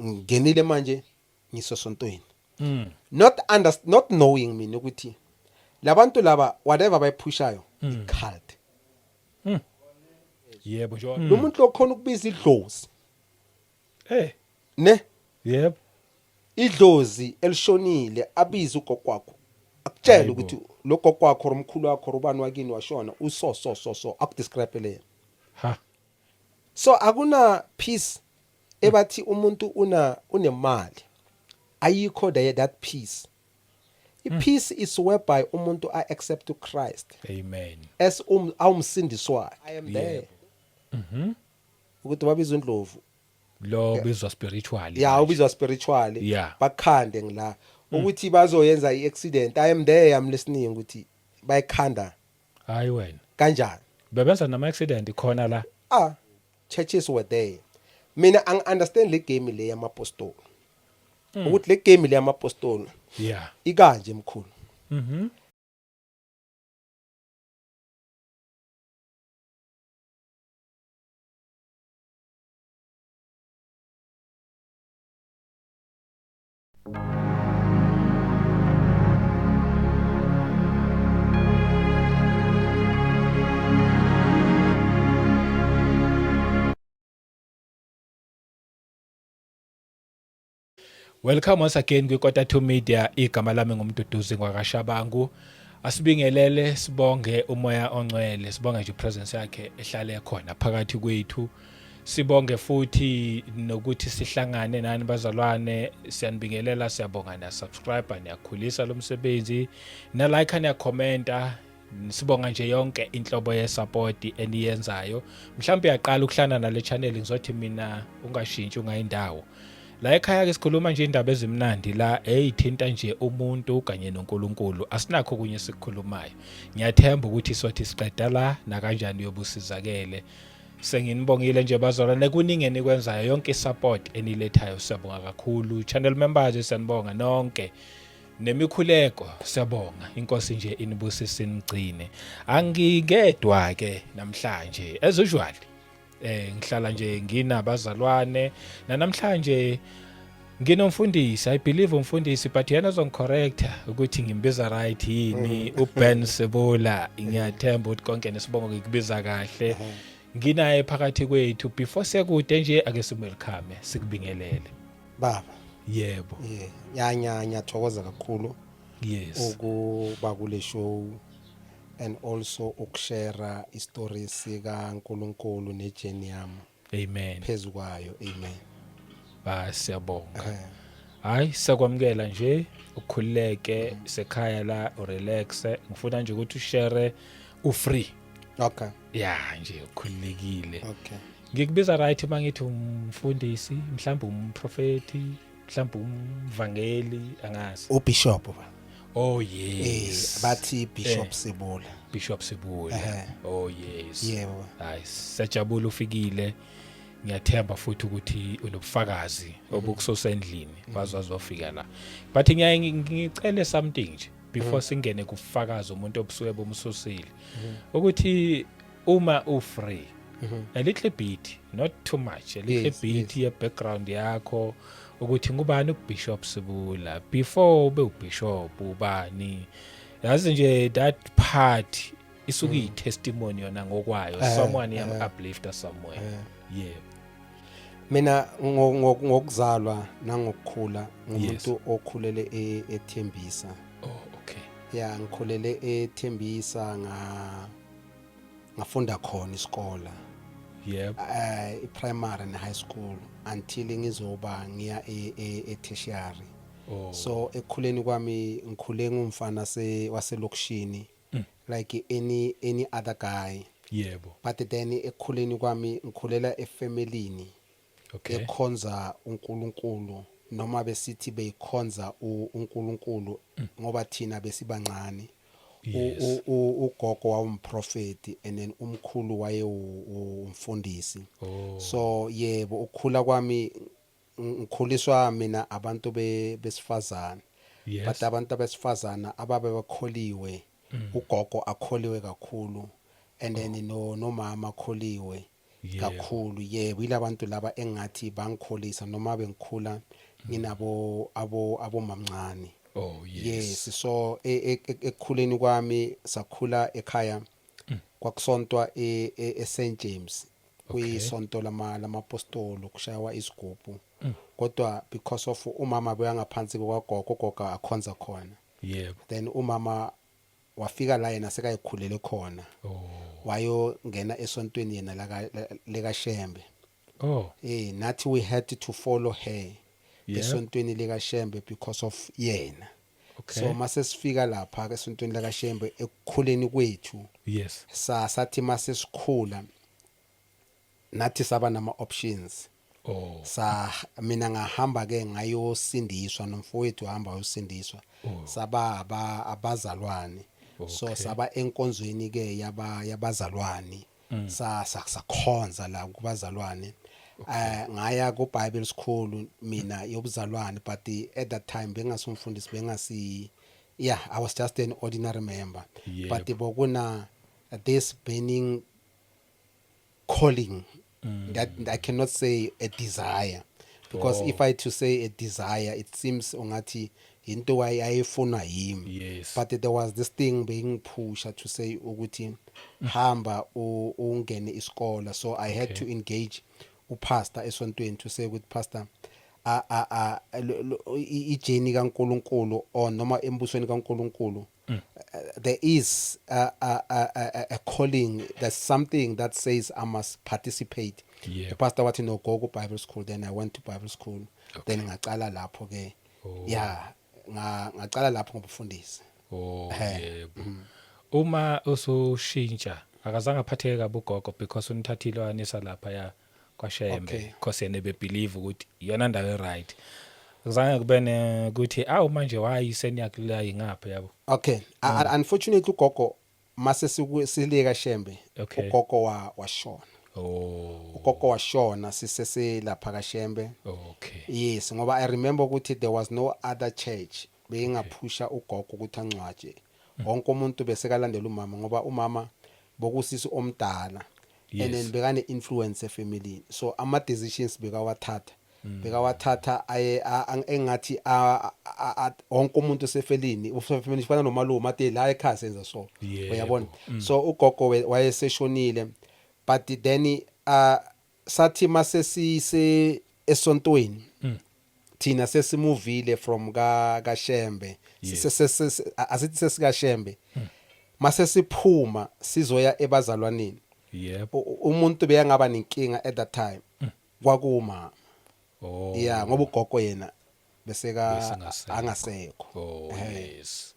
Ngingenile manje ngisosontweni, not knowing mina ukuthi labantu laba, whatever bayiphushayo, i-cult. Yebo nje. Lo muntu lokhona ukubiza idlozi, ne? Yebo. Idlozi elishonile, abize ugogo wakho, akutshele ukuthi lo gogo wakho or umkhulu wakho or ubani wakini washona, uso so so so, akudescribe le. Ha. So akuna peace ebathi umuntu una unemali, ayikho there that peace. I-peace is whereby umuntu a accept uChrist Amen. as awumsindisi wakhe. I am there ukuthi babiza uNdlovu. Lo bizwa spiritually. Ya. Manje. Ubizwa spiritually. Bakhande ngila ukuthi bazoyenza i-accident. I am there, I'm listening ukuthi bayikhanda Hayi wena. kanjani. Bebenza nama accident khona la. Ah, churches were there. Mina angi-understand le game le yamapostoli, ukuthi le game le yamapostoli ikanje, mkhulu. Welcome once again kwi-Kota 2 Media. Igama lami nguMduduzi ngwakaShabangu. Asibingelele, sibonge umoya ongcwele, sibonge nje presence yakhe ehlale khona phakathi kwethu. Sibonge futhi nokuthi sihlangane nani bazalwane, siyanibingelela, siyabonga niya subscribe, niyakhulisa lo msebenzi, na like, niya commenta. Sibonga nje yonke inhlobo ye-support eniyenzayo. Mhlawumbe uyaqala ukuhlangana nale channel, ngizothi mina ungashintshi, ungayindawo. La ekhaya ke sikhuluma nje indaba ezimnandi la eyithinta nje umuntu kanye noNkulunkulu. Asinakho kunye sikukhulumayo. Ngiyathemba ukuthi sothi siqeda la nakanjani uyobusizakele. Senginibongile nje bazalwane, kuningi enikwenzayo, yonke i-support enilethayo, siyabonga kakhulu. Channel members, siyanibonga nonke. Nemikhuleko, siyabonga. Inkosi nje inibusise, inigcine. Angingedwa ke namhlanje, as usual. Ngihlala nje nginabazalwane, namhlanje nginomfundisi. I believe umfundisi, but yena uzongicorrecta ukuthi ngimbiza right yini, uBen Sebola. Ngiyathemba ukuthi konke nesibongo ngikubiza kahle. Nginaye phakathi kwethu. Before sekude nje, ake simwelcome, sikubingelele. Baba. Yebo. Yeah, ya nya ngiyathokoza kakhulu ukuba kule show and also ukushare istory sika uNkulunkulu nejourney yami Amen. phezukwayo. Amen. Ba siyabonga. Hayi, siyakwamukela nje, ukhululeke, sekhaya la, urelax. Ngifuna nje ukuthi ushare ufree. Ya nje, ukhululekile. Ngikubiza right mangithi umfundisi, mhlawumbe umprofeti, mhlawumbe umvangeli, angazi. Ubishop ba. Oh yes. Bathi Bishop Sebola. Bishop Sebola. Oh yes. Yebo. Hayi, siyajabula ufikile. Ngiyathemba futhi ukuthi unobufakazi obukusosa endlini wazofika la. But ngiyaye ngicele something nje before singene kufakaza umuntu obusuke bomsusile. Ukuthi uma u free, a little bit, not too much, a little bit ye background yakho, ukuthi ngubani uBishop Sibula before ube uBishop, ubani, yazi nje that part isuke iyi-testimony yona ngokwayo. Someone yam uplifter somewhere. Yeah. Mina ngokuzalwa nangokukhula ngumuntu okhulele eThembisa. Oh okay. Ya, ngikhulele eThembisa, ngafunda khona isikole. I-primary ne high school until ngizoba ngiya e-tertiary. So ekukhuleni kwami ngikhule ngumfana se waselokishini like any other guy. But then ekukhuleni kwami ngikhulela efamilini ekhonza uNkulunkulu, noma besithi beyikhonza uNkulunkulu ngoba thina besibancane. Ugogo wawumprofeti and then umkhulu waye umfundisi. So yebo, ukukhula kwami ngikhuliswa mina abantu besifazane, but abantu abesifazana ababe bekholiwe, ugogo akholiwe kakhulu and then no nomama akholiwe. Kakhulu, yebo, yilabantu laba engathi bangikholisa noma bengikhula nginabo abomamncane. Yes, so ekukhuleni kwami sakhula ekhaya kwakusontwa e St James, kuyisonto lamapostolo, kushawa isigubhu, kodwa because of umama beyangaphansi kwagogo, ugogo akhonza khona. Then umama wafika la yena sekayikhulele khona, wayongena esontweni yena lekaShembe. Nathi we had to follow her esontweni likaShembe because of yena. So mase sifika lapha esontweni likaShembe ekukhuleni kwethu, sathi mase sikhula nathi saba nama options. Sa mina ngahamba ke ngayosindiswa, nomfowethu hamba wayosindiswa. Saba abazalwane, so saba enkonzweni ke yabazalwane, sa sakhonza la kubazalwane. Ngaya ku Bible school mina yobuzalwane, but at that time bengasumfundisi, bengasi, yeah, I was just an ordinary member. But bokuna this burning calling that I cannot say a desire, because if I to say a desire, it seems ungathi into ayifuna yimi. But there was this thing bengiphusha to say ukuthi hamba ungene isikole, so I had to engage upastor esontweni to say ukuthi, "Pastor, a a a ijourney kaNkuluNkulu or noma embusweni kaNkuluNkulu, there is a calling, there's something that says I must participate." Pastor wathi, "No, go ku Bible school." Then I went to Bible school. Then ngaqala lapho ke. Yeah, ngaqala lapho ngobufundisi. Yebo, uma usushintsha akazange aphatheke kabi ugogo because unithathile wanisa lapha ya kwaShembe? Because yena bebelieve ukuthi iyona ndawo eright. Akuzange kube nekuthi awu manje why seniyakula ngapha, yabo? Okay, unfortunately ugogo mase sileka Shembe, ugogo washona. Ugogo washona sisese lapha kaShembe. Yes, ngoba I remember ukuthi there was no other church beyingaphusha ugogo ukuthi angcwatshe. Wonke umuntu besekalandela umama ngoba umama bokusisi omdala and then bekane influence efamily, so ama decisions bekawathatha aye engathi wonke umuntu osefelini usefamily fana nomalume ade la ekhaya senza so. Uyabona, so ugogo wayeseshonile, but then sathi mase sise esontweni thina sesimuvile from ka kaShembe, asithi sesikaShembe, mase siphuma sizoya ebazalwaneni, umuntu beyangaba nenkinga at that time kwakuma, yeah, ngoba ugogo yena beseka Besengasekho. angasekho. Yes,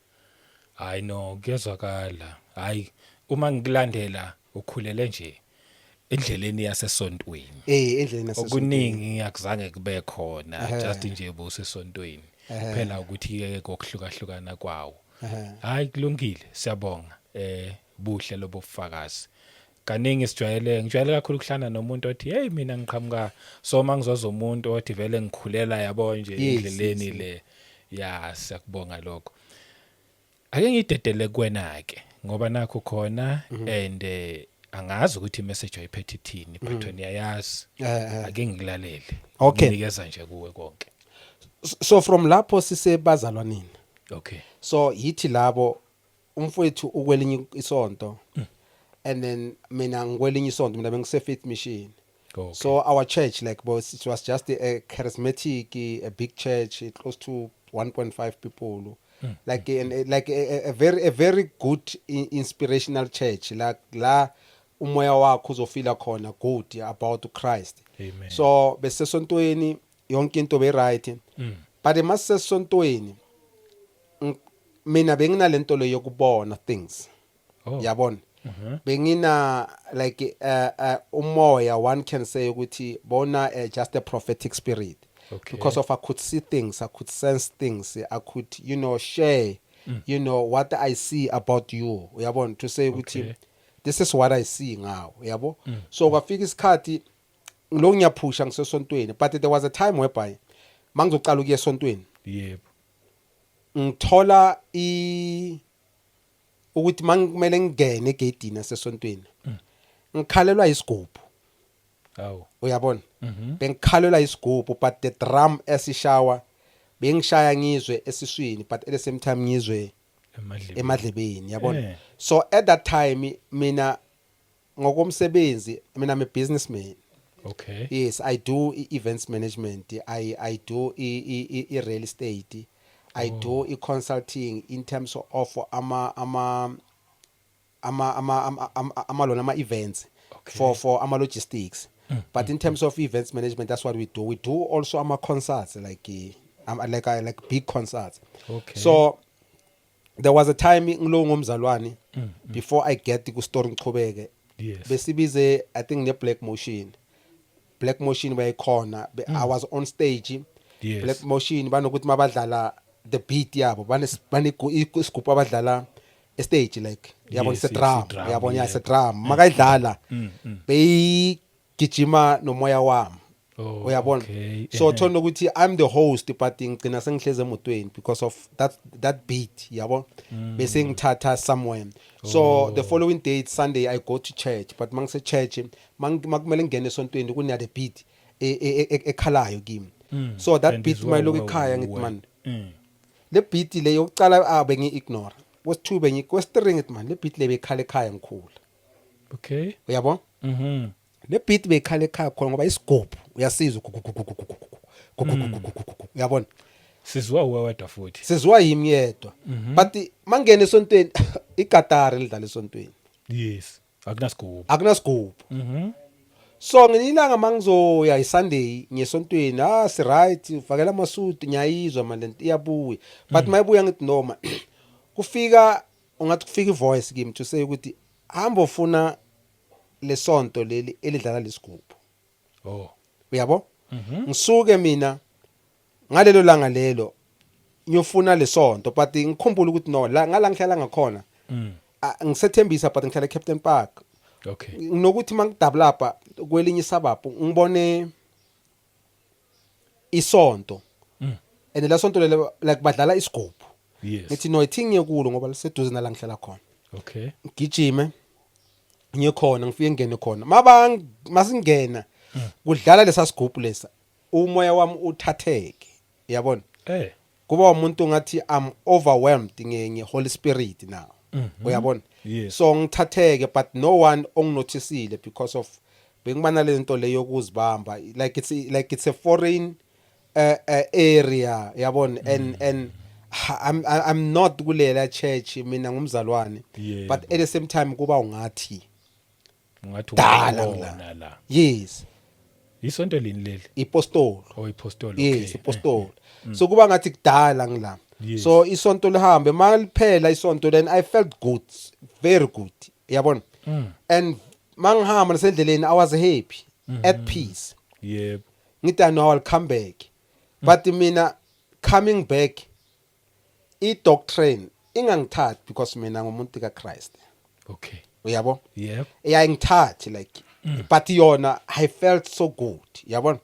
hayi no, kuyezwakala. Hayi, uma ngikulandela ukhulele nje endleleni yasesontweni. Eh, endleleni yasesontweni. Okuningi akuzange kube khona, just nje busesontweni phela ukuthi ke kokuhlukahlukana kwawo. Hayi, kulungile, siyabonga, buhle lobo bufakazi. Kaningi sijwayele, ngijwayele kakhulu ukuhlangana nomuntu othi, "Hey, mina ngiqhamuka," so mangizoza umuntu othi vele ngikhulela, yabo nje, endleleni le ya. Siyakubonga lokho. Ake ngidedele kuwena ke ngoba nakho khona and angazi ukuthi imessage ayiphethe ithini, but wena uyayazi. Ake ngikulalele. Nginikeza nje kuwe konke. So from lapho sisebazalwaneni, so yithi labo umfowethu ukwelinye isonto and then mina ngikwelinye isonto, mina bengise Faith Mission. So our church, like, was, it was just a charismatic, a big church, close to 1.5 people, like like a very good inspirational church, like la umoya wakho uzofila khona good about Christ. Amen. So besesontweni yonke into be right, but emasesontweni mina benginalento le yokubona things. Yabona, bengina like umoya, one can say ukuthi bona just a prophetic spirit, because of I could see things, I could sense things, I could share what I see about you, uyabona, to say ukuthi this is what I see ngawo, yabo. So kwafika isikhathi lo ngiyaphusha ngisesontweni, but there was a time whereby mangizocala ukuya esontweni, ngithola i ukuthi mangimele ngingene egedini yasesontweni ngikhalelwa isigubhu. Awu. Uyabona, bengikhalela isigubhu, but the drum esishawa bengishaya ngizwe esiswini, but at the same time ngizwe emadlebeni. Emadlebeni, yabona. So at that time mina ngokomsebenzi, mina I'm a businessman. Yes, I do events management, I do i real estate, I do i consulting in terms of ama lona ama events for ama logistics, but in terms of events management, that's what we do. We do also ama concerts, like big concerts. So there was a time ngilo ngomzalwane, before I get ku story ngichubeke, besibize, I think, ne Black Motion. Black Motion bayikhona. I was on stage. Black Motion banokuthi mabadlala the beat yabo, bane isigubhu abadlala stage, like, yabona, se drum. I-drum, Yabona, ya, se drum makayidlala beyigijima nomoya wami. Uyabona? So thola ukuthi I'm the host, but ngigcina sengihleze emotweni because of that beat, yabo, bese ngithatha somewhere. So the following day, it's Sunday, I go to church, but mangise church, makumele ngene esontweni, kuna the beat ekhalayo kimi. So that And beat izwa mayiloku ekhaya, ngithi, man, le beat le yokucala abe ngi-ignore, kwesi-2 bengi, kwesi-3 ngithi, man, le beat le bekhala ekhaya ngikhula. Uyabo? Le beat bekhala ekhaya khona ngoba isigubhu uyasizwa, uyabona. Sizwa uwe wedwa futhi. Sizwa yimi yedwa, but mangena esontweni, igatari lidlala esontweni. Yes, akunasigubhu. Akunasigubhu. So ngelinye mangizoya iSunday ngesontweni, ah, si right, ufakela amasuti, ngiyayizwa manje lento iyabuya, but mayibuya ngithi noma kufika ungathi kufika ivoice kimi to say ukuthi hamba ufuna lesonto leli elidlala lesigubhu. Uyabo, ngisuke mina ngalelo langa lelo ngiyofuna lesonto, but ngikhumbula ukuthi no, la ngala ngihlala ngakhona, ah, ngisethembisa, but ngihlala eCaptain Park. Nginokuthi mangidabulapha kwelinye isuburb ngibone isonto and la sonto lelo, like, badlala isigubhu. Ngithi no, ithi ngiye kulo ngoba liseduze nala ngihlala khona. Ngigijime ngiye khona, ngifike ngene khona, maba masingena kudlala lesa sigubhu lesa, umoya wami uthatheke, uyabona. Kuba umuntu ngathi I'm overwhelmed nge Holy Spirit now, uyabona. So ngithatheke, but no one onginoticile because of bengibana lento leyo yokuzibamba, like it's a foreign area, yabona, and I'm not kulela church, mina ngumzalwane, but at the same time kuba ungathi ungathi dala ungabona ngila. La. Yes. Isonto lini leli? Ipostolo. Oh, ipostolo. Yes, ipostolo. So kuba ngathi kudala ngila. So isonto lihambe, maliphela isonto, then I felt good, very good, yabona. And mangihamba nasendleleni, I was happy, at peace. Ngithi, I know I'll come back, but mina coming back, i doctrine ingangithathi because mina ngumuntu kaChrist. Uyabo? Yebo. Iyangithathi, like, but yona I felt so good, yabona.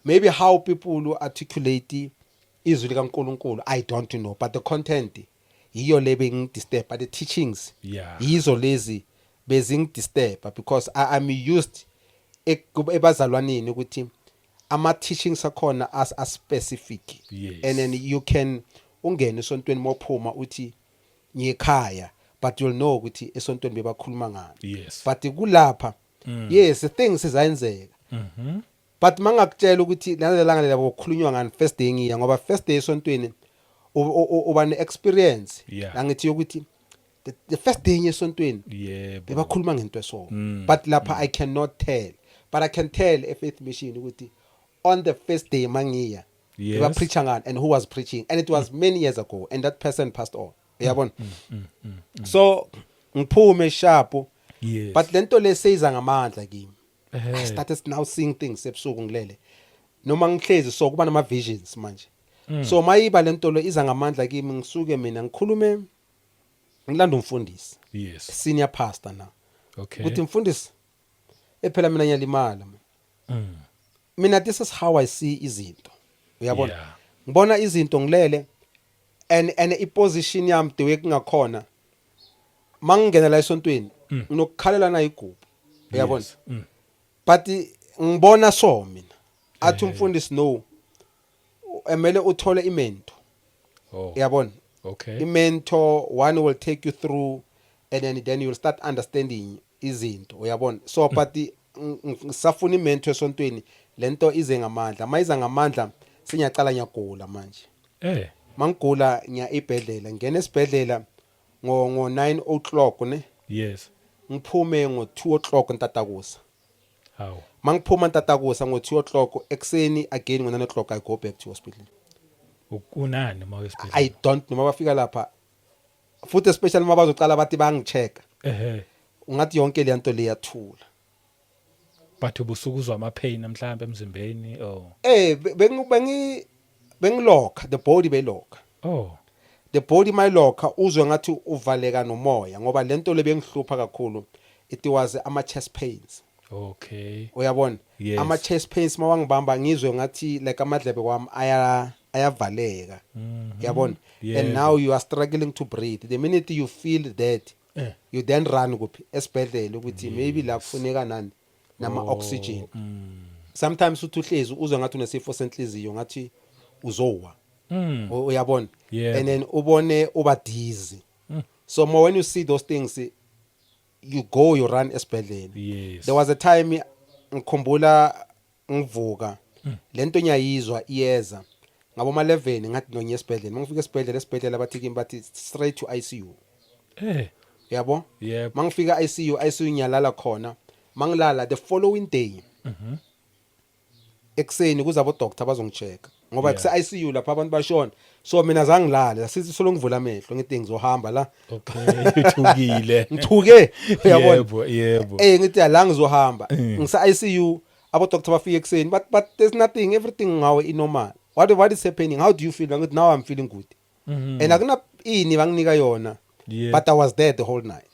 Maybe how people articulate izwi likaNkuluNkulu, I don't know, but the content yiyo le bengidisturb, but the teachings yizo lezi bezingidisturb because I'm used ebazalwaneni ukuthi ama teachings akhona as are specific. And then you can ungene esontweni, mophuma uthi ngiyekhaya, but you'll know ukuthi esontweni bebakhuluma ngani. But kulapha, yes, things zayenzeka, but mangakutshela ukuthi lalelanga lelo kukhulunywa ngani first day ngiya, ngoba first day esontweni uba ne-experience. Angithi yokuthi the first day ngiya esontweni bebakhuluma ngento eso, but lapha I cannot tell, but I can tell e Faith Mission ukuthi on the first day mangiya bebapreacha ngani and who was preaching, and it was many years ago and that person passed on, uyabona. So ngiphume sharp, but lento leseyiza ngamandla kimi. I started now seeing things ebusuku ngilele noma ngihlezi, so kuba nama visions manje. So mayiba lento lo iza ngamandla kimi, ngisuke mina ngikhulume, ngilanda umfundisi, senior pastor now, ukuthi mfundisi, ephela mina ngiyalimala mina. Mina this is how I see izinto, uyabona. Ngibona izinto ngilele and iposition yami the way kungakhona, mangingena la esontweni nginokukhalela na igubhu, uyabona. But Ngibona so mina athi umfundisi, no, emele uthole i-mentor. Uyabona? I-mentor one will take you through and then you'll start understanding izinto, uyabona? So but ngisafuna i-mentor esontweni. Lento ize ngamandla, mayiza ngamandla, sengiyacala ngiyagula manje. Mangigula ngiya ibhedlela, ngena esibhedlela ngo 9 o'clock, ne? Ngiphume ngo 2 o'clock ntatakusa. Hawu. Mangiphuma ntatakusa ngo 2 o'clock, ekseni again ngo 9 o'clock I go back to hospital. Unani uma wesibhedlela? I don't know. Mabafika lapha futhi, especially mabazocala bathi bangicheck, ungathi yonke le nto leyathula. But ubusukuzwa ama pain mhlawumbe emzimbeni or? Bengi bengilokha, the body belokha. The body mayilokha, uzwe ngathi uvaleka nomoya, ngoba lento le bengihlupha kakhulu, it was ama chest pains. Uyabona? Yes. Ama chest pains mawangibamba, ngizwe ngathi like amadlebe kwami ayavaleka, uyabona? And now you are struggling to breathe. The minute you feel that, you then run kuphi? Esibhedlela, ukuthi maybe la kufuneka nani, nama oxygen. Sometimes uthi uhlezi uzwe ngathi unesifo senhliziyo, ngathi uzowa. Uyabona? Yebo. And then ubone uba dizzy. So more when you see those things, you go, you run esibhedlela. There was a time ngikhumbula ngivuka, lento ngiyayizwa iyeza ngabo ma 11, ngathi no, ngiye esibhedlela. Mangifika esibhedlela bathi kimi, bathi straight to ICU. Yabo? Yebo. Mangifika ICU, ICU ngiyalala khona. Mangilala, the following day ekseni kuza abo doctor bazongichecka, ngoba kuse ICU lapha abantu bashona. So mina zangilala, sithi solo ngivula amehlo, ngithi ngizohamba la. Okay, uthukile. Ngithuke, uyabona? Yebo. Ngithi la ngizohamba. Ngise ICU, abo doctor bafika ekseni, but there's nothing, everything ngawe i-normal. What is happening? How do you feel? Ngithi now I'm feeling good. And akuna ini banginika yona. But I was there the whole night.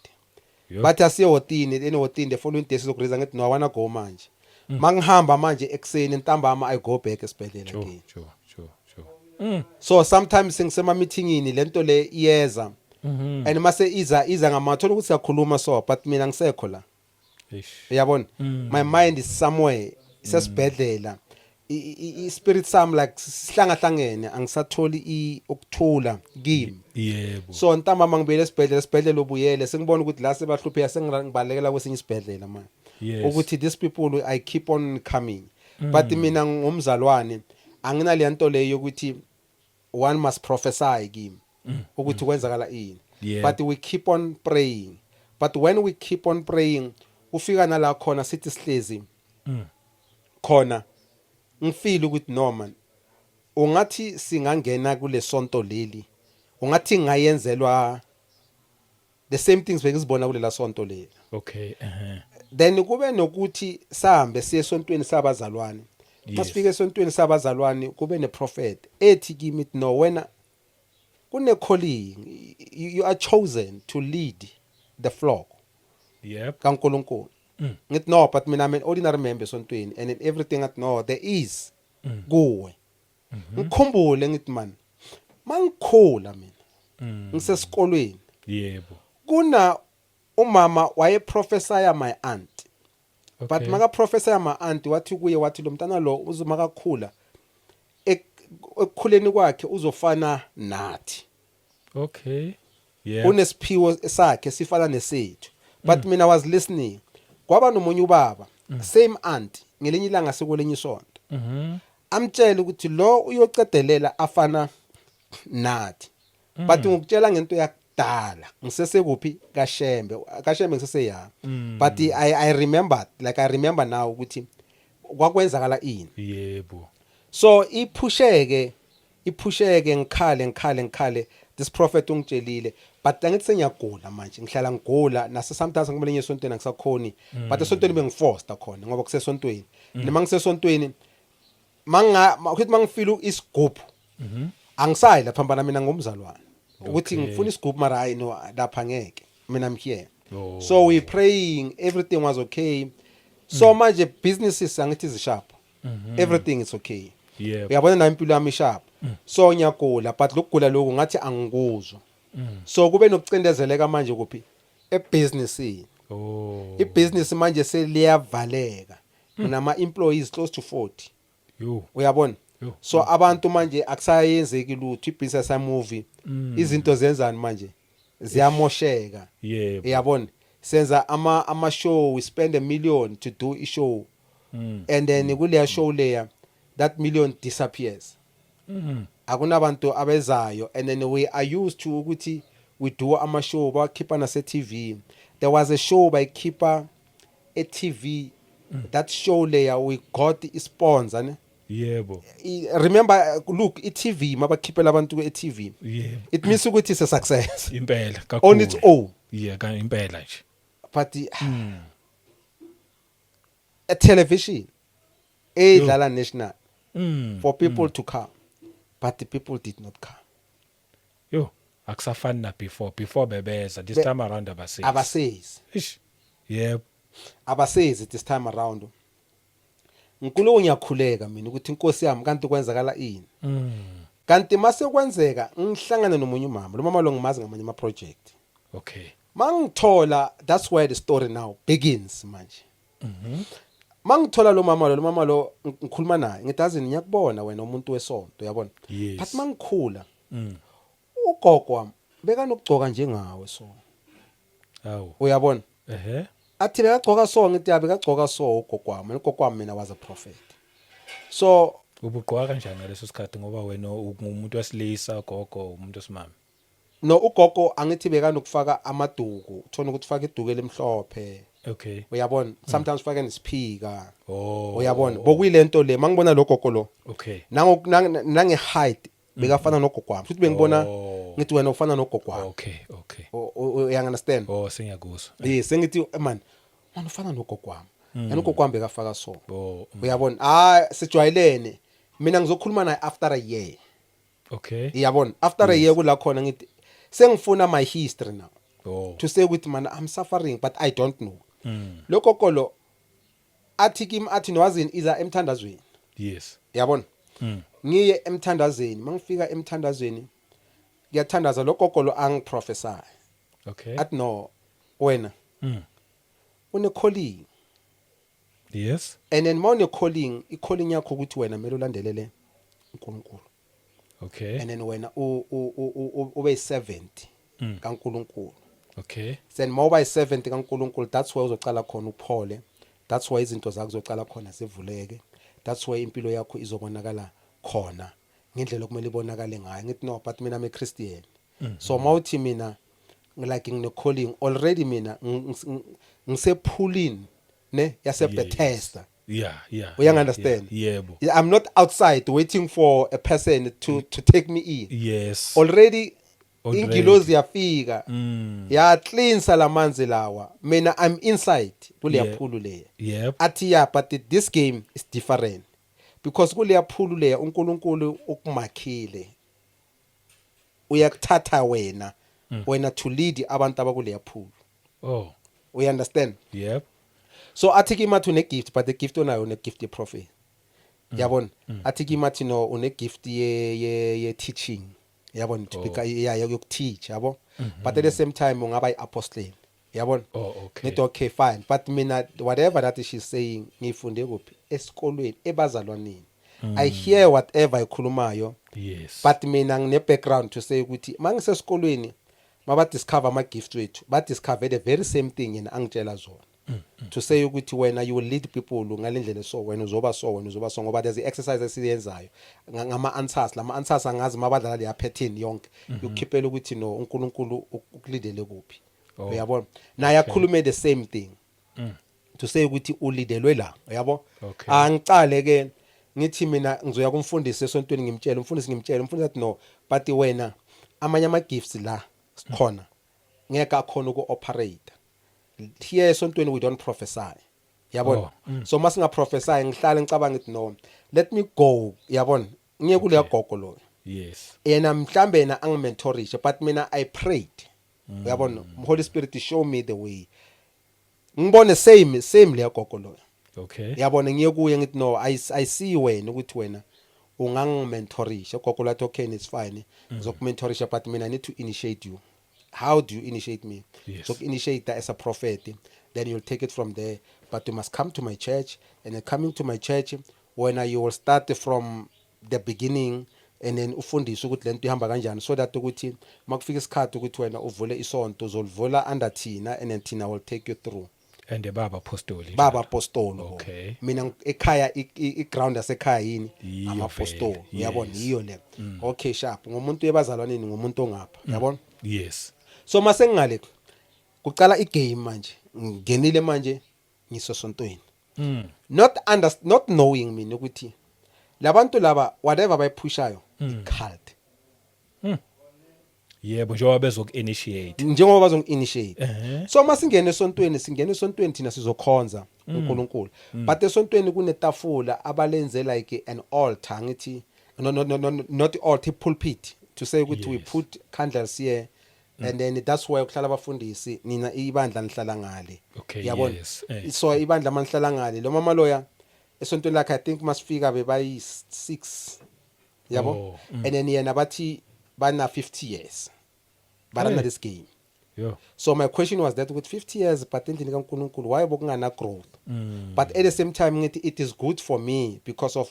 Bathi asiye wotini, ene wotini the following day sizokureza. Ngithi no, I wanna go manje. Mangihamba manje ekseni, ntambama I go back esibhedlela again. Sure sure sure So sometimes ngisema meetingini, lento le iyeza. And mase iza, iza ngamathola ukuthi siyakhuluma so, but mina ngisekho la. Eish. Uyabona? My mind is somewhere, isesibhedlela. I spirit sami like sihlangahlangene, angisatholi ukuthula kimi. So ntambama ngibuyele esibhedlela, esibhedlela ubuyele sengibona ukuthi la sebahlupheka, sengibalekela kwesinye isibhedlela manje. Ukuthi these people, I keep on coming. But mina ngumzalwane, anginale nto leyo yokuthi one must prophesy kimi ukuthi kwenzakala ini. But we keep on praying. But when we keep on praying, ufika nala khona sithi sihlezi khona, ngifeel ukuthi no man, ungathi singangena kule sonto leli, ungathi ngayenzelwa the same things bengizibona kulela sonto leli. Then kube nokuthi sahambe siye esontweni sabazalwane. Masifika esontweni sabazalwane, kube neprophet ethi kimi, no wena kune calling, you are chosen to lead the flock kaNkuluNkulu. Ngithi no, but mina I'm an ordinary member esontweni and in everything. Athi no, there is kuwe. Ngikhumbule ngithi man, mangikhula mina ngisesikolweni, kuna umama waye prophesy my aunt, but maka prophesy my aunt, wathi kuye, wathi lo mntana lo uzuma kakhula, ekukhuleni kwakhe uzofana nathi. Unesiphiwo sakhe sifana nesethu. But mina was listening, kwaba nomunye ubaba, same aunt, ngelinye ilanga sekwelinye isonto, amtshela ukuthi lo uyocedelela afana nathi. But ngikutshela ngento yakudala, ngisesekuphi, kaShembe, kaShembe ngiseseya. But I remember, like I remember now ukuthi kwakwenzakala ini. So iphusheke, iphusheke, ngikhale, ngikhale, ngikhale, this prophet ungitshelile. But angithi sengiyagula manje, ngihlala ngigula nase sometimes ngibele ngiye esontweni, angisakhoni. But esontweni bengiforced khona ngoba kusesontweni. Noma ngisesontweni, manga ukuthi mangifeel isigubhu, angisayi lapha mbana mina ngumzalwane ukuthi ngifuna isigubhu, mara hayi no, lapha ngeke, mina I'm here. So we praying, everything was okay. So manje businesses angithi zisharp, everything is okay. Uyabona na impilo yami isharp. So ngiyagula, but lokugula lokhu ngathi angikuzwa. So kube nokucindezeleka manje kuphi? Ebusinessini. Ibusiness manje seliyavaleka. Nama employees close to 40. Yo. Uyabona? Yo. So abantu manje akusayenzeki lutho, ibusiness movie, izinto zenzani manje, ziyamosheka. Uyabona, senza ama show, we spend 1 million to do a show and then kuleya show leya that million disappears. Akunabantu abezayo, and then we are used to ukuthi we do ama show, bakhipha nase TV. There was a show bayikhipha e TV. That show leya, we got i sponsor, ne? Remember, look, i TV, mabakhiphela abantu e TV, it means ukuthi it's a success Impela kakhulu. on its own. Yeah, ka impela nje. But a television edlala national for people to come, but the people did not come. Yo, akusafani na before. Before bebeza, this time around abasezi. Abasezi. Ish. Yebo. Abasezi this time around. Nkulumo, ngiyakhuleka mina ukuthi inkosi yami, kanti kwenzakala ini? Kanti mase kwenzeka ngihlangane nomunye umama. Lo mama lo ngimazi ngamanye ama project. Mangithola, that's where the story now begins manje. Mangithola lo mama lo, ngikhuluma naye, ngithi, "Azini, ngiyakubona wena umuntu wesonto, uyabona, but mangikhula, ugogo wami bekanokugcoka njengawe, so Awu. uyabona." Athi bekagcoka so, ngithi, "Ya, bekagcoka so ugogo wami." Ugogo wami mina was a prophet, so Ubugqoka kanjani ngaleso sikhathi, ngoba wena ungumuntu wesilisa, gogo umuntu wesimame? No, ugogo angithi bekanokufaka amaduku, uthola ukuthi ufaka iduku elimhlophe. Uyabona, sometimes ufake nesiphika. Uyabona, bokuyilento le mangibona lo gogo lo, nange height bekafana nogogo wami futhi bengibona. Ngithi, "Wena ufana nogogo wami." Uya understand? Oh, sengiyakuzwa. Eh, sengithi, "Man, man, ufana nogogo wami," yena ugogo wami bekafaka so. Uyabona, ah, sijwayelene. Mina ngizokhuluma naye after a year. Uyabona, after a year kula khona ngithi sengifuna my history now, to say ukuthi, man, I'm suffering but I don't know. Lo gogo lo athi kimi, athi, "Nowazini, iza emthandazweni." Yabona, ngiye emthandazweni. Mangifika emthandazweni, ngiyathandaza, lo gogo lo angiprophesy. Athi, "No, wena une calling." And then mawune calling, i calling yakho ukuthi wena kumele ulandelele uNkulunkulu. And then wena ube servant kaNkulunkulu. Then mawuba yi-servant kaNkulunkulu, that's why uzocala khona uphole, that's why izinto zakho zocala khona zivuleke, that's why impilo yakho izobonakala khona ngendlela okumele ibonakale ngayo. Ngithi, "No, but mina I'm a Christian, so mawuthi mina like ngine calling already, mina ngisephulini ne yase Bethesda." Uya understand? Yebo. I'm not outside waiting for a person to take me in. Already, Already. ingilozi yafika, ya cleansa lamanzi lawa, mina I'm inside kuleya pool leya. Athi, "Yeah, but this game is different because kuleya pool leya uNkulunkulu ukumakhile, uyakuthatha wena to lead abantu abakuleya pool." We understand? Yep. So athi kimi, athi, "Une gift, but the gift onayo, une gift ye prophet." Yabona, athi kimi, athi, "No, une gift ye teaching, yabona, to pick, yeah, yokuteach, yabo, but at the same time ungaba i-apostle, yabona." Oh, okay. Ngithi, "Okay, fine," but mina whatever that she's saying, ngifunde kuphi? Esikolweni, ebazalwaneni. I hear whatever ikhulumayo, but mina ngine background to say ukuthi mangisesikolweni, maba discover ama gift wethu, ba discover the very same thing yena angitshela zona, to say ukuthi wena you will lead people ngalendlela, so wena uzoba so, wena uzoba so, ngoba there's exercise esiyenzayo ngama answers. Lama answers angazi mabadlala leya pattern yonke yokukhiphela ukuthi no, uNkulunkulu ukulidele kuphi. Uyabona, naye akhulume the same thing, to say ukuthi ulidelwe la, uyabo. Angicale ke ngithi mina ngizoya kumfundisi esontweni, ngimtshele umfundisi, ngimtshele umfundisi, athi, "No, but wena amanye ama gifts la sikhona ngeke akhona uku-operate here esontweni. We don't prophesy, yabona." So masinga prophesy, ngihlale ngicabanga ngithi, "No, let me go," yabona, ngiye kuleya gogo loyo. Yena mhlambe yena angimentorishe, but mina I prayed, uyabona, Holy Spirit, show me the way. Ngibone same leya gogo loyo. Yabona, ngiye kuye ngithi, "No, I see wena ukuthi wena ungangimentorisha." Gogo lathi, "Okay, it's fine, ngizokumentorisha, but mina I need to initiate you." "How do you initiate me?" "Zoku-initiate as a prophet. Then you'll take it from there, but you must come to my church, and then coming to my church when you will start from the beginning and then ufundise ukuthi lento ihamba kanjani, so that ukuthi makufika isikhathi ukuthi wena uvule isonto, uzolivula under thina and then thina will take you through. And baba apostoli. Baba apostoli. Mina ekhaya, i-ground yasekhaya yini? Yiyo. Amapostoli. Vele, uyabona? Yes. Yiyo le. Okay, sharp. Ngumuntu ebazalwaneni, ngumuntu ongapha, uyabona? Yes. So mase ngale kucala igame manje, ngingenile manje, ngisosontweni, not knowing mina ukuthi labantu laba, whatever bayiphushayo, i-cult. Yebo, njengoba bezoku-initiate. Njengoba bazongi-initiate. So masingene esontweni, singene esontweni thina sizokhonza uNkulunkulu, but esontweni kunetafula abalenze like an altar, ngithi no, not altar, pulpit, to say ukuthi we put candles here and then that's why kuhlala abafundisi, nina ibandla nihlala ngale. Yabona? Yes. So ibandla manihlala ngale, lo mama loya esontweni lakhe, I think masifika bebayi 6, yabo? Oh. And then yena bathi bana 50 years barana Hey. this game. Yo. So my question was that with 50 years, but endlini kaNkulunkulu, why bokungana growth? But at the same time ngithi it is good for me because of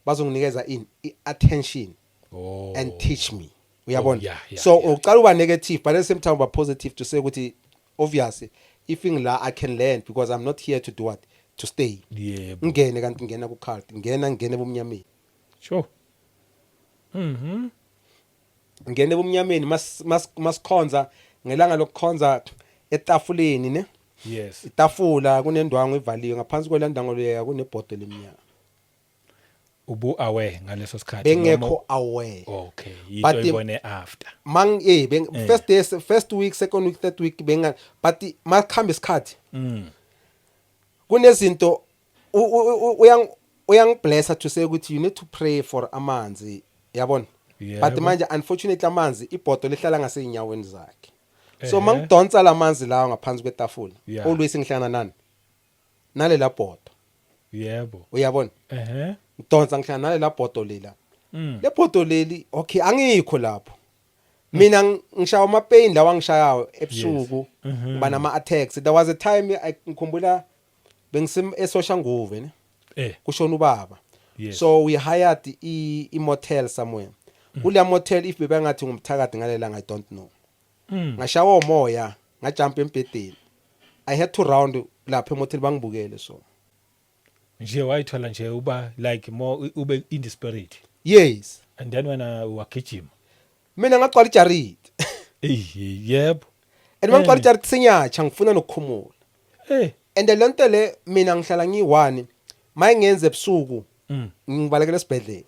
bazonginikeza in attention and teach me, uyabona? Oh, yeah, So uqala uba negative, but at the same time uba positive to say ukuthi obviously if ngila I can learn because I'm not here to do what? To stay. Ngene kanti ngena ku cult, ngena, ngene ebumnyameni. Ngene ebumnyameni, masikhonza ngelanga lokukhonza, etafuleni ne, itafula kunendwangu ivaliwe, ngaphansi kwelandwangu leya kunebhodo lemnyama. Ubu aware ngaleso sikhathi? Bengekho aware. Okay, But yinto ibone after. Mang eh beng, first day, first week, second week, third week benga, but makuhamba isikhathi kunezinto uyangiblessa to say ukuthi you need to pray for amanzi, yabona? But manje unfortunately amanzi, ibhodo lihlala ngaseyinyaweni zakhe, so mangidonsa lamanzi lawo ngaphansi kwetafula, always ngihlangana nani? Nalela bhodo. Uyabona? Ngidonsa, ngihlangana nalela bhodo lela. Le bhodo leli, okay, angikho lapho mina, ngishaya ama pain lawa angishayayo ebusuku, ngiba nama attacks. There was a time ngikhumbula bengisim eSoshanguve ne, kushona ubaba. So we hired i motel somewhere. Kule motel, if bebangathi ngumthakathi ngalelanga, I don't know, ngashawa umoya, ngajump embhedeni. I had to round lapha emotel, bangibukele so. Nje wayithola nje uba like more ube in the spirit? Yes. And then wena wagijima? Mina ngagcwala ijaridi. Eh, yebo. And mangigcwala ijaridi sinyatsha, ngifuna nokukhumula. And le nto le, mina ngihlala ngiyi-one, maye ngenze ebusuku, ngibalekela esibhedlela.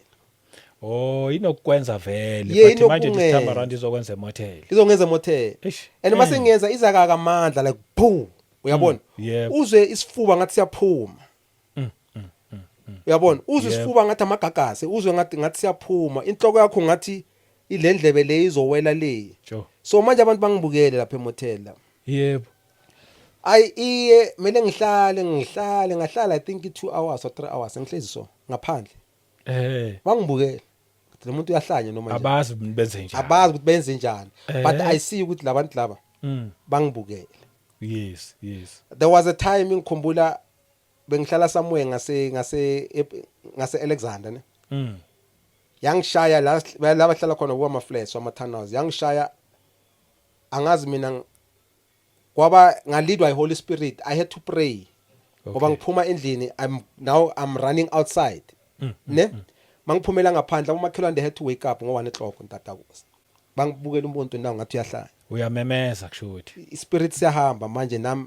Oh, inokwenza vele. Yeah, but manje this time inokungenza. around izokwenza emotel. Izongenza emotel. Eish. And mase ngiyenza iza kamandla, like boom, uyabona? Yebo. Uzwe isifuba ngathi siyaphuma. Uyabona? Uzwe isifuba ngathi amagagasi, uzwe ngathi siyaphuma, inhloko yakho ngathi ilendlebe le izowela le. So manje abantu bangibukele lapha emotel la. Ayi, iye mele ngihlale, ngihlale, ngahlala I think 2 hours or 3 hours ngihlezi so ngaphandle. Bangibukele, lo muntu uyahlanya noma nje. Abazi benze njani. Abazi ukuthi benze njani, but I see ukuthi labantu laba bangibukele. There was a time ngikhumbula bengihlala somewhere ngase Alexander ne. Yangishaya la la bahlala khona kuma flats wama tunnels, yangishaya, angazi mina kwaba ngalidwa i Holy Spirit. I had to pray ngoba ngiphuma endlini, I'm running outside ne, mangiphumela ngaphandle, abomakhelwane, they had to wake up ngo 1 o'clock ntatakusa, bangibukela umuntu nawo ngathi uyahlanya. Uyamemeza kusho ukuthi. Ispirit siyahamba manje nami,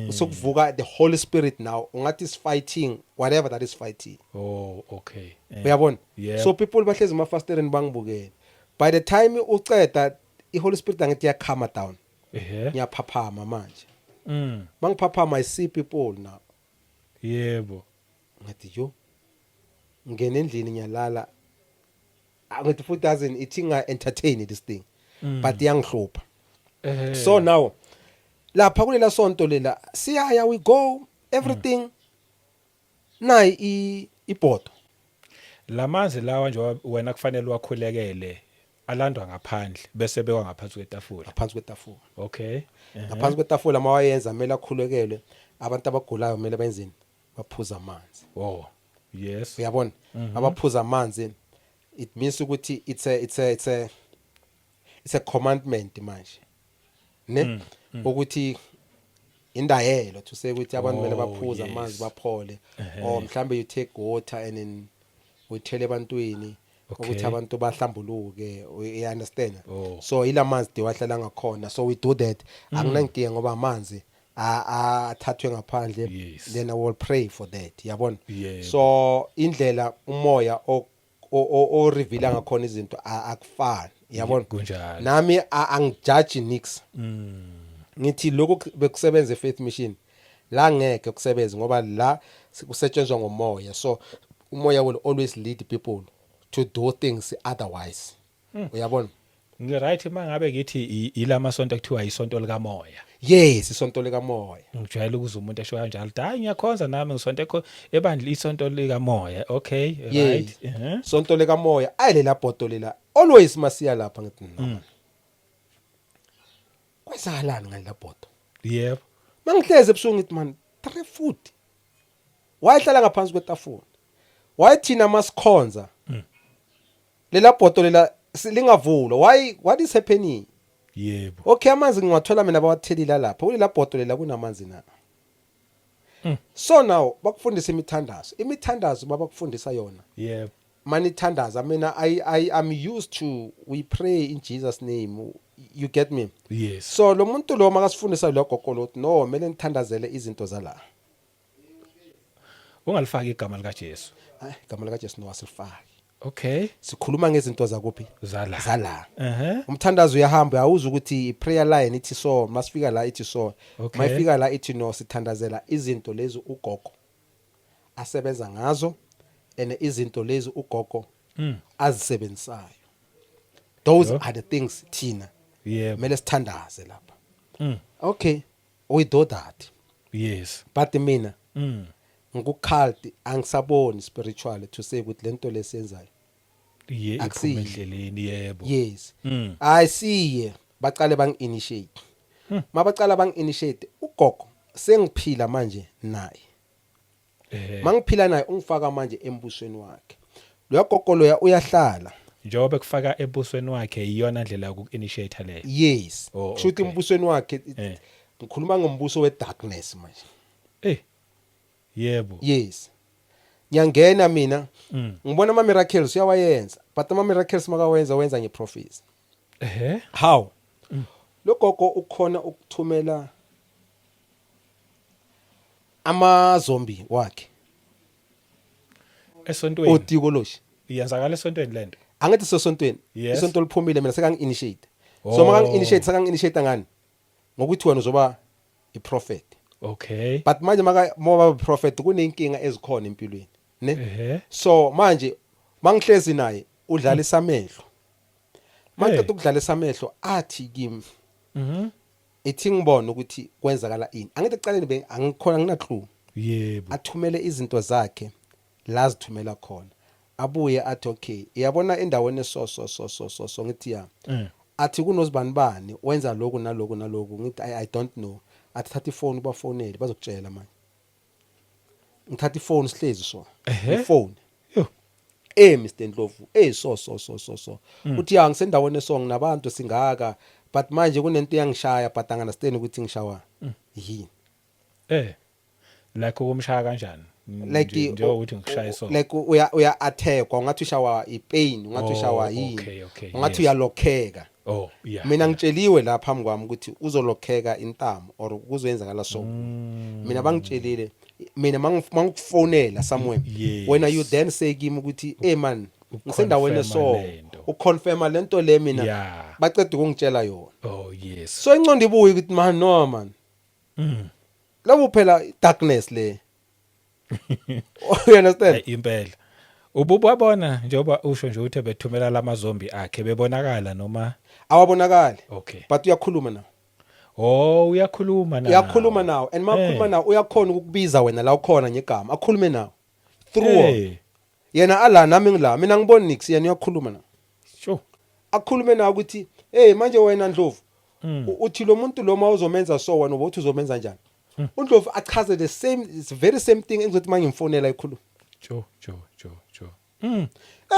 sokuvuka the Holy Spirit now, ungathi is fighting whatever that is fighting. Oh, okay. Uyabona? Yep. So people bahlezi emafasitereni bangibukele. By the time uceda, i-Holy Spirit angithi iyacalma down. Ngiyaphaphama manje. Mangiphaphama, I see people now. Ngathi yo, ngene endlini, ngiyalala, angithi futhi doesn't ithi nga entertain this thing, but iyangihlupha. So now lapha kulela sonto lela siyaya, we go, everything, nayi ibhodo. Lamanzi lawa nje wena kufanele wakhulekele. Alandwa ngaphandle bese bekwa ngaphansi kwetafula. Ngaphansi kwetafula. Okay. Ngaphansi kwetafula mawayenza kumele akhulekelwe, abantu abagulayo kumele benzeni? Baphuza amanzi. Oh yes. Uyabona, abaphuza amanzi, it means ukuthi it's a commandment manje, ne ukuthi indayelo to say ukuthi abantu kumele baphuze amanzi baphole, or mhlambe you take water and then uyithele ebantwini ukuthi abantu bahlambuluke, you understand? Oh. So ilamanzi diwahlala ngakhona, so we do that. Anginankinga ngoba amanzi athathwe ngaphandle. Then I will pray for that, yabona? So indlela umoya o reveal ngakhona izinto akufani, yabona? Kunjalo. Nami angijudge nix. Ngithi lokhu bekusebenza eFaith Mission, la ngeke kusebenze ngoba la kusetshenzwa ngomoya, so umoya will always lead people to do things otherwise, uyabona? Ngiright mangabe ngithi ilamasonto ekuthiwa isonto likamoya? Yes, isonto likamoya. Ngijwayele ukuzwa umuntu esho kanjalo ukuthi, hayi, ngiyakhonza nami, ngisonto ebandla, isonto likamoya. Okay, right. Sonto likamoya, ayilela bhodo lela, always masiya lapha ngithi, no, kwenzakalani ngalela bhodo? Mangihlezi ebusuku ngithi, man, 3 foot wayehlala ngaphansi kwetafula, wayethina masikhonza lela bhodo lela lingavulwa. Why? What is happening? Okay, amanzi ngiwathola mina, bawathelile lapha kulela bhodo lela, kunamanzi na. So now bakufundisa imithandazo, imithandazo babakufundisa yona. Manithandaza, mina I am used to, we pray in Jesus' name, you get me? Yes. So lo muntu lo makasifundisa lo gogo lo uthi, no, kumele nithandazele izinto zala. Ungalifaki igama lika Jesu. Hayi, igama lika Jesu no, asilifaki. Sikhuluma ngezinto zakuphi? Zala. Zala. Umthandazo uyahamba, uyawuza ukuthi i-prayer line ithi so, masifika la ithi so. Mayifika la ithi no, sithandazela izinto lezi ugogo asebenza ngazo and izinto lezi ugogo azisebenzisayo. Those are the things thina kumele sithandaze lapha. Okay, we do that. But mina ngikucult, angisaboni spiritually to say ukuthi lento lesiyenzayo Ye, iphuma Akusiyo. endleleni, yebo. Yes. Ayisiye, baqale bangi-initiate. Mabaqala bangi-initiate ugogo, sengiphila manje naye. Mangiphila naye, ungifaka manje embusweni wakhe loya gogo loya, uyahlala. Njengoba kufaka ebusweni wakhe, iyona ndlela yoku-initiate leyo? Yes. Kusho ukuthi embusweni wakhe, ngikhuluma ngombuso we-darkness manje. Yebo. Yes, ngiyangena mina. Ngibona ama miracles uyawayenza, but ama miracles makawenza, wenza ngeprofecy. How? Lo gogo ukhona ukuthumela ama zombie wakhe. Esontweni? Otikoloshi. Iyenzakala esontweni lento? Angithi sosontweni. Isonto liphumile, mina sekangi initiate. So makangi initiate, sekangi initiate ngani? Ngokuthi wena uzoba iprophet. But manje maka moba prophet, kunenkinga ezikhona empilweni, ne? So manje mangihlezi naye, udlalisa amehlo. Maqeda ukudlalisa amehlo, athi kimi, ithi ngibone ukuthi kwenzakala ini. Angithi ekuqaleni angikhona, ngina clue. Athumele izinto zakhe la zithumela khona, abuye athi, okay, uyabona endaweni so so so so so so. Ngithi ya. Athi kunozibani bani wenza lokhu naloku naloku. Ngithi I don't know. Athi thatha ifoni ubafonele, bazokutshela. Manje ngithatha ifoni, sihlezi so, ifoni. Mr Ndlovu, so so so so so, uthi ya, ngisendaweni eso, nginabantu singaka, but manje kunento iyangishaya, but angi-understand ukuthi ngishawa yini. Like ukumshaya kanjani? Like Njengokuthi ngikushaya so. Like uya attackwa, ungathi ushawa ipain, ungathi ushawa yini, ungathi uyalokheka. Mina ngitsheliwe la phambi kwami ukuthi uzolokheka intamo or kuzoyenzakala so. Mina bangitshelile, mina mangikufonela somewhere, wena you then say kimi ukuthi, hey man, ngisendaweni so. Uconfirma lento. Uconfirma lento le mina baceda ukungitshela yona. So inqondo ibuye ukuthi, man, no man, labo phela darkness le, you understand? Impela ububabona njengoba usho nje ukuthi bethumela lamazombi akhe, bebonakala noma? Awabonakali. But uyakhuluma nawo. Oh, uyakhuluma nawo. Uyakhuluma nawo, and makhuluma nawo, uyakhona ukukubiza wena la ukhona ngegama, akhulume nawo through yena ala, nami ngila, mina ngiboni nix, yena uyakhuluma nawo. Akhulume nawe ukuthi, "Hey, manje wena Ndlovu, Mm. uthi lo muntu lo mawuzomenza so, wena ubothi uzomenza njani?" UNdlovu achaze the same, it's very same thing engizothi mangimfonela ikhuluma. Jo jo jo jo.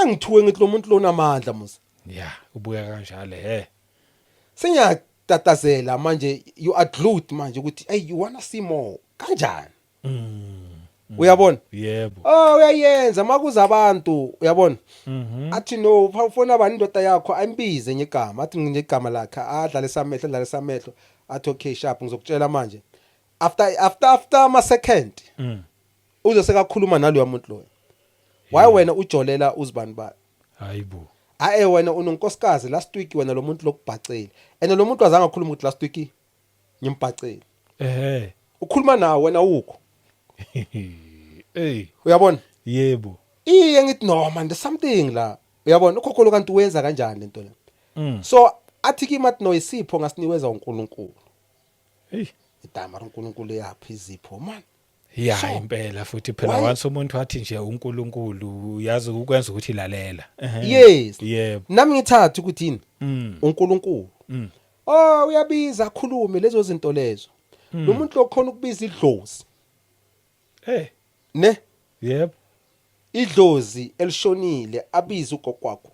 Engithuke, ngithi lo muntu lo unamandla musa. Yeah, ubuya kanjalo he. Sengiyatatazela manje, you are glued manje ukuthi, hey, you wanna see more, kanjani? Uyabona? Yebo. Oh, uyayenza makuza abantu, uyabona? Mhm. Athi no, ufona bani indoda yakho, ayimbize ngegama, athi ngegama lakhe, adlale samehlo, adlale samehlo, athi, "Okay, sharp, ngizokutshela manje after ama second." Uze sekakhuluma naloya muntu loyo, "Why wena ujolela uzibani ba?" Hayibo. Aye, wena unonkosikazi, last week wena lo muntu lokubhacile, and lo muntu azange akhuluma ukuthi last week ngimbhacile. Ukhuluma nawe wena ukho. Hey. Uyabona? Yebo. Iye, ngithi no man, there's something la, uyabona? Ukhokho lo kanti wenza kanjani lento le? So athi kimi, athi no, isipho ngasiniweza uNkulunkulu. Hey. Idama uNkulunkulu yaphi izipho man? Ya. So, Impela futhi phela once umuntu athi nje uNkulunkulu, uyazi ukwenza ukuthi lalela. Yes. Yebo. Nami ngithatha ukuthi yini? uNkulunkulu. Oh, uyabiza, akhulume lezo zinto lezo. Lo muntu lokhona ukubiza idlozi. Ne? Yebo. Idlozi elishonile, abize ugogo wakho.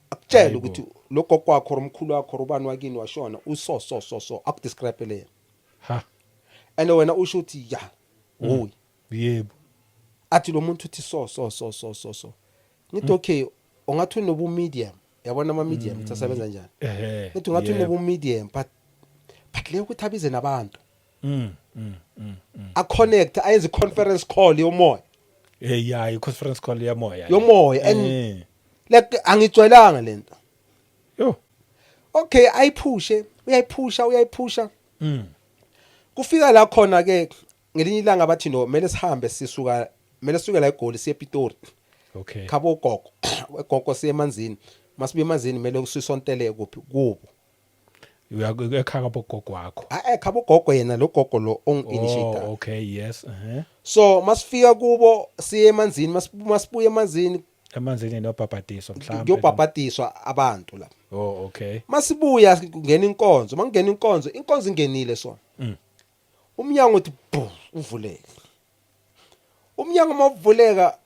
Akutshela ukuthi lo gogo wakho, omkhulu wakho, ubani wakini washona, uso so so so, akudescribe le. Ha. And wena usho uthi ya, uyi. Athi lo muntu uthi so so so so so so. Ngithi okay, ungathi unobu medium. Yabona ama medium ukuthi asebenza njani? Ngithi ungathi unobu medium, but leyo ukuthi abize nabantu. Aconnect, ayenze conference call yomoya. Eh, ya, i conference call yamoya. Yomoya, and like angijwayelanga lento. Yo. Okay, ayiphushe, uyayiphusha, uyayiphusha. Kufika la khona ke ngelinye ilanga bathi no, kumele sihambe, sisuka, kumele sisuke la eGoli siye ePitori. Khabo gogo, egogo siye emanzini, masibuye emanzini kumele sisontele kuphi, kubo. Uya ekhaya bogogo wakho. Ah, khabo gogo, yena lo gogo lo ong initiator. Oh, okay, yes. So masifika kubo siye emanzini, masibuye emanzini, Emanzini nobhabhadiso mhlawumbe. Kuyobhabhadiswa abantu la. Oh, okay. Masibuya kungena inkonzo, mangena inkonzo, inkonzo ingenile, so umnyango uthi bu uvuleke. Umnyango mawuvuleka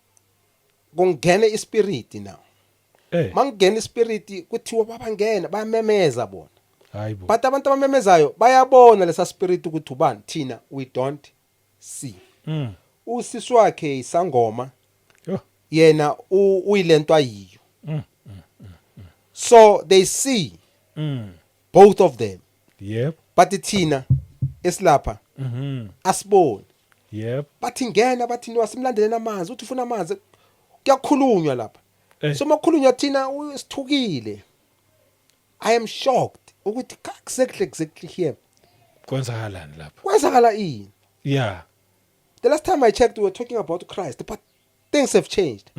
kungena ispirit now. Mangena ispirit kuthiwa babangena, bayamemeza bona. Hayibo. But abantu abamemezayo bayabona lesa spirit ukuthi ubani, thina we don't see. Usisi wakhe isangoma. Yo. Yena uyilento ayiyo. So they see both of them. But thina esilapha asiboni. Bathi ngena, bathi niwasimlandeleni amanzi, uthi ufuna amanzi, kuyakhulunywa lapha. So makhulunywa thina sithukile. I am shocked ukuthi exactly exactly here Kwenzakalani lapha? Kwenzakala ini? The last time I checked, we were talking about Christ, but things have changed.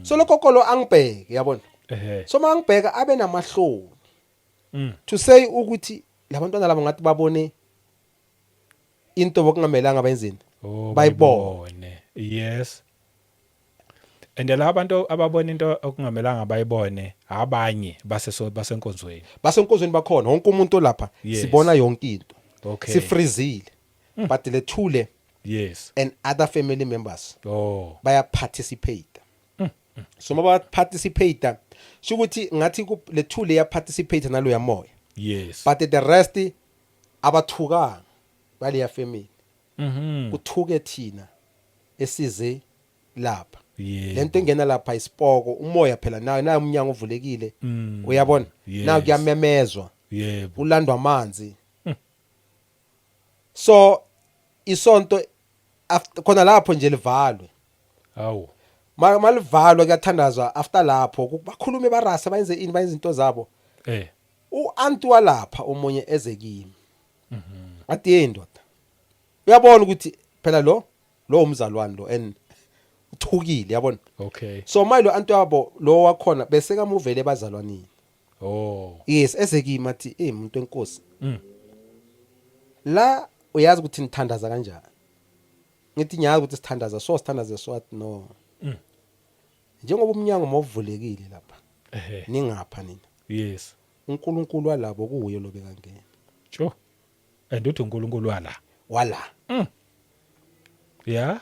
So lokokolo angibheke, yabona? So mangibheka abe namahloni to say ukuthi labantwana laba ngathi babone into bokungamelanga bayenzeni. Oh, Bayibone. bayibone. Yes. And la abantu ababona into okungamelanga bayibone, abanye base basenkonzweni. Basenkonzweni bakhona, wonke umuntu olapha sibona yonke into. Sifreezile. But le thule and other family members baya participate. So maba participate, shukuthi ngathi le thule ya participate nalo yamoya. But the rest abathukanga baleya family. Kuthuke thina esize lapha. Lento engena lapha isipoko umoya phela, nayo umnyango uvulekile. Uyabona? Nayo kuyamemezwa. Ulandwa amanzi. So isonto after khona lapho nje livalwe. Awu. Malivalwa kuyathandazwa after lapho, bakhulume, barasa, bayenze ini, bayenze into zabo. Uanti walapha omunye eze kimi. Athi, "Hey ndoda. Uyabona ukuthi phela lo umzalwane lo and uthukile, yabona?" So manje lo anti wabo lo wakhona bese kamuvele ebazalwanini. Yes, eze kimi athi, "Hey umuntu wenkosi. La uyazi ukuthi nithandaza kanjani?" Ngithi ngiyazi ukuthi sithandaza so, sithandaze so, athi no. Njengoba umnyango mawuvulekile lapha, ningapha nina. Yes. uNkulunkulu walabo kuye lo bekangena. Sure. And uthi uNkulunkulu wala. Wala. Yeah.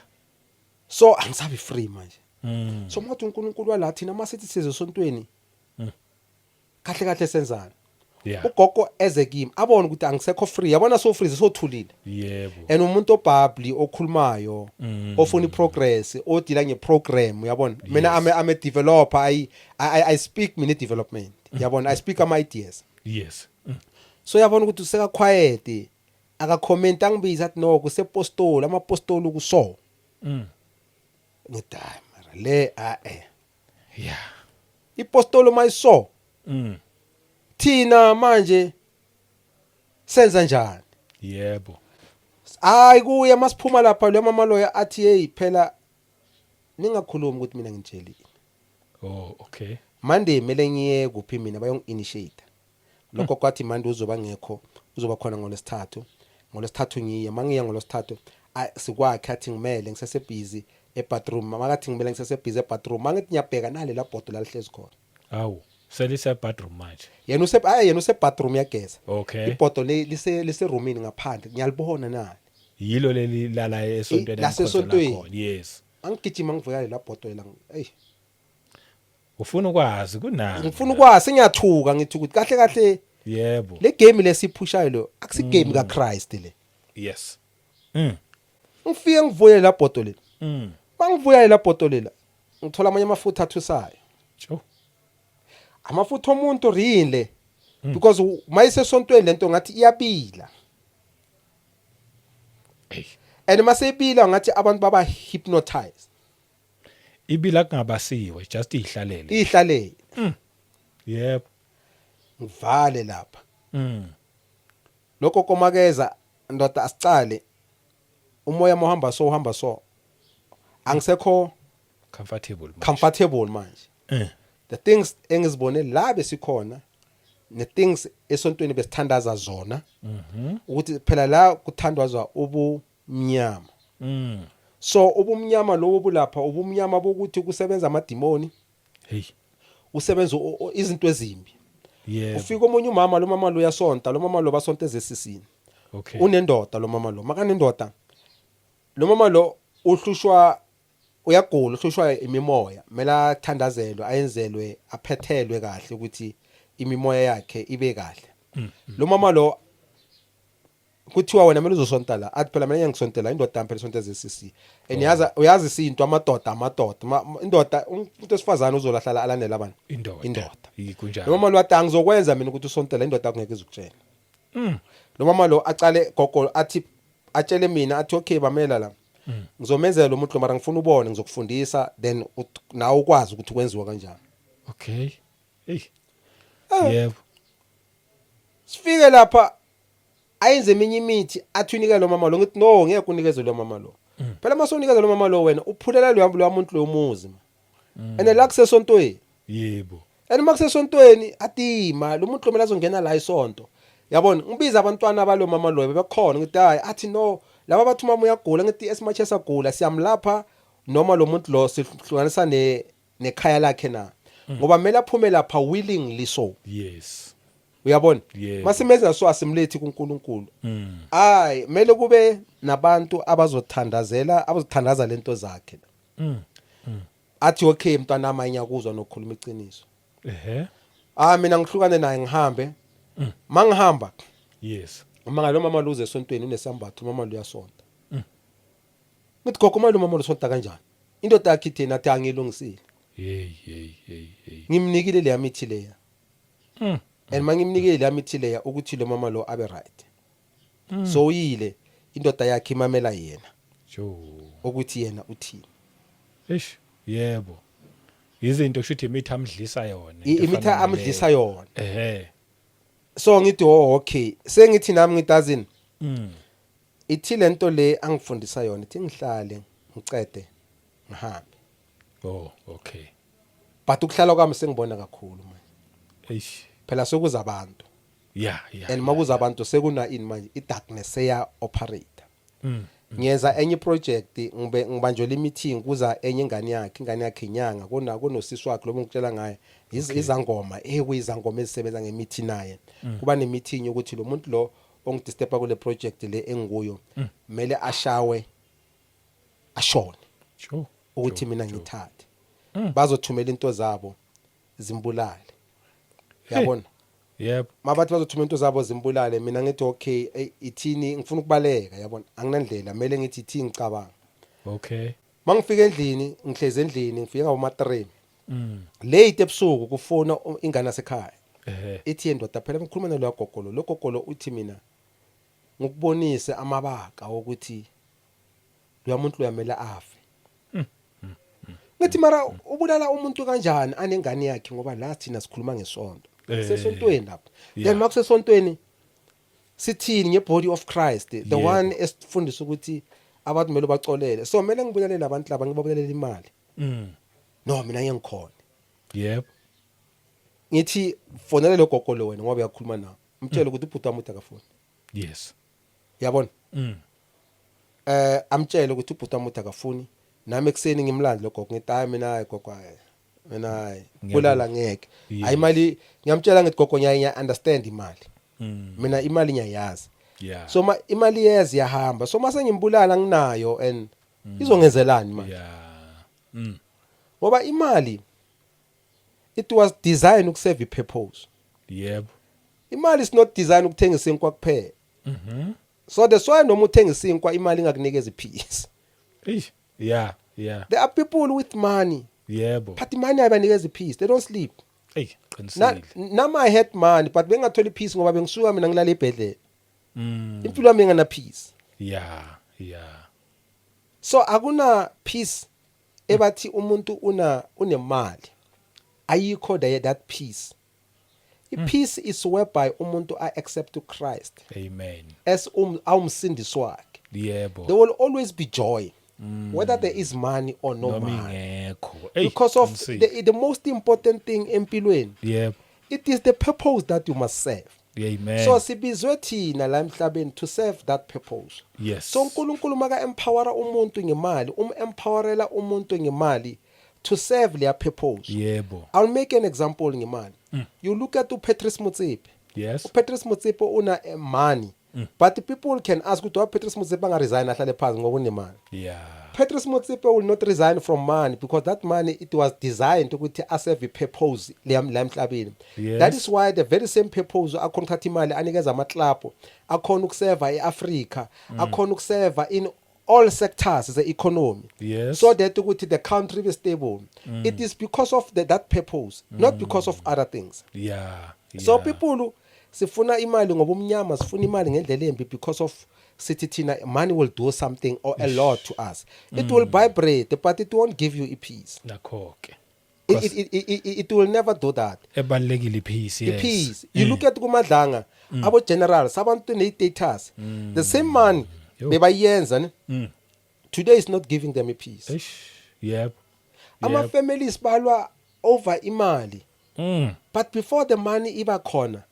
So angisabi free manje. So mathi uNkulunkulu wala, thina masithi size esontweni, kahle kahle senzani? Ugogo eze kimi, abone ukuthi angisekho free, yabona, so free sothulile. And umuntu obubbly, okhulumayo, ofuna iprogress, odila ngeprogram, uyabona, mina I'm a developer. I speak mina development, yabona, I speak ama ideas. So yabona ukuthi useka quiet, akacomment, angibiza, athi no, kusepostoli, amapostoli kuso. Ngithi hayi, mara le a eh ipostoli mayiso, thina manje senza njani? Hayi, kuye masiphuma lapha, lo mama loya athi, hey, phela ningakhulumi ukuthi mina ngitshelile. Oh, okay. Monday mele ngiye kuphi mina, bayongi-initiate. Lokho kwathi Monday uzoba ngekho, uzoba khona ngolwesithathu. Ngolwesithathu ngiye, mangiya ngolwesithathu, sikwakhe, athi ngimele ngisese busy ebathroom. Makathi ngimele ngisese busy ebathroom, mangithi ngiyabheka, nale la bhodo lalihlezi khona. Awu, selise bathroom manje. Yena use, hayi, yena use bathroom, yageza. Ibhodo lise roomini ngaphandle, ngiyalibona nali. Yilo leli lala esontweni. Lasesontweni. Engikhonzela khona. Yes. Angigijima, ngivuka lela bhodo la, hey. Ufuna ukwazi kunani? Ngifuna ukwazi, ngiyathuka, ngithi ukuthi kahle kahle le game lesiphushayo lo akusi game kaChrist le. Ngifike ngivuye la bhodo le. Mangivuya la bhodo lela, ngithola amanye amafutha athusayo. Sure. Amafutha omuntu real le, because mayisesontweni lento ngathi iyabila. Hey. And maseyibila ngathi abantu baba hypnotized. Ibila kungabasiwe, just ihlalele. Ihlalele. Ngivale lapha. Lokho komakeza ndoda, asicale umoya mohamba, so uhamba, so angisekho Comfortable manje. Comfortable manje. The things engizibone la besikhona, ne things esontweni besithandaza zona, ukuthi phela la kuthandwazwa ubumnyama. So ubumnyama lobo bulapha, ubumnyama bokuthi kusebenza amadimoni, kusebenza izinto ezimbi. Ufika omunye umama, lo mama lo uyasonta, lo mama lo basonta ezesisini. Unendoda lo mama lo, makanendoda lo mama lo uhlushwa, uyagula, uhlushwa imimoya, kumele athandazelwe, ayenzelwe, aphethelwe kahle ukuthi imimoya yakhe ibe kahle. Lo mama lo kuthiwa wena kumele uzosonta la, athi phela mina ngiyakusontela, indoda yami phela isonta ezesisi. And yazi, uyazi isinto, amadoda amadoda, indoda, umuntu wesifazane uzolahlala alandela abantu. Indoda. Indoda. Kunjalo. Lo mama lo athi angizokwenza mina ukuthi usontela indoda yakho, ngeke izukutshela. Lo mama lo acale gogo, athi atshele mina, athi okay, bamela la, ngizomenzela lo muntu lo, mara ngifuna ubone, ngizokufundisa, then nawe ukwazi ukuthi kwenziwa kanjani. Okay. Hey. Yebo. Sifike lapha, ayenze eminye imithi, athi unike lo mama lo. Ngithi no, ngeke unikeze lo mama lo. Phela mase unikeza lo mama lo, wena uphulela lo muntu lo muzi, and la kusesontweni. And makusesontweni atima lo muntu lo mele azongena la isonto, yabona. Ngibiza abantwana balo mama lo, bebekhona, ngithi hayi, athi no, laba bathi umama uyagula. Ngithi as much as agula, siyamlapha noma lo muntu lo sihlukanisa ne nekhaya lakhe na, ngoba kumele aphume lapha willingly, so uyabona, masimeza so asimlethi kuNkulunkulu. Hayi, kumele kube nabantu abazothandazela, abazothandaza lento zakhe. Athi okay mntwana wami, ngiyakuzwa nokukhuluma iqiniso. Ah, mina ngihlukane naye, ngihambe. Mangihamba, uma ngalo mama luze esontweni, unesambatho mama lo, uyasonta. Ngithi gogo, manje mama lo kanjani, indoda yakhe ithini? Athi angilungisile. Hey hey hey hey. Ngimnikile leya mithi leya. And mangimnikile leya mithi leya ukuthi lo mama lo abe right. So uyile, indoda yakhe imamela yena Jo. ukuthi yena uthini. Eish. Yebo. Izinto kushuthi imithi amdlisa yona. Imithi into efana amdlisa naleyo. yona. So ngithi oh okay, sengithi nami ngithi azini, ithi lento le angifundisa yona, ithi ngihlale ngicede ngihambe. Oh, okay. But ukuhlala kwami sengibona kakhulu manje. Eish. Phela sekuza abantu. And makuza abantu, sekuna ini manje, i darkness seya operate. Ngiyenza enye project, ngibe ngibanjwela i-meeting, kuza enye ingane yakhe, ingane yakhe inyanga, kuna kunosisi wakhe lo ngikutshela ngaye. Izangoma kuyizangoma ezisebenza ngemithi naye. Kuba ne-meeting yokuthi lo muntu lo ongidisturba kule project le engikuyo kumele ashawe ashone ukuthi mina ngithathe. Bazothumela into zabo zimbulale, yabona? Yebo. Mabathi bazothumela into zabo zimbulale, mina ngithi okay, ey, ithini, ngifuna ukubaleka, yabona, anginandlela, kumele ngithi ithini, ngicabanga. Mangifika endlini, ngihlezi endlini, ngifike ngaboma 3 late ebusuku, kufona ingane yasekhaya. Ithi, "Yendoda, phela ngikhuluma nalo gogolo, lo gogolo uthi mina ngikubonise amabaka wokuthi lo muntu uyamela afe." Ngithi, "Mara ubulala umuntu kanjani anengane yakhe?" Ngoba la thina sikhuluma ngesonto, sesontweni lapho. Then makusesontweni sithini ngebody of Christ, the one esifundisa ukuthi abantu kumele bacolele? So kumele ngibulale abantu laba, ngibabulalela imali? No, mina ngeke ngikhona. Ngithi fonela lo gogo lo wena, ngoba uyakhuluma nawe, umtshele ukuthi ubhuti wami uthi akafuni. Yabona? Amtshele ukuthi ubhuti wami uthi akafuni. Nami ekseni ngimlande lo gogo, ngithi, "Hayi mina, hayi gogo, hayi mina, hayi, bulala ngeke." Hayi, imali, ngiyamtshela, ngithi, "Gogo, ngiya understand imali. Mina imali ngiyayazi." So ma imali yeza iyahamba, so mase ngimbulala nginayo and izongenzelani imali? Ngoba imali, it was designed ukuserve ipurpose. Imali is not designed ukuthenga isinkwa kuphela. So that's why noma uthenga isinkwa, imali ingakunikeza ipeace. Eish, yeah. There are people with money, but imali ayibanikeza ipeace, they don't sleep. Ey, Na, qinisile. Nama I had money, but bengathola ipeace ngoba bengisuka mina ngilala ebhedlela. Impilo yami ingana peace. So akuna peace ebathi umuntu una unemali, ayikho that peace. I-peace is whereby umuntu a accept uChrist Amen. as awumsindisi wakhe. There will always be joy whether there is money or no Noma money, ingekho. Ey, because of qinisile. the most important thing empilweni, it is the purpose that you must serve. Amen. So sibizwe thina la emhlabeni to serve that purpose. So uNkulunkulu maka empowera umuntu ngemali, empowerela umuntu ngemali to serve their purpose. I'll make an example ngemali. You look at uPatrice Motsepe. UPatrice Motsepe una money, but the people can ask ukuthi why Patrice Motsepe anga resign, ahlale phansi ngoba unemali. Patrice Motsepe will not resign from money because that money, it was designed ukuthi aserve purpose la emhlabeni. That is why the very same purpose akhona ukuthatha imali anikeza ama-club, akhona ukuseva eAfrica, akhona ukuseva in all sectors the economy, so that ukuthi the country be stable. It is because of that purpose, not because of other things. So people sifuna imali ngoba umnyama, sifuna imali ngendlela embi because of sithi thina money will do something or a lot to us. It will buy bread, but it won't give you a peace. Nakho ke. It will never do that. Ebalekile ipeace, yes. I-peace, you look at kuMadlanga, abo generals, abantu ne-status, the same money Yo. bebayenza ne today is not giving them a peace. Eish. Yebo. Ama families balwa over imali, but before the money iba khona,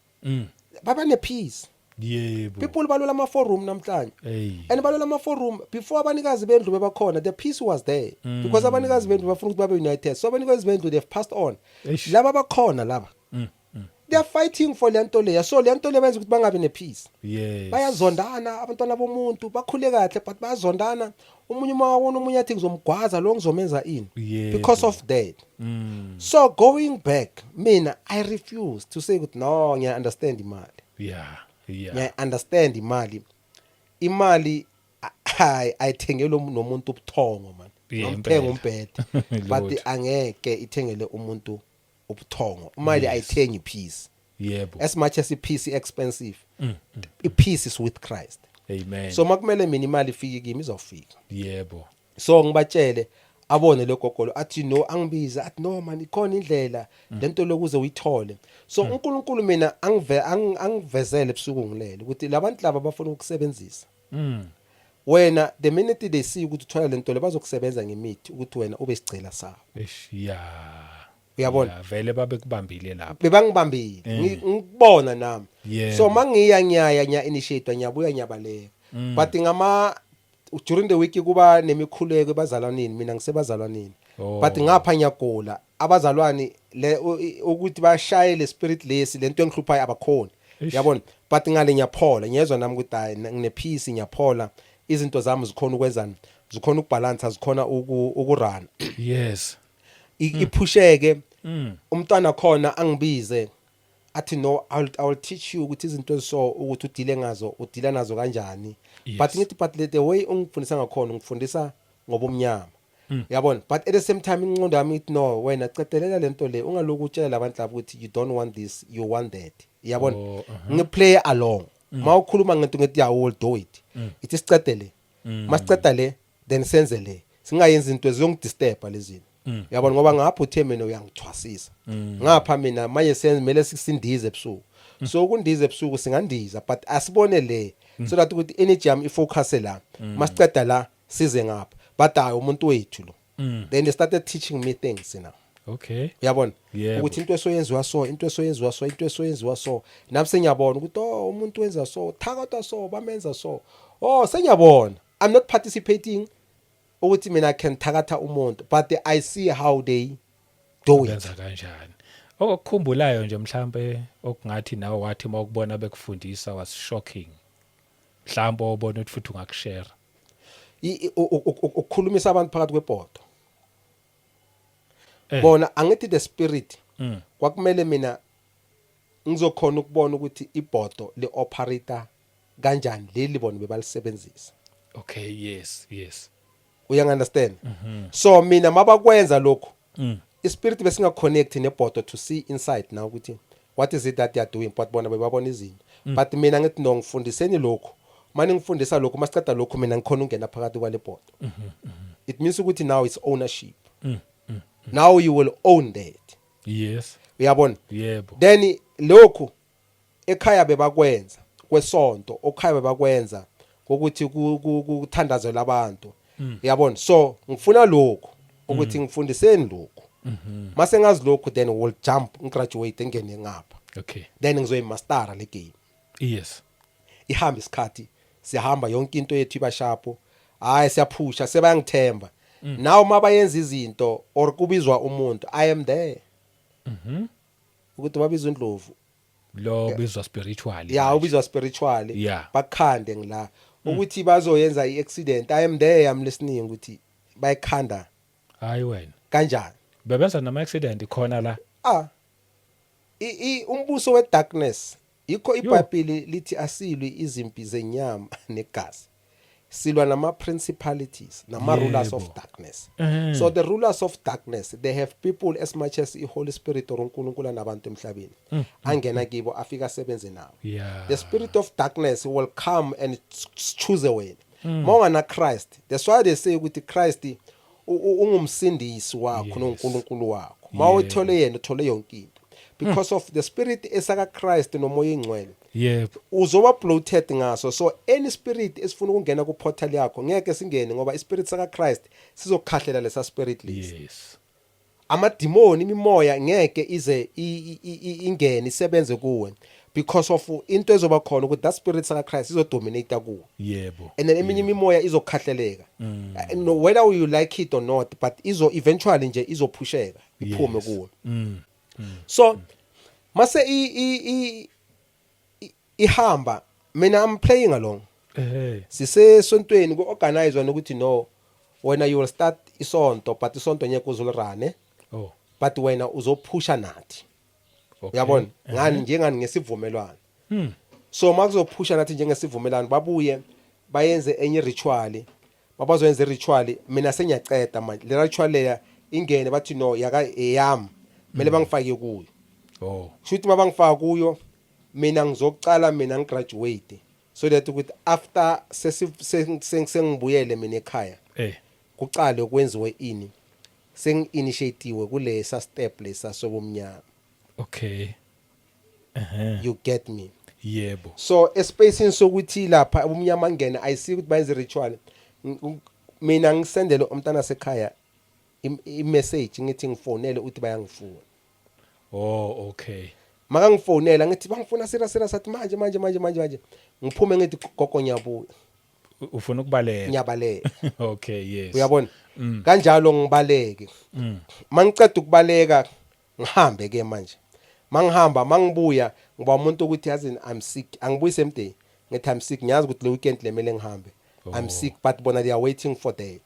baba ne peace. People balwela ama four room namhlanje. Hey. And balwela ama four room before abanikazi bendlu bebakhona, the peace was there because abanikazi bendlu bafuna ukuthi babe united. So abanikazi bendlu, they've passed on. Eish. Laba bakhona laba, they are fighting for lento leya, so lento le benza ukuthi bangabi ne peace. Bayazondana abantwana bomuntu, bakhule kahle but bayazondana. Omunye uma wabona omunye athi, "Ngizomgwaza lo, ngizomenza ini," because of that. So going back, mina I refuse to say ukuthi no, ngiya understand imali. Ngiya understand imali. Imali hayi, ayithengele nomuntu ubuthongo man. Nomthenga umbhede, but Lutho. angeke ithengele umuntu ubuthongo imali. Ayithengi peace. As much as ipeace expensive, ipeace is with Christ. Amen. So makumele mina imali ifike kimi, izofika. So ngibatshele, abone lo gogolo, athi no, angibiza, athi no man, ikhona indlela lento lokuze uyithole. So uNkulunkulu mina angivezele ebusuku ngilele ukuthi labantu laba bafuna ukusebenzisa wena. The minute they see ukuthi uthola lento le, bazokusebenza ngemithi ukuthi wena ube sigcila sabo. Eish, yeah. Uyabona? Yeah, vele babe kubambile lapho. Bebangibambile. Ngikubona nami. So mangiya, ngiyaya, ngiya initiate, ngiyabuya, ngiyabaleka, but ngama During the week kuba nemikhuleko ebazalwaneni, mina ngisebazalwaneni. But ngapha ngiyagula, abazalwane le ukuthi bashaye le spirit lesi, lento engihluphayo, abakhoni. Eish. Yabona, but ngale ngiyaphola, ngiyezwa nami ukuthi hayi, ngine peace, ngiyaphola, izinto zami zikhona ukwenzani, zikhona ukubalance, zikhona ukurun. Iphusheke. Umntwana khona angibize athi, "No, I will teach you ukuthi izinto eziso ukuthi udile ngazo, udila nazo kanjani." But ngithi, but the way ungifundisa ngakhona, ungifundisa ngobumnyama. Yabona, but at the same time ingqondo yami ithi, "No, wena cedelela lento le, ungaloku utshela labantu laba ukuthi you don't want this, you want that." Yabona? Oh, uh-huh. Ngiplay along. Mawukhuluma ngento ngithi, "Yeah, we will do it." Ithi sicede le, masiceda le then senze le, singayenzi into eziyongidisturba lezi. Yabona, ngoba ngapha uthe mina uyangithwasisa, ngapha mina manje senze kumele sisindize ebusuku. So ukundiza ebusuku singandiza, but asibone le so that ukuthi energy yami ifocus la, masiceda la size ngapha. But hayi, umuntu wethu lo. Then they started teaching me things now. Uyabona? Yebo. Ukuthi into esoyenziwa so, into esoyenziwa so, into esoyenziwa so, nami sengiyabona ukuthi, oh, umuntu wenza so, thakatha so, bamenza so. Oh, sengiyabona. I'm not participating ukuthi mina I can thakatha umuntu, but I see how they do it. Benza kanjani? Okukhumbulayo nje mhlambe okungathi nawe wathi mawukubona bekufundisa was shocking, mhlambe obona ukuthi futhi ungakushare. Ukukhulumisa abantu phakathi kwebhodo. Bona angithi the spirit kwakumele mina ngizokhona ukubona ukuthi ibhodo le operate kanjani, leli bona bebalisebenzisa. okay yes yes Uyangunderstand? So mina mabakwenza lokho, ispirit besinga connect nebhodo to see inside now ukuthi what is it that they are doing, but bona bebabona izinto. But mina ngithi, "No, ngifundiseni lokho." Manje ngifundisa lokho, masiceda lokho mina ngikhona ukungena phakathi kwale bhodo. It means ukuthi now it's ownership. Now you will own that. Uyabona? Yebo. Then lokhu ekhaya bebakwenza kwesonto, okhaya bebakwenza ukuthi kuthandazela abantu. Uyabona? So ngifuna lokhu ukuthi ngifundiseni lokhu, mase ngazi lokhu, then we'll jump, ngigraduate, ngene ngapha. Then ngizoyimastera le game. Ihamba isikhathi, siyahamba, yonke into yethu iba sharp. Hayi, siyaphusha, sebayangithemba now mabayenza izinto or kubizwa umuntu, I am there. Ukuthi babiza uNdlovu. Lo bizwa spiritually. Yeah. Manje. Ubizwa spiritually. Bakhande ngila ukuthi bazoyenza iaccident, I am there, I'm listening ukuthi bayikhanda Hayi wena. kanjani. Bebenza nama accident khona la. Ah, i umbuso we darkness, yikho iBhayibheli lithi asilwi izimpi zenyama negazi, silwa nama principalities, nama rulers of darkness. So the rulers of darkness, they have people as much as i Holy Spirit or uNkulunkulu anabantu emhlabeni angena kibo, afika asebenze nawo. The spirit of darkness will come and choose wena mawungana Christ. That's why they say ukuthi Christ ungumsindisi wakho noNkulunkulu wakho. Mawuthole yena, uthole yonke into because of the spirit esaka Christ noMoya Ingcwele. Uzoba bloated ngaso. So any spirit esifuna ukungena ku portal yakho ngeke singene, ngoba ispirit saka Christ sizokhahlela lesa spirit lesi. Amadimoni, imimoya ngeke ize ingene isebenze kuwe because of into ezoba khona ukuthi that spirit saka Christ izodominate kuwe. And then eminye imimoya izokhahleleka. No, whether you like it or not, but izo eventually nje izophusheka iphume kuwe. So mase ihamba, mina I'm playing along. Sisesontweni, kuorganizewa nokuthi, no, wena you will start isonto, but isonto ngeke uzulirane, but wena uzophusha nathi. Uyabona ngani, njengani ngesivumelwano. So makuzophusha nathi njengesivumelwano, babuye bayenze enye ritual, babazoyenza iritual, mina sengiyaceda manje le ritual leya ingene, bathi, "No, yaka eyami, kumele bangifake kuyo." Shuthi mabangifaka kuyo, mina ngizokucala mina ngigraduate so that ukuthi after sengibuyele mina ekhaya, kucale kwenziwe ini, sengi-initiatiwe kulesa step lesa sobumnyama. You get me? Yebo. So espacini sokuthi lapha ubumnyama ngena, ayisiki ukuthi bayenze ritual. Mina ngisendele umntana sekhaya i-message, ngithi ngifonele uthi bayangifuna. Oh, okay. Makangifonela ngithi bangifuna serious serious, athi manje manje manje manje manje, ngiphume ngithi, "Gogo, ngiyabuya." Ufuna ukubaleka. Ngiyabaleka. Okay, yes. Uyabona, kanjalo ngibaleke. Mangiceda ukubaleka, ngihambe ke manje. Mangihamba, mangibuya, ngiba umuntu ukuthi yazi I'm sick. Angibuyi same day, ngithi I'm sick. Ngiyazi ukuthi le weekend lemele ngihambe, I'm sick, but bona they are waiting for that.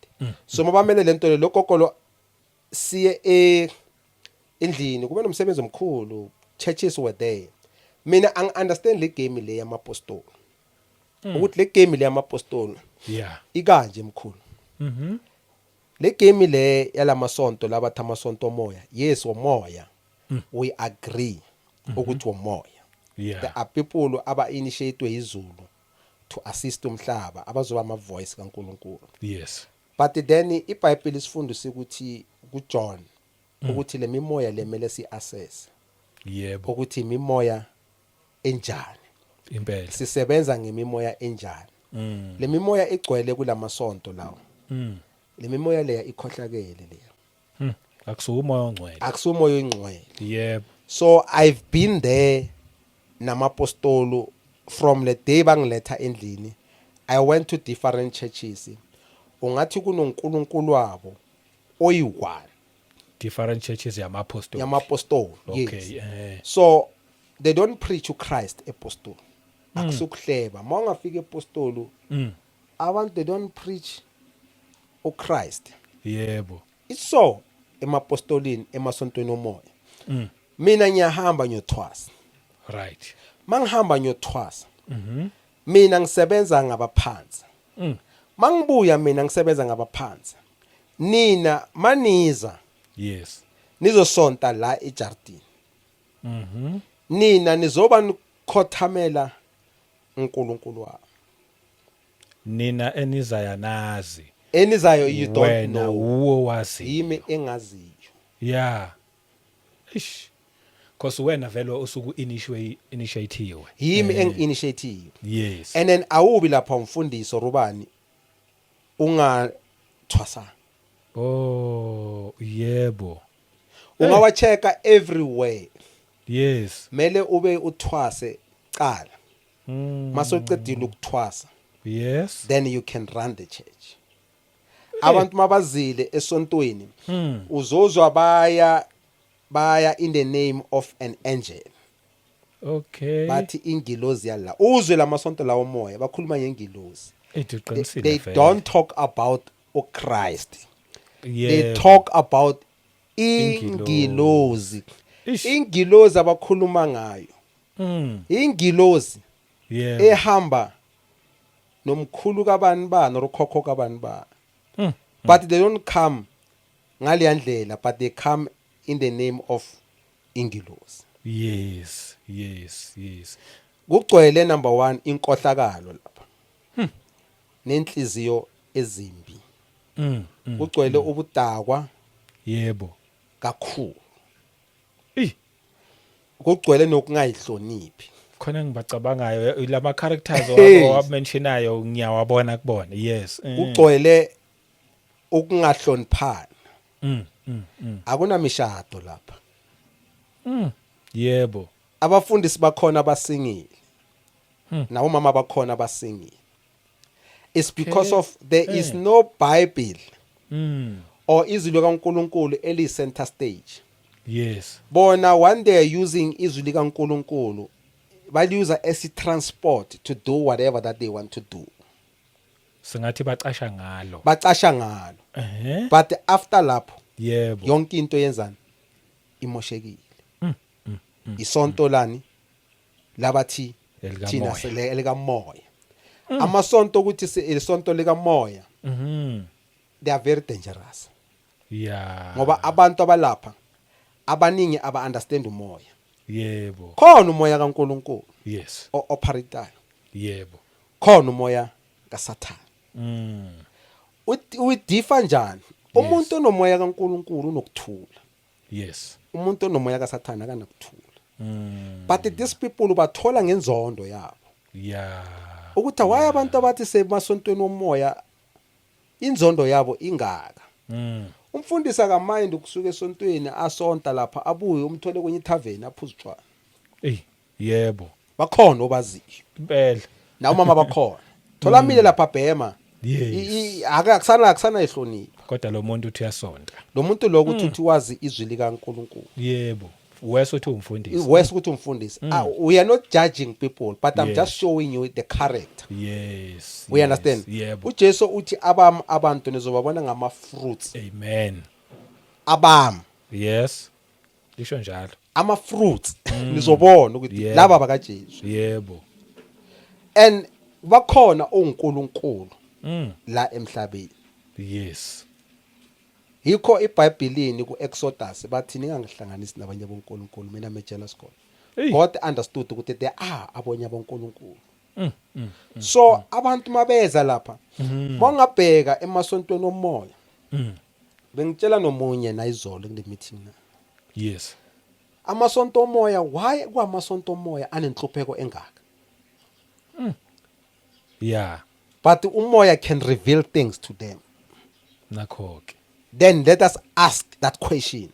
So mabamele lento le, lokokolo siye endlini, kube nomsebenzi omkhulu. Churches were there. Mina angi understand le game le yamapostoli, ukuthi le game le yamapostoli ikanje, mkhulu. Le game le yalamasonto labathi amasonto omoya, yes, omoya, we agree ukuthi omoya. There are people aba initiate izulu to assist umhlaba, abazoba ama voice kaNkuluNkulu. But then iBhayibheli isifundisa ukuthi kuJohn ukuthi le mimoya lemele si assess ukuthi imimoya enjani, sisebenza ngemimoya enjani. Le mimoya igcwele kulamasonto lawo. Le mimoya leya ikhohlakele leya. Akusuka umoya ongcwele. Akusumoya oyingcwele. So I've been there namapostolo from the day bangiletha endlini. I went to different churches. Ungathi kunoNkulunkulu wabo oyi-one. Different churches yamapostoli. Yamapostoli, yes. So they don't preach uChrist epostoli. Akusukuhleba mawungafika epostoli, abantu they don't preach uChrist. It's so emapostolini, emasontweni omoya. Mina ngiyahamba ngiyothwasa. Mangihamba ngiyothwasa, mina ngisebenza ngabaphansi. Mangibuya mina ngisebenza ngabaphansi, nina maniza nizosonta la ejardini. Nina nizoba nikhothamela uNkulunkulu wami. Nina enizaya nazi. Enizayo, you don't Wena know. Uwo wazi. Yimi engaziyo. Yeah, ish, cause wena vele usuku initiate initiatiwe. Yimi engi-initiative. And then awubi lapha umfundisi rubani ungathwasa. Oh, yebo. Ungawachecka everywhere. Mele ube uthwase qala. Masocedile ukuthwasa, then you can run the church. Abantu mabazile esontweni, uzozwa baya baya in the name of an angel. Bathi ingilozi yala, uzwe lamasonto lawo moya bakhuluma ngengilozi. Ethi uqinisile They vele. don't talk about uChrist, they talk about ingilozi. Ish. Ingilozi abakhuluma ngayo, ingilozi ehamba nomkhulu kabani bani or ukhokho kabani bani. But they don't come ngaleya ndlela, but they come in the name of ingilozi. yes yes yes Kugcwele number 1 inkohlakalo lapha nenhliziyo ezimbi. Kugcwele ubudakwa kakhulu. Kugcwele nokungayihloniphi. Khona ngibacabangayo lama characters owamentionayo, ngiyawabona kubona, yes. Kugcwele ukungahloniphani. Akunamishado lapha. Abafundisi bakhona abasingile, nabomama bakhona abasingile. It's because of there is no Bible or izwi likaNkuluNkulu eli center stage. Bona one, they are using izwi likaNkuluNkulu, baliusa as a transport to do whatever that they want to do. Singathi bacasha ngalo. Bacasha ngalo. But after lapho, yonke into yenzani imoshekile. Isonto lani labathi Elikamoya. thina sele elikamoya, amasonto ukuthi isonto likamoya, they are very dangerous, ngoba abantu abalapha abaningi aba understand umoya. Khona umoya kaNkuluNkulu o-operatayo, khona umoya kaSathane. Udifa njani umuntu onomoya kaNkuluNkulu? Unokuthula. Umuntu onomoya kaSathane akanakuthula. But these people bathola ngenzondo yabo ukuthi why abantu abathi semasontweni womoya inzondo yabo ingaka. Umfundisi akamind ukusuka esontweni asonta lapha, abuye umthole kwenye ithaveni aphuza utshwala. Ey, yebo. Bakhona obaziyo. Impela. Nawumama bakhona. Thola mile lapha bhema. Aka akusana ihlonipha. Kodwa lo muntu uthi uyasonta. Lo muntu lo ukuthi uthi wazi izwi likaNkuluNkulu. Yebo, wese uthi umfundisi. Wese ukuthi umfundisi. Ah, we are not judging people, but I'm just showing you the character. We understand? Yebo. UJesu uthi abam abantu nizobabona ngama fruits. Amen. Abam. Yes, lisho njalo. Ama fruits nizobona ukuthi laba bakaJesu. And bakhona oNkulunkulu la emhlabeni. Yikho iBhayibhelini kuExodus bathi ningangihlanganisi nabanye boNkulunkulu, mina I'm a jealous God. Hey. God understood ukuthi there are abonye aboNkulunkulu. So abantu mabeza lapha, mawungabheka emasontweni omoya, bengitshela nomunye nayizolo kule meeting na, amasonto omoya, why kwamasonto omoya anenhlupheko engaka? But umoya can reveal things to them. Nakho ke. Then let us ask that question,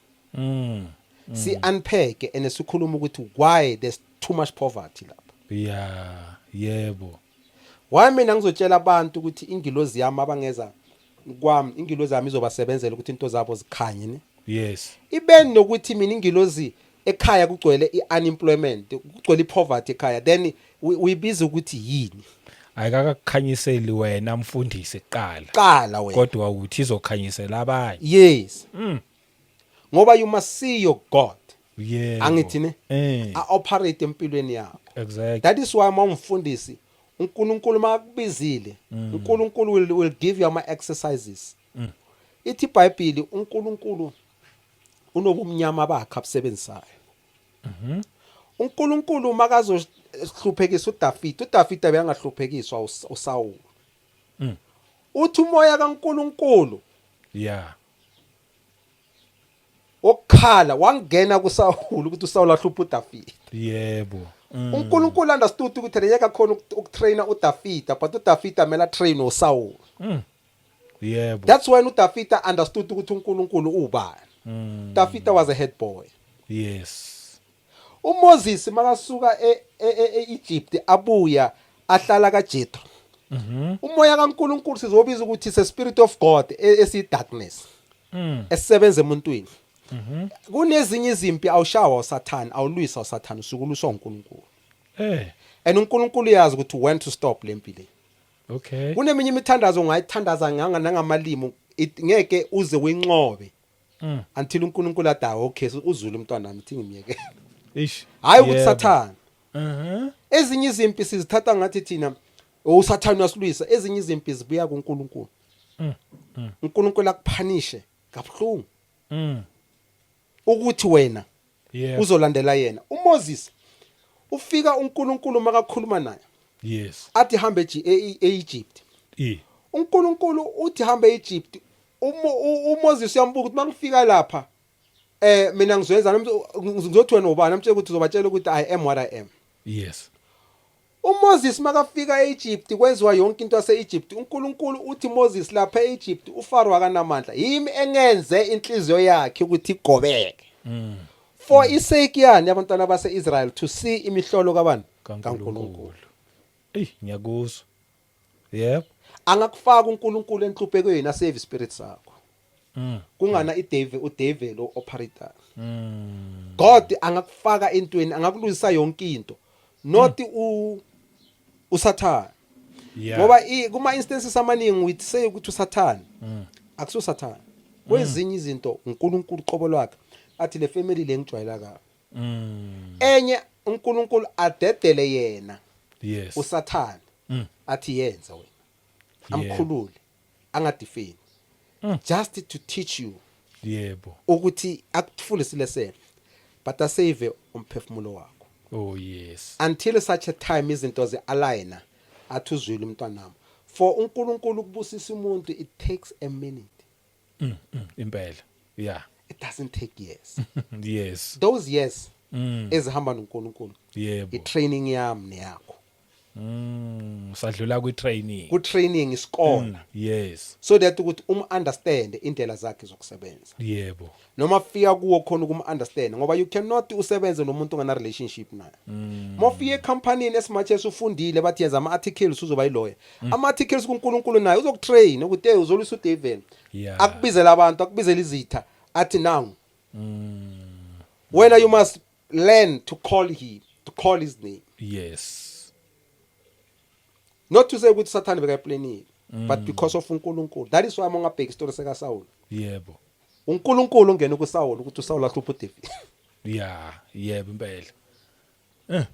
si unpack and sikhuluma ukuthi why there's too much poverty lapha. yeah yebo Why mina ngizotshela abantu ukuthi ingilozi yami, abangeza kwami, ingilozi yami izobasebenzela ukuthi into zabo zikhanye, ne? Ibe nokuthi mina ingilozi ekhaya kugcwele i-unemployment, kugcwele i-poverty ekhaya, then uyibiza ukuthi yini? Ayikakakukhanyiseli wena mfundisi kuqala. Qala wena. Kodwa uthi izokhanyisela abanye. Yes, ngoba you must see your God. Angithi ne? A-operate empilweni yakho. That is why mawumfundisi, uNkulunkulu makubizile, uNkulunkulu will give you ama exercises. Ithi iBhayibheli uNkulunkulu unobumnyama bakhe abusebenzisayo. uNkulunkulu makazohluphekisa uDavid, uDavid abengahluphekiswa uSaul. Uthi umoya kaNkulunkulu okukhala wangena kuSaul ukuthi uSaul ahluphe uDavid. uNkulunkulu understood ukuthi yeka khona ukutraina uDavid, but uDavid amela train uSaul. That's when uDavid understood ukuthi uNkulunkulu ubani. David was a head boy. UMoses makasuka e-Egypt abuya ahlala kaJethro, umoya kaNkulunkulu sizobiza ukuthi is a spirit of God esi darkness esebenza emuntwini. Kunezinye izimpi awushawa uSathane, awulwisa uSathane, usukuluswa uNkulunkulu. And uNkulunkulu uyazi ukuthi when to stop lempi le. Kuneminye imithandazo ungayithandaza nganga nangamalimi, ngeke uze winqobe until uNkulunkulu adawo, "Okay, uzulu umntwana wami, thi ngimyekele." Ish. Hayi ukuthi Sathane. Ezinye izimpi sizithatha ngathi thina uSathane uyasilwisa, ezinye izimpi zibuya kuNkulunkulu. uNkulunkulu akuphanishe kabuhlungu ukuthi wena uzolandela yena. uMoses ufika, uNkulunkulu makakhuluma naye athi hambe eEgypt. uNkulunkulu uthi hambe eEgypt. UMoses uyambuka ukuthi mangifika lapha mina ngizoyenza, ngizothi wena ubani? Amtshela ukuthi uzobatshela ukuthi I am what I am. uMoses makafika eEgypt, kwenziwa yonke into yaseEgypt. uNkulunkulu uthi, "Moses, lapha eEgypt uFaro akanamandla, yimi engenze inhliziyo yakhe ukuthi igobeke for isake yani abantwana baseIsrael to see imihlolo kabani?" KaNkulunkulu. Ey, ngiyakuzwa. Yebo. Angakufaka uNkulunkulu enhluphekweni asave spirit sakho. Kungana iDevil, uDevil operator. God angakufaka entweni, angakulungisa yonke into, not u uSathane. Ngoba kuma instances amaningi we say ukuthi uSathane, akusu Sathane. Kwezinye izinto uNkulunkulu qobo lwakhe athi le family le ngijwayela kabi. Enye uNkulunkulu adedele yena uSathane, athi yenza wena, amkhulule angadefend, just to teach you ukuthi akufundise lesson, but asave umphefumulo wakho. Oh yes. Until such a time izinto ze-aligna, athi uzwile umntwanami. For uNkulunkulu ukubusisa umuntu, it takes a minute. Impela. Yeah. It doesn't take years. Those years ezihamba noNkulunkulu, i-training yami neyakho. Sadlula kwi training. Ku training isikole. So that ukuthi understand indlela zakhe zokusebenza. Noma fika kuwo khona ukum understand, ngoba you cannot usebenze nomuntu ongana relationship naye. Mawufika ecompanyini, esimache ufundile, bathi yenza ama articles, uzoba yilawyer. Ama articles kuNkulunkulu naye uzokutrain ukuthi hey, uzolwisa uDavid. Akubizela abantu, akubizela izitha, athi nangu. Wena you must learn to call him, to call his name. Not to say ukuthi Satan bekayiplanile, but because of uNkulunkulu. That is why mongabheka isitori seka Saul, uNkulunkulu ungena kuSaul ukuthi uSaul ahluphe uDavid. Yeah, yebo impela.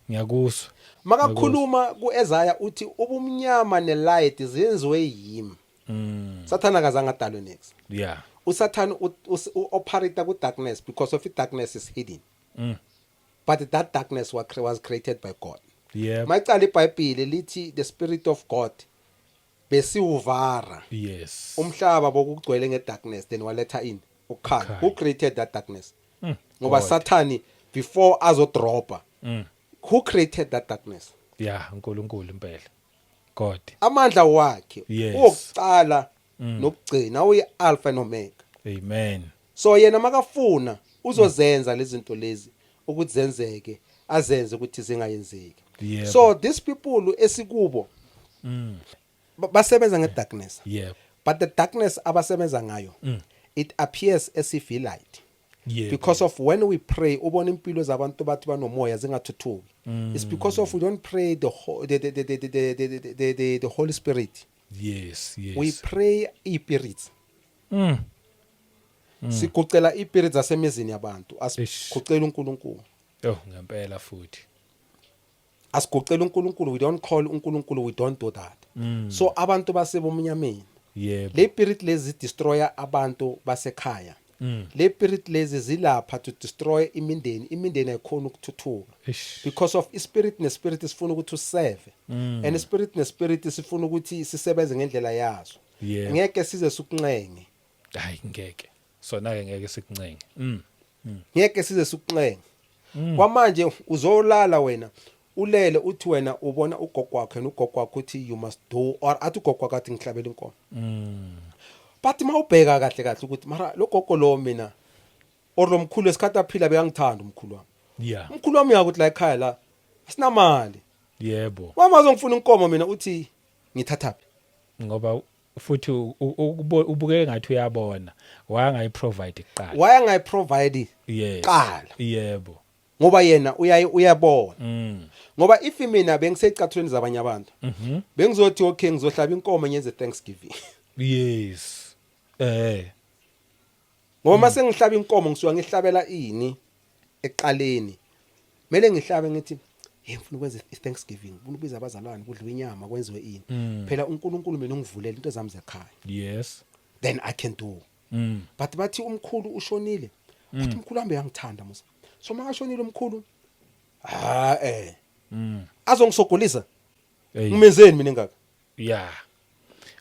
Ngiyakuzwa. Makakhuluma kuEsaya uthi ubumnyama nelight zenziwe yimi. Sathana akazange adalwe next. USathana uoperate ku darkness because of darkness is hidden. But that darkness was created by God. Mayicala iBhayibheli lithi the spirit of God besiwuvara. Umhlaba bokugcwele ngedarkness, then waletha in ukukhanya. Ukukhanya. Who created that darkness? Ngoba God. Sathani before azodropa, who created that darkness? Yeah, uNkulunkulu impela. God. Amandla wakhe owokuqala nokugcina, uyi alpha and omega. Amen. So yena makafuna uzozenza lezi zinto lezi ukuthi zenzeke, azenze ukuthi zingayenzeki. So these people esikubo basebenza ngedarkness. But the darkness abasebenza ngayo, it appears as if light. Because of when we pray, ubona impilo zabantu bathi banomoya zingathuthuki. It's because of we don't pray the ho- the the the the the the, the Holy Spirit. We pray i-spirits. Sigucela i-spirits zasemizini yabantu, asigucela uNkulunkulu. Oh, ngempela futhi. Asigucela uNkulunkulu, we don't call uNkulunkulu, we don't do that. So abantu basebumnyameni. Le spirit lezi destroyer abantu basekhaya. Le spirit lezi zilapha to destroy imindeni, imindeni ayikhona ukuthuthuka. Because of ispirit nespirit sifuna ukuthi userve. And ispirit nespirit sifuna ukuthi sisebenze ngendlela yazo. Ngeke size sikunxenge. Hayi, ngeke. Sona ke ngeke sikuncenge. Ngeke size sikunxenge. Kwamanje uzolala wena, ulele uthi wena ubona ugogo wakhe, ugogo wakho uthi you must do, or athi ugogo wakhe athi ngihlabela inkomo. But mawubheka kahle kahle ukuthi mara lo gogo lo mina or lo mkhulu esikhathi aphila bekangithanda umkhulu wami. Umkhulu wami uyakuthi la ekhaya la asinamali. Mama azongifuna inkomo, mina uthi ngithathaphi? Ngoba futhi ubukeke ngathi uyabona wayangayiprovide kuqala. Wayangayiprovide qala. Ngoba yena uyaye uyabona. Ngoba if mina bengisecathulweni zabanye abantu, bengizothi okay, ngizohlaba inkomo ngenze Thanksgiving. Yes. Ngoba mase ngihlaba inkomo ngisuka ngihlabela ini eqaleni. Mele ngihlabe ngithi hey, ngifuna ukwenza i-Thanksgiving, ngifuna ukubiza abazalwane, kudliwe inyama, kwenziwe ini. Phela uNkulunkulu mina ungivulela into zami zekhaya. Then I can do. But bathi umkhulu ushonile. Bathi umkhulu wami uyangithanda musa. So makashonile umkhulu, ha eh. Azongisogolisa. Hey. Ngimenzeni mina engaka? Yeah.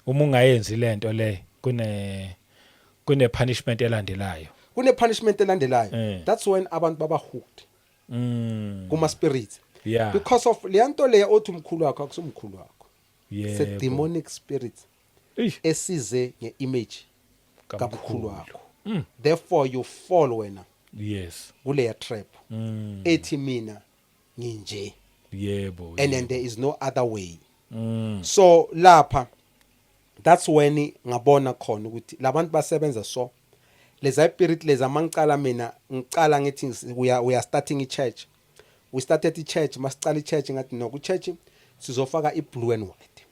Uma ungayenzi lento le kune punishment elandelayo. Kune punishment elandelayo. That's when abantu baba hooked kuma spirits. Because of leyanto leya othi umkhulu wakho akusumkhulu wakho. It's a demonic spirit esize ngeimage kamkhulu wakho. Therefore you fall wena kuleya trap ethi mina nginje and then there is no other way. So lapha that's when ngabona khona ukuthi labantu basebenza, so leza spirit leza mangicala mina ngicala ngithi we are starting i church. We started i church, masicala i church ngathi no, ku church sizofaka i blue and white.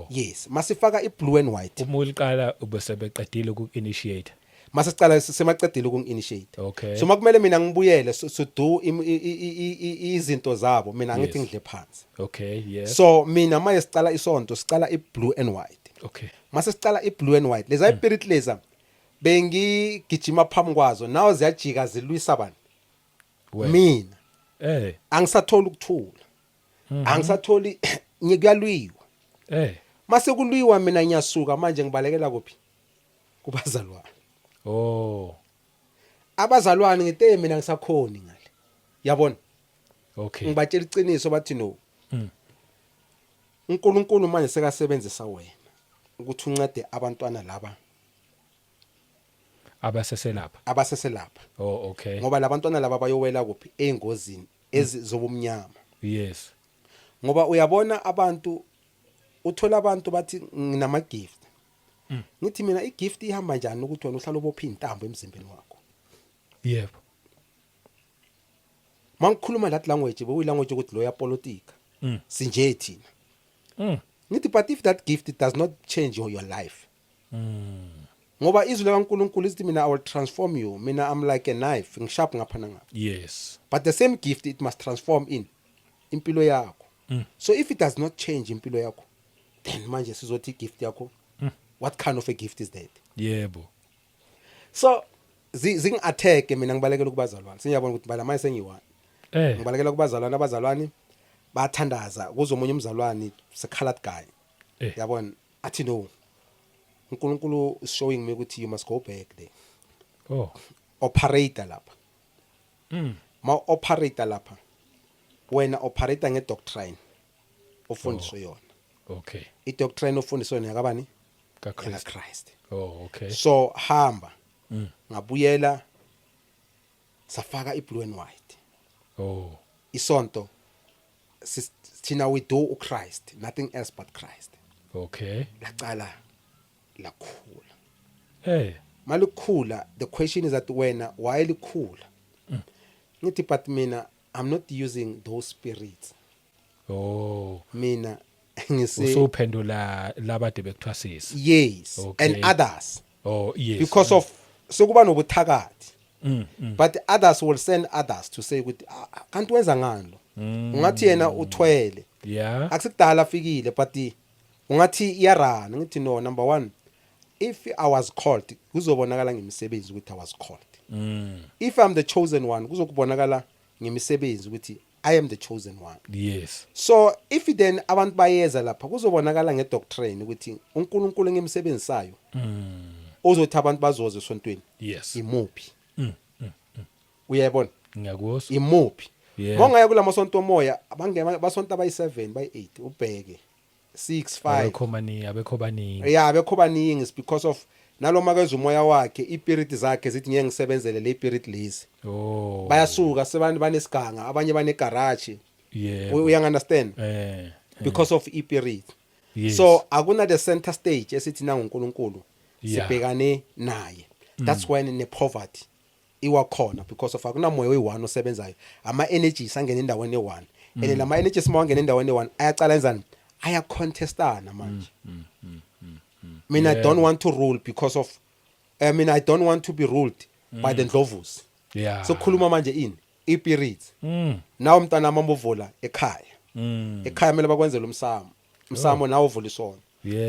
Yes, masifaka i blue and white. Uma uliqala ubese beqedile ku initiate. Masicala semacedile ukungi initiate. So makumele mina ngibuyele so do izinto zabo, mina ngithi ngidle phansi. So mina maye sicala isonto, sicala i blue and white. Mase sicala i blue and white, leza spirit leza bengigijima phambi kwazo, nawo ziyajika zilwisa bani? Wena. Mina. Angisatholi ukuthula, angisatholi, ngikuyalwiwa. Mase kulwiwa mina ngiyasuka manje, ngibalekela kuphi? Kubazalwane. Abazalwane ngite mina ngisakhoni ngale, yabona? Ngibatshela iqiniso, bathi no. uNkulunkulu manje sekasebenzisa wena ukuthi uncede abantwana laba Abaseselapha. Abaseselapha. Oh, okay. Ngoba labantwana laba bayowela kuphi? Ey'ngozini ezobumnyama. Ngoba uyabona abantu, uthola abantu bathi nginama gift. Ngithi mina, igift ihamba njani ukuthi wena uhlala ubopha intambo emzimbeni wakho? Mangikhuluma that language, bekuyi language ukuthi lo yapolitika. Sinje thina. Ngithi, but if that gift does not change your life, ngoba izwi likaNkulunkulu lithi, mina I will transform you, mina I'm like a knife, ngisharp ngapha nangapha. But the same gift, it must transform in impilo yakho. So if it does not change impilo yakho, then manje sizothi gift yakho, what kind of a gift is that? So zingi-attack mina, ngibalekela ukubazalwane. Sengiyabona ukuthi bala manje sengiyi-one. Ngibalekela kubazalwane, abazalwane bayathandaza kuze omunye umzalwane, se-colored guy. Yabona, athi, "No, uNkulunkulu is showing me ukuthi you must go back there." Operate lapha. Ma operate lapha, wena operate ngedoctrine ofundiswe yona. Idoctrine ofundiswe yona yakabani? KaChrist. Christ. Oh, okay. So hamba. Ngabuyela, safaka iblue and white. Isonto thina we do uChrist, nothing else but Christ. Lacala lakhula. Malikhula, the question is that wena why likhula? Ngithi, but mina I'm not using those spirits. Mina ngise Usuphendula labade bekuthwasisa. Yes. And others. Because of sekuba nobuthakathi. But others will send others to say ukuthi, "Ah, ah, kanti wenza ngani lo? Ungathi yena uthwele." Akusikudala afikile, but ungathi iyarana. Ngithi, no, number 1, if I was called, kuzobonakala ngemisebenzi ukuthi I was called. If I'm the chosen one, kuzokubonakala ngemisebenzi ukuthi I am the chosen one. So if then abantu bayeza lapha, kuzobonakala ngedoctrine ukuthi uNkulunkulu ngemisebenzisayo ozothi abantu bazoze esontweni imuphi. Uyayibona? Ngiyakuzwa. Imuphi? Mongaya kulamasonto omoya, abangena basonto abayi7, bayi8, ubheke 6, 5. Abekho mani, abekho baningi. Yeah, abekho baningi is because of naloma kweza umoya wakhe, ispirit zakhe zithi ngeke ngisebenzele le spirit lezi. Bayasuka sebantu banesiganga, abanye banegarage. Uya understand? Because of ispirit. So akuna the center stage esithi nanguNkulunkulu sibhekane naye. That's when ne poverty iwa khona, because of akunamoya oyi-one osebenzayo, ama energies angena endaweni eyi-one, and lama energies mawangena endaweni eyi-one ayacala enzani? Ayacontestana manje. Mina I don't want to rule because of, I mean, I don't want to be ruled by the ndlovus. Sokukhuluma manje ini? Ispirits. Nawe mntana mamuvula ekhaya, ekhaya kumele bakwenzele umsamo, umsamo nawe uvula isonto.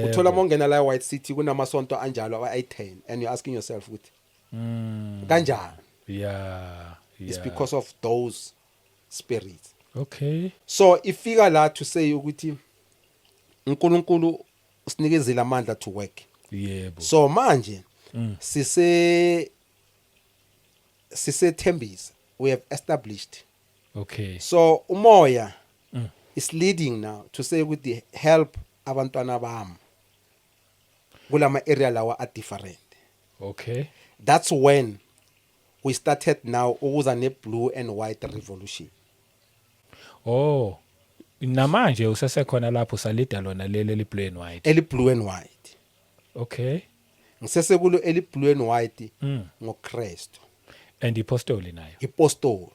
Uthola mongena la eWhite City kunamasonto anjalo ayi-10, and you're asking yourself ukuthi kanjani? It's because of those spirits. So ifika la to say ukuthi uNkulunkulu usinikezile amandla to work. So manje sisethembisa, we have established. So umoya is leading now to say ukuthi help abantwana bami kulama area lawa are different. That's when we started now ukuza ne blue and white revolution. Oh, namanje usesekhona lapho, salida lona leli eli blue and white? Eli blue and white. Ngisesekulo eli blue and white ngoKristu. And ipostoli nayo? Ipostoli.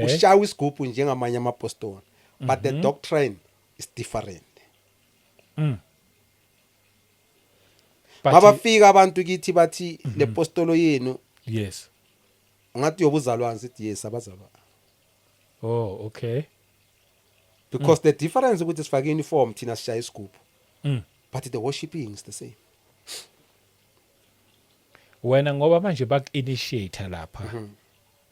Ushawa isigubhu njengamanye amapostoli, but the doctrine is different. But Mabafika abantu kithi bathi le postolo yenu ungathi yobuzalwane, sithi yes, abazalwane. Oh, okay. Because the difference ukuthi sifake uniform thina, sishaya isigubhu, but the worshiping is the same. Wena ngoba manje baku-initiate lapha,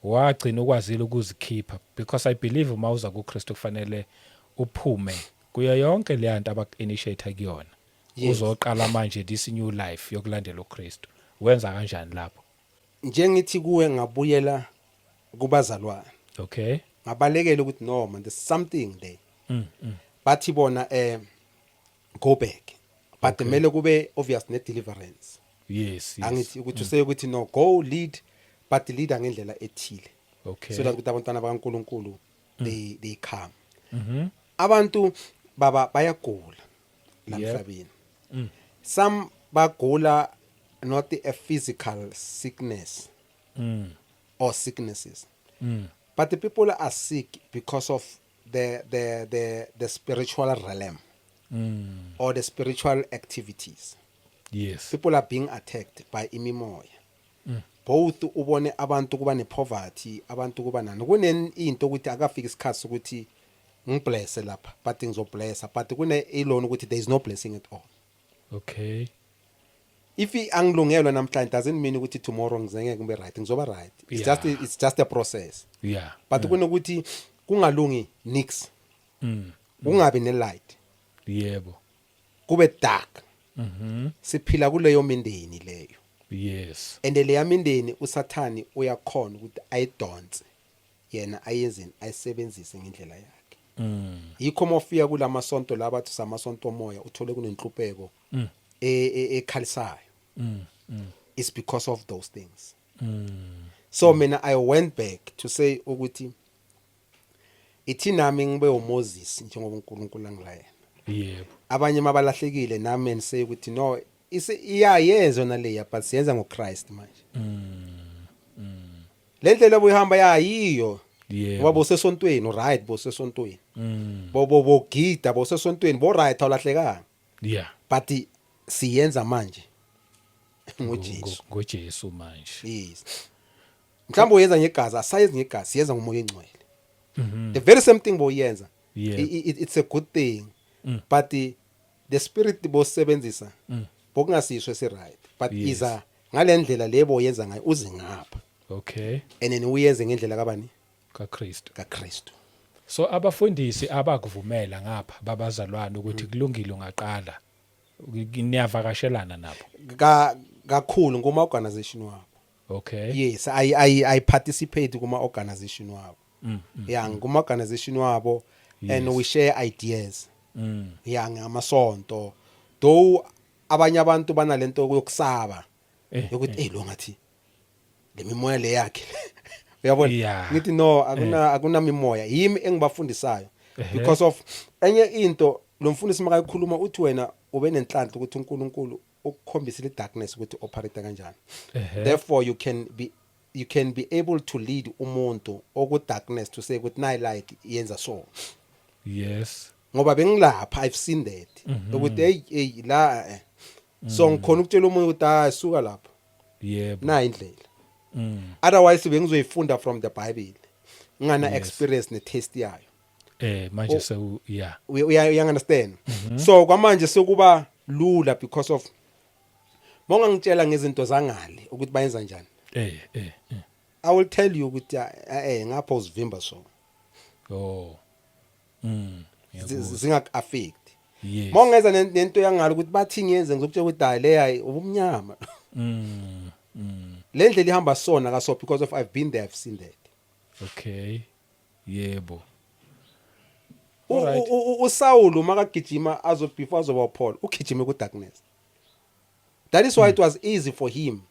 wagcina ukwazile ukuzikhipha? Because I believe uma uza kuKristu kufanele uphume kuyo yonke le nto abaku-initiate kuyona. Uzoqala manje this new life yokulandela uKristu. Wenza kanjani lapho? Njengithi kuwe, ngabuyela kubazalwane. Ngabalekela ukuthi no man, there's something there. Bathi bona Go back, but kumele kube obvious ne deliverance. Angithi ukuthi useye ukuthi no, go lead, but leader ngendlela ethile so that ukuthi abantwana bakaNkuluNkulu they come. Abantu baba bayagula la emhlabeni. Some bagula not a physical sickness or sicknesses, but the people are sick because of the spiritual realm or the spiritual activities. People are being attacked by imimoya. Both ubone abantu kuba nepoverty, abantu kuba nani, kune into ukuthi akafika isikhathi sokuthi ngibless lapha, but ngizoblessa, but kune ilona ukuthi there is no blessing at all. If angilungelwa namhlanje doesn't mean ukuthi tomorrow ngizengeke ngibe right, ngizoba right. It's just a process. But kunokuthi kungalungi nix, kungabi ne light, kube dark. Siphila kuleyo mindeni leyo. And leya mindeni uSathani uyakhona ukuthi ayidonse yena, ayenzeni, ayisebenzise ngendlela yakhe. Yikho mofika kulamasonto la bathi samasonto omoya, uthole kunenhlupeko ekhalisayo. It's because of those things. So mina I went back to say ukuthi ithi nami ngibe uMoses njengoba uNkulunkulu angilayela. Abanye mabalahlekile, nami and say ukuthi no, ise iyayenza yona leya, but siyenza ngoChrist manje. Le ndlela obuyihamba yayiyo ngoba bosesontweni, right, bosesontweni, bo bo bogida bosesontweni, bo right, awulahlekanga, but siyenza manje ngoJesu. NgoJesu manje. Yes, mhlawumbe uyenza ngegazi, asayenzi ngegazi, siyenza ngoMoya oNgcwele. The very same thing boyenza. It's a good thing, but the spirit bosebenzisa bokungasiso esi-right, but iza ngalendlela lebo oyenza ngayo, uze ngapha and then uyenze ngendlela kabani? KaKristu. KaKristu. So abafundisi abakuvumela ngapha babazalwane ukuthi kulungile ungaqala, niyavakashelana nabo? Kakhulu nguma organization wabo. Yes, I participate kuma organization wabo. Yeah, nguma organization wabo and we share ideas. Yeah, ngamasonto though abanye abantu banalento yokusaba yokuthi hey, lo ngathi le mimoya le yakhe, uyabona? Ngithi no, akuna mimoya, yimi engibafundisayo because of enye into lo mfundisi makayikhuluma uthi wena ube nenhlanhla ukuthi uNkulunkulu ukukhombisile darkness ukuthi operate kanjani. Therefore you can be able to lead umuntu oku darkness to say ukuthi nayi light, yenza so. Ngoba bengilapha, I've seen that ukuthi hey, hey la so ngikhona ukutshela umuntu ukuthi hayi, suka lapha, nayi indlela. Otherwise bengizoyifunda from the Bible ngana experience ne taste yayo. Manje sewu, yeah. Uya understand? So kwamanje sekuba lula because of mongangitshela ngezinto zangale ukuthi bayenza njani, I will tell you ukuthi ngapha uzivimba so Oh. Ngiyakuzwa. Zingak affect. Mongeza nento yangalo ukuthi bathi ngiyenze, ngizokutshela ukuthi hayi, leya ubumnyama. Le ndlela ihamba sona kaso because of I've been there, I've seen that. Okay, yebo. uSaul makagijima azo before azoba Paul, ugijime ku darkness. That is why it was easy for him,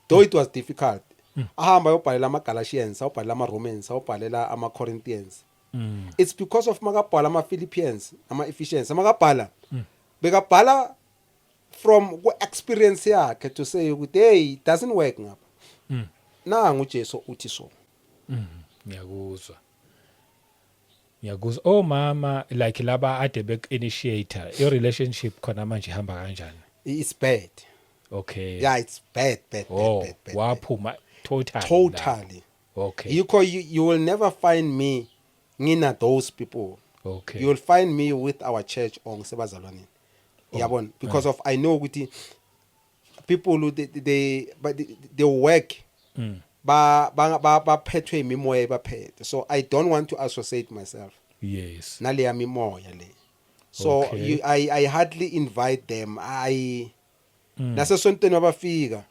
though it was difficult. Ahamba ayobhalela ama Galatians, ayobhalela ama Romans, ayobhalela ama Corinthians. It's because of makabhala ama Philippians, ama Ephesians, makabhala bekabhala from ku experience yakhe to say ukuthi hey, it doesn't work ngapha. Nangu uJesu uthi so. Ngiyakuzwa. Ngiyakuzwa. Oh mama, like laba ade bek initiator, i relationship khona manje ihamba kanjani? It's bad. Yeah, it's bad, bad, bad, bad, bad, bad. Waphuma totally la. Totally. Yikho you will never find me ngina those people. You will find me with our church or ngisebazalwaneni, yabona, because of I know ukuthi people who they but they work ba baphethwe imimoya ebaphethe, so I don't want to associate myself naleya mimoya le. So I hardly invite them. I nasesontweni abafika,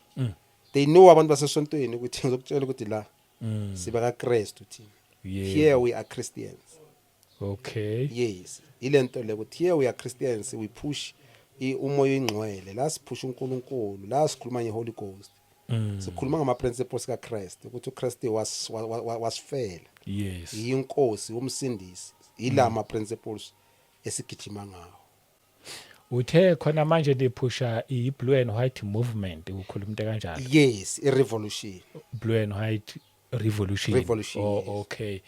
they know abantu basesontweni ukuthi ngizokutshela ukuthi la siba kaKristu thina. Here we are Christians. Yes, ilento le ukuthi here we are Christians, we push Umoya oyingcwele, la siphusha uNkulunkulu, la sikhuluma ngeHoly Ghost, sikhuluma ngama principles kaChrist, ukuthi uChrist was wasifela, inkosi, umsindisi. Ilama principles esigijima ngawo. Uthe khona manje niphusha i-blue and white movement, ukhuluma into kanjalo? Yes, i revolution. Blue and white revolution. Revolution. Oh. Yes. Okay,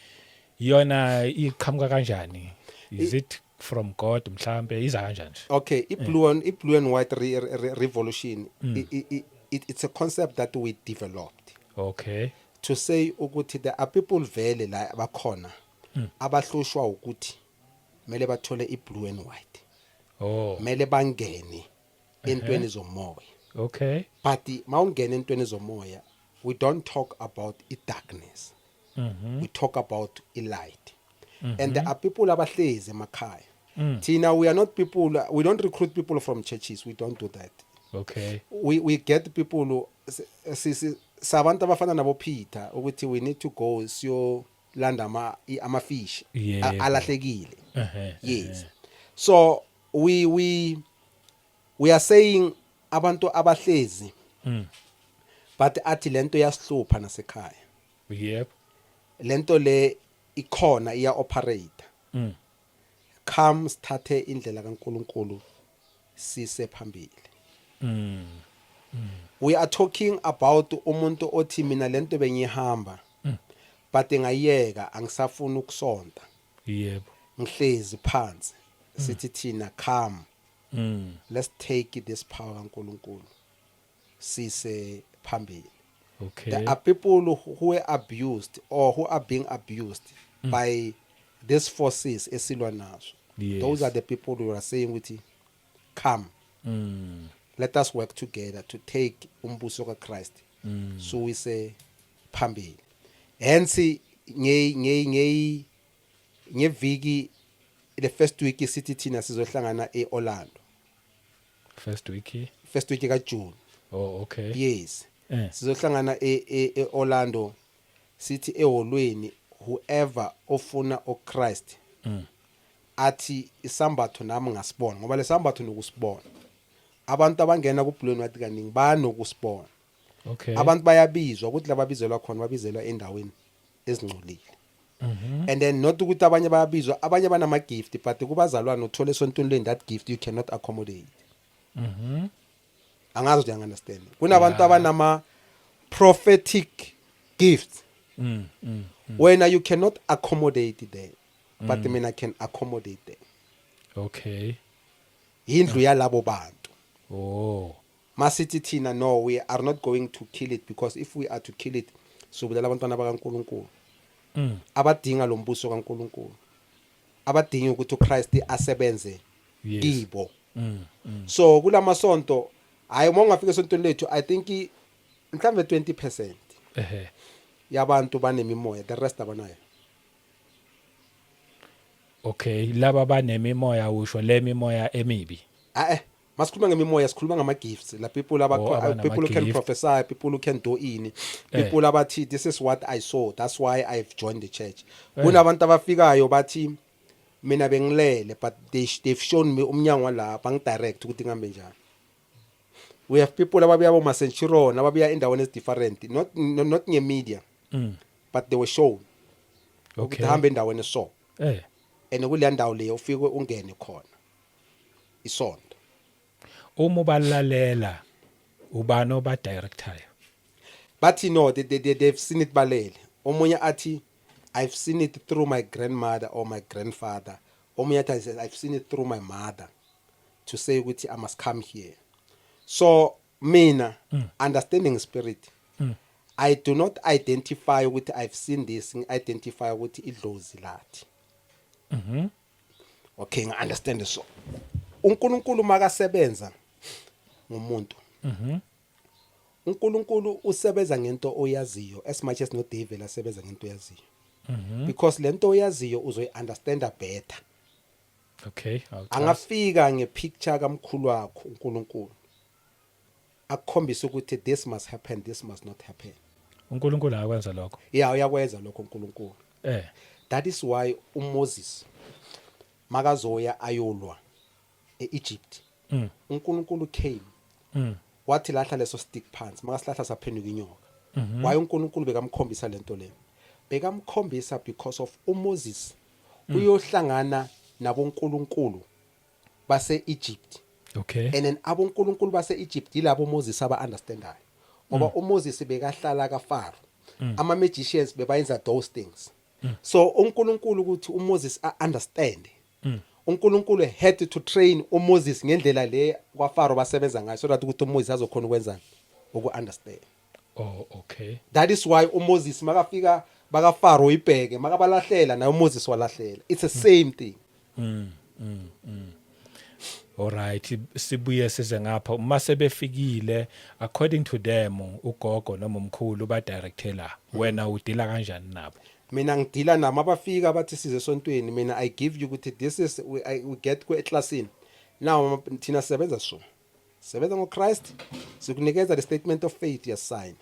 yona iqhamuka kanjani? Is it from God mhlambe? Iza kanjani nje? Okay, i blue and white revolution, it's a concept that we developed to say ukuthi there are people vele la abakhona abahlushwa ukuthi mele bathole i-blue and white, mele bangene entweni zomoya. But mawungena entweni zomoya, we don't talk about i-darkness, we talk about i-light. And there are people abahlezi emakhaya. Thina, we are not people, we don't recruit people from churches, we don't do that. We get people sabantu abafana nabo Peter, ukuthi we need to go siyolanda ama fish alahlekile. Yes, so we are saying abantu abahlezi but athi lento yasihlupha nasekhaya, lento le ikhona, iya operate. Come sithathe indlela kaNkuluNkulu sise phambili. We are talking about umuntu othi mina lento bengihamba but ngayiyeka, angisafuni ukusonta, ngihlezi phansi. Sithi thina, come, let's take this power kaNkuluNkulu sise phambili. There are people who were abused or who are being abused by these forces esilwa nazo. Those are the people who are saying ukuthi come, let us work together to take umbuso kaChrist suwise phambili. Hence nge nge nge ngeviki, the first week, sithi thina sizohlangana eOrlando. First week? First week kaJune. Oh, okay. Yes. Sizohlangana eOrlando, sithi eholweni, whoever ofuna uChrist, athi isambatho nami ngasibona, ngoba lesambatho nokusibona, abantu abangena ku blue and white kaningi banokusibona. Abantu bayabizwa ukuthi lababizelwa khona, babizelwa endaweni ezingcolile. And then not ukuthi abanye bayabizwa, abanye banama gift, but kubazalwane uthole esontweni leni, that gift you cannot accommodate. Angazi ukuthi understand. Kunabantu abanama prophetic gifts, wena you cannot accommodate them, but mina I can accommodate them. Indlu yalabo bantu. Masithi thina, no, we are not going to kill it, because if we are to kill it, sobulala abantwana bakaNkuluNkulu abadinga lo mbuso kaNkuluNkulu, abadinga ukuthi uChrist asebenze kibo. So kulamasonto, hayi, uma ungafika esontweni lethu, I think mhlambe 20% yabantu banemimoya, the rest abanayo. Okay, laba banemimoya, usho le mimoya emibi? Ah eh, masikhuluma ngemimoya, sikhuluma ngama gifts la people aba Oh, abanama people who can gift. Prophesy, people who can do ini, people abathi this is what I saw, that's why I've joined the church. Kunabantu abafikayo bathi mina bengilele, but they've shown me umnyango la, bangidirect ukuthi ngihambe njani. We have people ababuya bo Masenchiron, ababuya endaweni ezi different, not ngemedia, but they were shown ukuthi hambe endaweni so, and kuleya ndawo leyo ufike ungene khona isonto. Uma ubalalela, ubani oba directayo? Bathi no, they've seen it balele. Omunye athi I've seen it through my grandmother or my grandfather. Omunye athi I've seen it through my mother, to say ukuthi I must come here. So mina, understanding spirit, I do not identify ukuthi I've seen this, ngi-identify ukuthi idlozi lathi. Okay, ngi-understand. So uNkulunkulu makasebenza ngumuntu, uNkulunkulu usebenza ngento oyaziyo, as much as no devil asebenza ngento oyaziyo, because lento oyaziyo uzoyi-understanda better. Okay, awuchaze. Angafika ngepicture kamkhulu wakho uNkulunkulu, akukhombisa ukuthi this must happen, this must not happen. uNkulunkulu akwenza lokho? Yeah, uyakwenza lokho uNkulunkulu. That is why uMoses makazoya ayolwa eEgypt, uNkulunkulu came, wathi lahla leso stick phansi. Makasilahla, saphenduka inyoka. Why uNkulunkulu bekamkhombisa lento leyo? Bekamkhombisa because of uMoses uyohlangana nabonkulunkulu base Egypt. And then abonkulunkulu base Egypt yilabo Moses aba understandayo, ngoba uMoses bekahlala kaFaro, ama magicians bebayenza those things. So uNkulunkulu, ukuthi uMoses a understand, uNkulunkulu had to train uMoses ngendlela le kwaFaro basebenza ngayo, so that ukuthi uMoses azokhona ukwenzani? Uku understand. Oh, okay. That is why uMoses makafika bakaFaro ibheke, makabalahlela naye uMoses walahlela. It's the same thing. Alright, sibuye size ngapha. Uma sebefikile, according to them, ugogo noma umkhulu ba directela wena, udila kanjani nabo? Mina ngidila nabo abafika bathi size esontweni. Mina I give you ukuthi this is we get ku eclassini now. Thina sisebenza, so sebenza ngoChrist. Sikunikeza the statement of faith, yes, sign.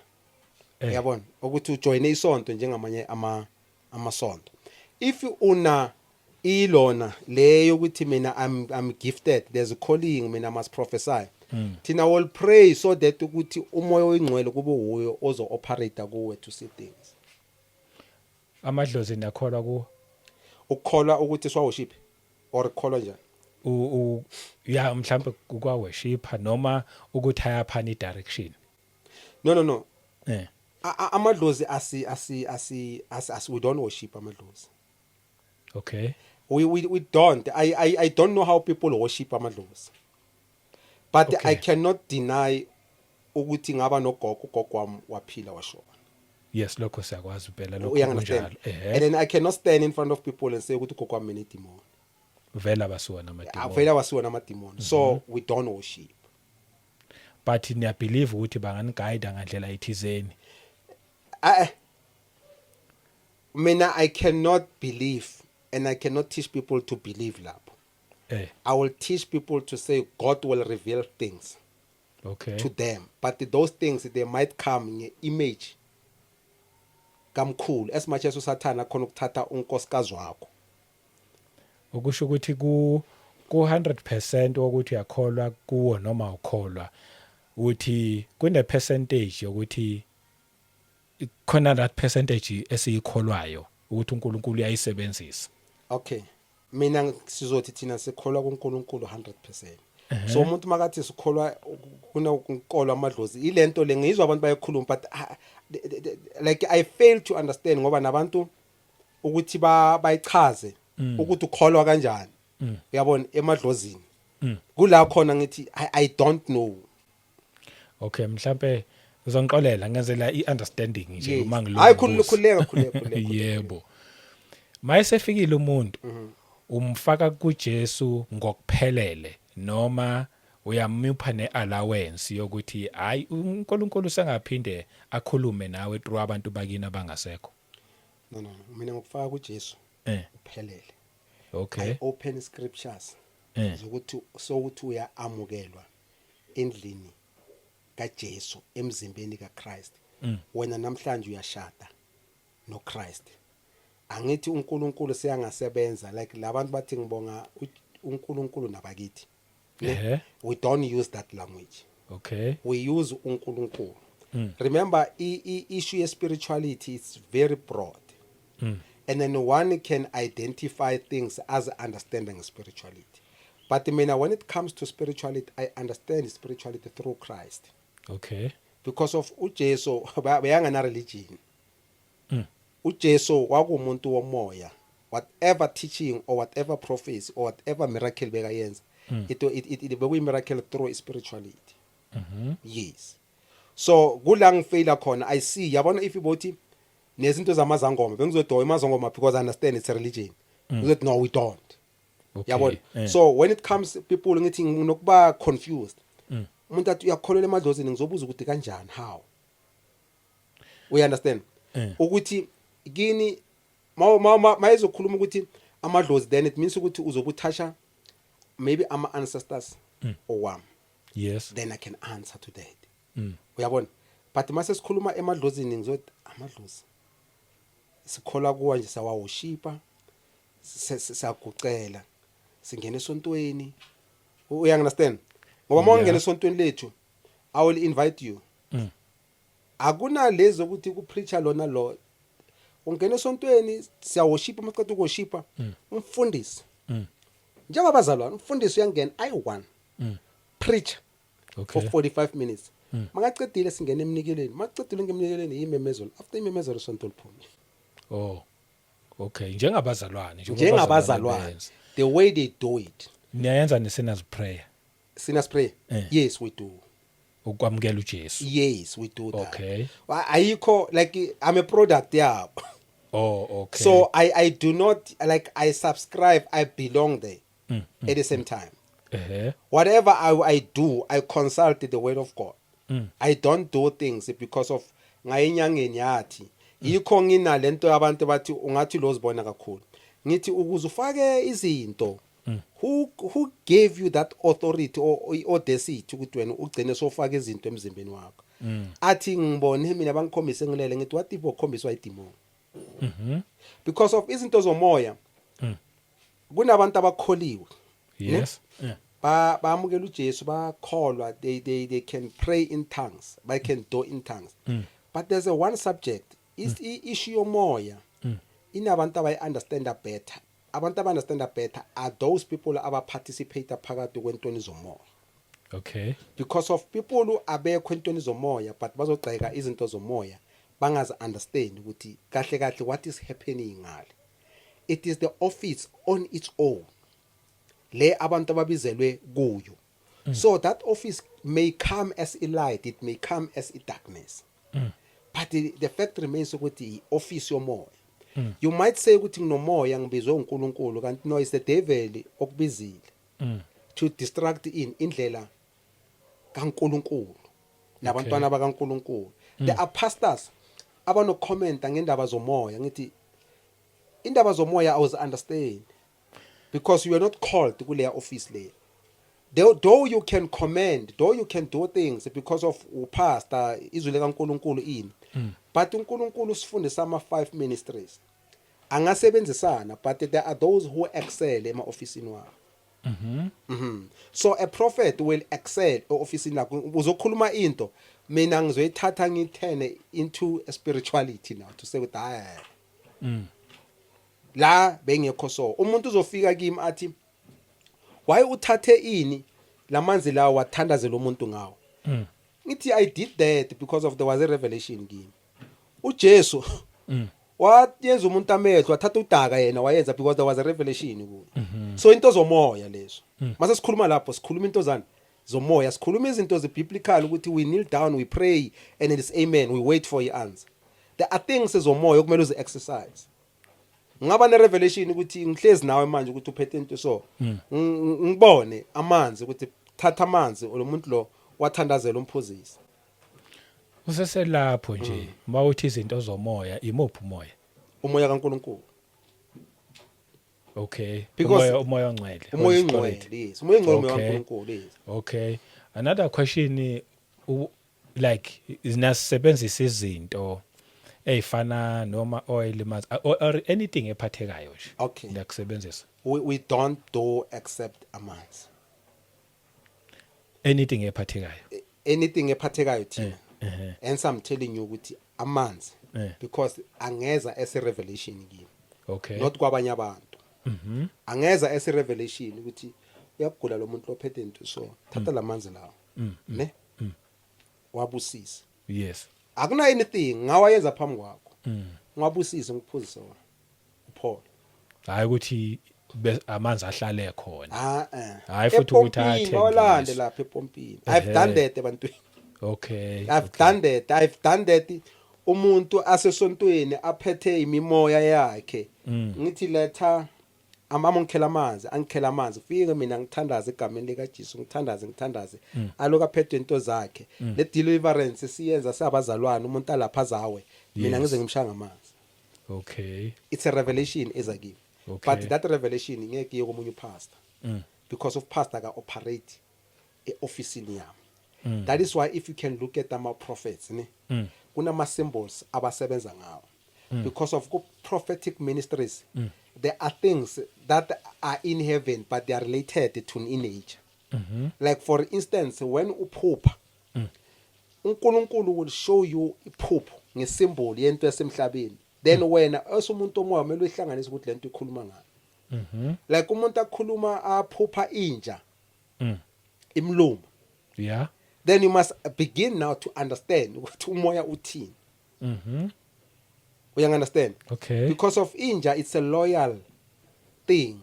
Uyabona ukuthi ujoine isonto njengamanye ama amasonto. If una ilona leyo ukuthi mina I'm gifted, there's a calling, mina must prophesy, thina will pray so that ukuthi umoya oyingcwele kube uyo ozo operate kuwe to see things. Amadlozi niyakholwa kuwo? Ukukholwa ukuthi siwaworship or ukukholwa njani? Ya, mhlambe kukwa worshipa noma ukuthi ayaphana i direction. No. Amadlozi asi we don't worship amadlozi. We don't. I don't know how people worship amadlozi, but I cannot deny ukuthi ngaba nogogo, ugogo wami waphila washona. Yes, lokho siyakwazi phela lokho. Uya-understand? Kunjalo, ehe. And then I cannot stand in front of people and say ukuthi ugogo wami nedemon. Vela basuka namademon. Vele wasiwa namademon, so we don't worship. But niyabelieve ukuthi banganiguide ngandlela ethizeni? Mina I cannot believe and I cannot teach people to believe lapho. I will teach people to say God will reveal things to them, but those things, they might come nge-image kamkhulu, as much as usathana khona ukuthatha unkosikazi wakho. Ukusho ukuthi ku 100% wokuthi uyakholwa kuwo noma ukholwa uthi kune percentage yokuthi khona that percentage esiyikholwayo ukuthi uNkulunkulu uyayisebenzisa. Okay, mina sizothi thina sikholwa kuNkulunkulu 100%. So umuntu makathi sikholwa kunenkolo, amadlozi, ilento le ngizwa abantu bayakhuluma, but like I fail to understand, ngoba nabantu ukuthi bayichaze ukuthi ukholwa kanjani, uyabona, emadlozini, kula khona ngithi I don't know. Okay, mhlambe uzongixolela ngenzela i-understanding nje. Uma ngilokhu Hayi, khululeka, khululeka, khululeka. Yebo, mayesefikile umuntu, umfaka kuJesu ngokuphelele noma uyamupha neallowance yokuthi hayi, uNkulunkulu sengaphinde akhulume nawe through abantu bakini abangasekho? No, mina ngokufaka kuJesu uphelele. I open scriptures zokuthi sokuthi uya-amukelwa endlini kaJesu, emzimbeni kaChrist. Wena namhlanje uyashada noChrist. Angithi uNkulunkulu siyangasebenza like labantu bathi ngibonga uNkulunkulu nabakithi ne? We don't use that language. We use uNkulunkulu. Remember, i issue ye spirituality is very broad, and then one can identify things as understanding spirituality, but mina, when it comes to spirituality, I understand spirituality through Christ, because of uJesu beyangana religion. uJesu kwakumuntu womoya. Whatever teaching or whatever prophecy or whatever miracle bekayenza, it bekuyi miracle through spirituality. Yes, so kula ngifeyila khona. I see, yabona, if ibothi nezinto zamazangoma, bengizodoya amazangoma because I understand it's a religion. Ngizothi no, we don't. Yabona? So when it comes people, ngithi nginokuba confused. Umuntu athi uyakholelwa emadlozini, ngizobuza ukuthi kanjani, how? We understand ukuthi kini ma mayizokhuluma ukuthi amadlozi, then it means ukuthi uzobuthasha maybe ama ancestors owami. Then I can answer to that. Uyabona? But mase sikhuluma emadlozini, ngizothi amadlozi sikholwa kuwa nje, sawawoshipa, siyagucela, singena esontweni. Uya understand? Ngoba uma ungena esontweni lethu, I will invite you. Akunalezi ukuthi ku-preacher lona lo. Ungena esontweni, siyaworshipa, maqeda ukuworshipa, umfundisi, njengabazalwane, umfundisi uyangena ayi-one, preacher for 45 minutes. Makacedile, singena emnikelweni. Makacedile ngemnikelweni, imemezelo. After imemezelo, sonto liphume. Oh, okay, njengabazalwane njengoba njengabazalwane benza. The way they do it. Niyayenza ne-sinners prayer? Sinners prayer? Yes, we do. Ukwamukela uJesu? Yes, we do that. Ayikho, like, I'm a product yabo. So I do not, like, I subscribe, I belong there at the same time. Whatever I do, I consult the word of God. I don't do things because of ngayinyangeni yathi. Yikho nginalento yabantu bathi ungathi lozibona kakhulu. Ngithi ukuze ufake izinto, who gave you that authority or audacity ukuthi wena ugcine sofaka izinto emzimbeni wakho? Athi ngibone mina bangikhombise ngilele. Ngithi, what if ukhombiswa idemon? Because of izinto zomoya, kunabantu abakholiwe. Ba bamukela uJesu, bakholwa, they can pray in tongues, they can do in tongues, but there's a one subject is issue yomoya inabantu abayi understand better. Abantu aba understand better are those people aba participate phakathi kwentweni zomoya. Because of people abekho entweni zomoya but bazogxeka izinto zomoya, bangazi understand ukuthi kahle kahle what is happening ngale. It is the office on its own le abantu ababizelwe kuyo. So that office may come as a light, it may come as a darkness, but the fact remains ukuthi i-office yomoya. You might say ukuthi nginomoya, ngibizwe uNkulunkulu, kanti no, is the devil okubizile to distract in indlela kaNkulunkulu nabantwana bakaNkulunkulu. There are pastors abanocommenta ngendaba zomoya. Ngithi indaba zomoya I was understand because you are not called kuleya office leya. Though you can comment, though you can do things because of upastor, izwi likaNkulunkulu ini, but uNkulunkulu usifundisa ama five ministries angasebenzisana, but there are those who excel ema officeini wabo. So a prophet will excel e-ofisini lakho. Uzokhuluma into, mina ngizoyithatha ngithene into a spirituality now to say ukuthi hayi, la bengekho. So umuntu uzofika kimi athi, why uthathe ini lamanzi lawo wathandazela umuntu ngawo? Ngithi, I did that because of there was a revelation kimi. uJesu wayenza umuntu amehlo, wathatha udaka yena wayenza because there was a revelation kuye. So into zomoya lezo, mase sikhuluma lapho, sikhuluma into zani zomoya, sikhuluma izinto zebiblical ukuthi we kneel down, we pray and it is amen, we wait for your answer. There are things ezomoya okumele uzi exercise. Ngaba ne revelation ukuthi ngihlezi nawe manje ukuthi uphethe into, so ngibone amanzi ukuthi thatha amanzi lo muntu lo wathandazela umphuzisi. Useselapho nje, mawuthi izinto zomoya, imuphi umoya? Umoya kaNkuluNkulu. Umoya ongcwele? Umoya Holy Spirit. Ongcwele, yes, umoya ongcwele, umoya kaNkuluNkulu, yes. Okay, another question, like sinasebenzisa izinto ezifana noma oil or anything ephathekayo nje? Niyakusebenzisa? We don't do except amanzi. Anything ephathekayo? Anything ephathekayo thina, hence I'm telling you ukuthi amanzi, because angeza as a revelation kimi, not kwabanye abantu. Angeza as a revelation ukuthi uyagula lo muntu lophethe into, so thatha lamanzi lawo ne wabusise. Akuna anything ngawayenza phambi kwakho, ngiwabusise, ngikuphuzise wona, uphole. Hayi ukuthi amanzi ahlale khona. Ah eh. Hayi futhi ukuthi Epompini, ayathengiswa. Bawalande lapha epompini. I've done that ebantwini. I've done that, I've done that. Umuntu asesontweni aphethe imimoya yakhe, ngithi letha amama ngikhela amanzi, angikhela amanzi, fike mina ngithandaze egameni lika Jesu, ngithandaze, ngithandaze, aloku aphethwe into zakhe. Le deliverance siyenza sabazalwane, umuntu alapha zawe, mina ngize ngimshaya ngamanzi. It's a revelation eza kimi, but that revelation ngeke iye komunye upastor because of pastor ka operate eofficeini yami. That is why if you can look at ama prophets ne, kunama symbols abasebenza ngawo because of ku prophetic ministries, there are things that are in heaven but they are related to in nature. Like for instance, when uphupha, uNkulunkulu will show you iphupho ngesymbol yento yasemhlabeni, then wena osumuntu omoya kumele uyihlanganise ukuthi lento ikhuluma ngayo. Like umuntu akhuluma, aphupha inja imluma, then you must begin now to understand ukuthi umoya uthini. Uya understand? Okay. Because of inja, it's a loyal thing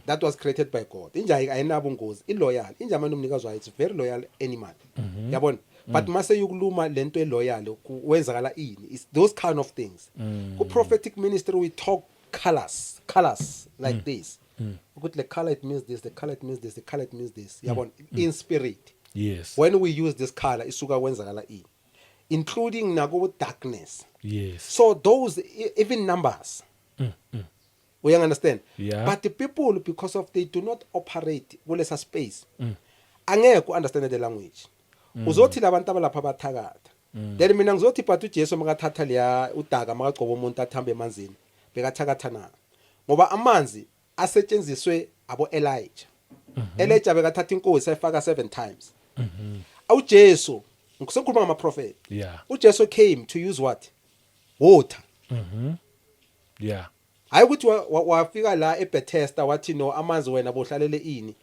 that was created by God. Inja ayinabo ungozi, iloyal inja manje umnikazi wayo, it's very loyal animal, yabona? But mase yokuluma lento eloyal, wenzakala ini? It's those kind of things. Ku prophetic ministry we talk colors, colors like this, ukuthi the color, it means this, the color, it means this, the color, it means this, yabona? In spirit, when we use this color, isuka kwenzakala ini, including nako darkness. So those even numbers, we understand? Yeah. But the people, because of they do not operate kulesa space, angeke understand the language. Uzothi labantu abalapha bathakatha, then mina ngizothi, but uJesu makathatha leya udaka, makagcoba umuntu athambe emanzini, bekathakatha na? Ngoba amanzi asetshenziswe abo Elijah. Elijah bekathatha inkosi ayifaka 7 times. Awujesu, ngisekhuluma ngama prophet. UJesu came to use what? Water. Hayi ukuthi wafika la eBethesda wathi, "No, amanzi wena bohlalele ini."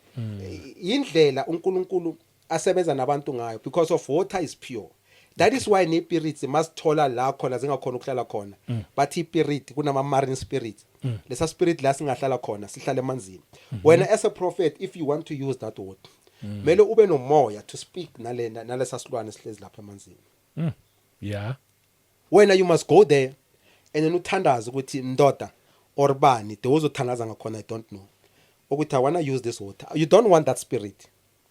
Indlela uNkulunkulu asebenza nabantu ngayo, because of water is pure. That is why ne-spirits masithola la khona zingakhona ukuhlala khona. Bathi spirit kunama marine spirits, lesa spirit la singahlala khona, sihlala emanzini. Wena as a prophet, if you want to use that word, mele ube nomoya to speak nalena nalesa silwane sihlezi lapha emanzini. Wena you must go there and then uthandaze ukuthi ndoda or bani de uzothandaza ngakhona, I don't know, ukuthi I want to use this water. You don't want that spirit.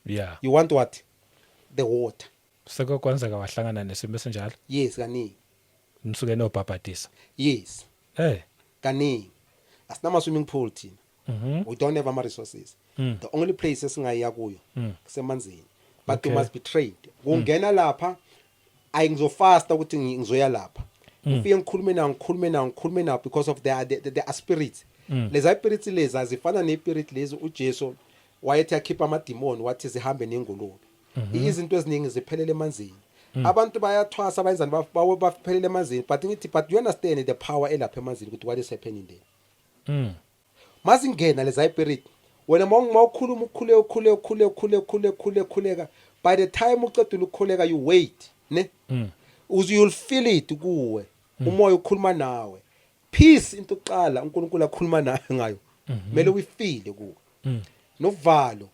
You want what? The water. Seke kwenzeka wahlangana nesimo esinjalo? Yes, kaningi. Nisuke nobhabhadisa? Yes. Kaningi. Asinama swimming pool thina. We don't have ama resources. The only place esingaya kuyo kusemanzini, but you must be trained kungena lapha. Ayingizofasta ukuthi ngizoya lapha, ngifike ngikhulume nawo, ngikhulume nawo, ngikhulume nawo, because of the spirits. Leza spirits lezi azifana nespirit lezi uJesu wayethi akhipha amadimoni, wathi zihambe nengulube. Izinto eziningi ziphelele emanzini. Abantu bayathwasa, bayenzani, baphelele emanzini. But ngithi, but you understand the power elapha emanzini, ukuthi what is happening there. Mazingena leza spirit, wena mawukhuluma, ukhule, ukhule, ukhule, ukhule, ukhule, ukhule, khuleka, by the time uqedile ukukhuleka, you wait ne, uze you'll feel it kuwe, umoya ukhuluma nawe, peace. Into oqala uNkulunkulu akhuluma nawe ngayo, kumele uyifeel kuwe. Novalo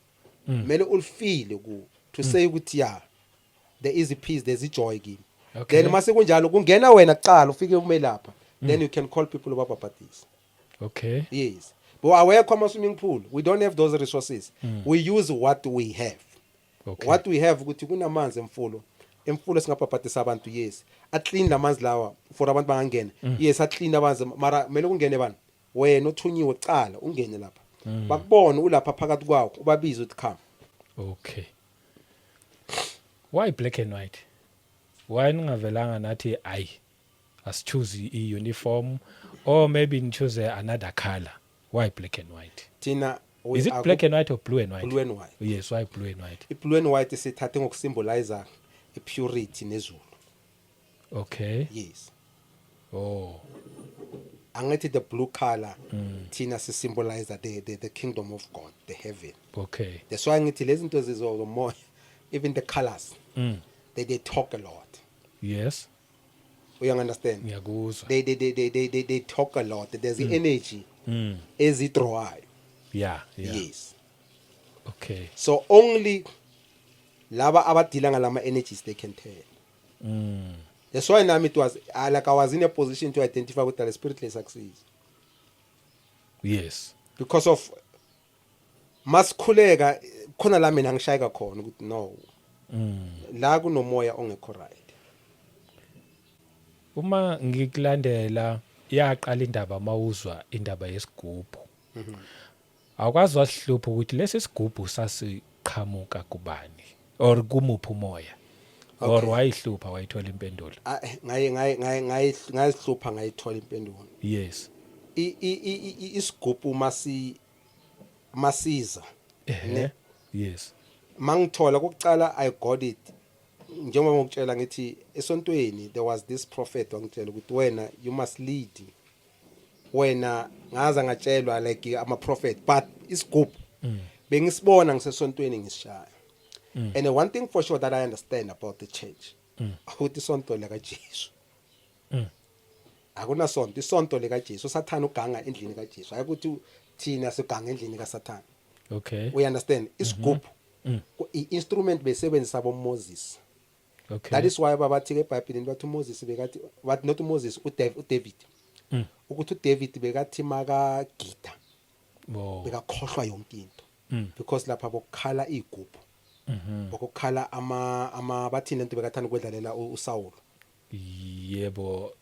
kumele ulifeel kuwe, to say ukuthi yeah, there is a peace, there's a joy kimi. Then mase kunjalo, kungena wena kuqala, ufike ume lapha, then you can call people ubabhabhadise. Yes, but awekho ama swimming pool. We don't have those resources. We use what we have. What we have ukuthi kunamanzi emfulo, emfulo singabhabhadisa abantu. Yes, aclean lamanzi lawa for abantu bangangena. Yes, aclean amanzi, mara kumele kungene bani? Wena othunyiwe kuqala, ungene lapha, bakubone ulapha phakathi kwawo, ubabize ukuthi come. Okay, why black and white? Why ningavelanga nathi ayi, asichoose i-uniform, or maybe nichoose another color? Why black and white? Thina we Is it black and white or blue and white? Blue and white. Yes, why blue and white? I-blue and white sithathe ngokusymbolize i-purity nezulu. Yes. Angithi the blue color, thina sisymbolize the kingdom of God, the heaven. That's why ngithi lezi zinto zizomoya, even the colors, they talk a lot. You understand? Ngiyakuzwa. They talk a lot. There's the energy ezidrawayo. Yes. So only laba abadila ngalama energies, they can tell. That's why nami it was like I was in a position to identify with the spirit lesakusiza, because of masikhuleka khona la mina ngishayeka khona ukuthi no, la kunomoya ongekho right. Uma ngikulandela, yaqala indaba mawuzwa indaba yesigubhu, awukwazi wasihlupha ukuthi lesi sigubhu sasiqhamuka kubani or kumuphi umoya, or wayihlupha wayithola impendulo? Ah, ngaye ngayihlupha, ngayithola impendulo. Isigubhu masiza, ne? Yes. Mangithola kokucala, I got it njengoba ngokutshela ngithi esontweni there was this prophet wangitshela ukuthi wena, you must lead. Wena ngaza ngatshelwa like ama prophet, but isigubhu bengisibona ngisesontweni ngisishaya. And one thing for sure that I understand about the church ukuthi isonto lika Jesu. Akunasonto, isonto lika Jesu. Sathana uganga endlini kaJesu, hayi ukuthi thina siganga endlini kaSathana. We understand isigubhu i-instrument besebenzisa bo Moses. That is why babathi ke eBhayibhelini, bathi uMoses bekathi, bathi not uMoses, uDavid, ukuthi uDavid bekathi makagida bekakhohlwa yonke into because lapha bokukhala igubhu, bokukhala ama bathini lento bekathanda ukwedlalela uSaul. Yebo,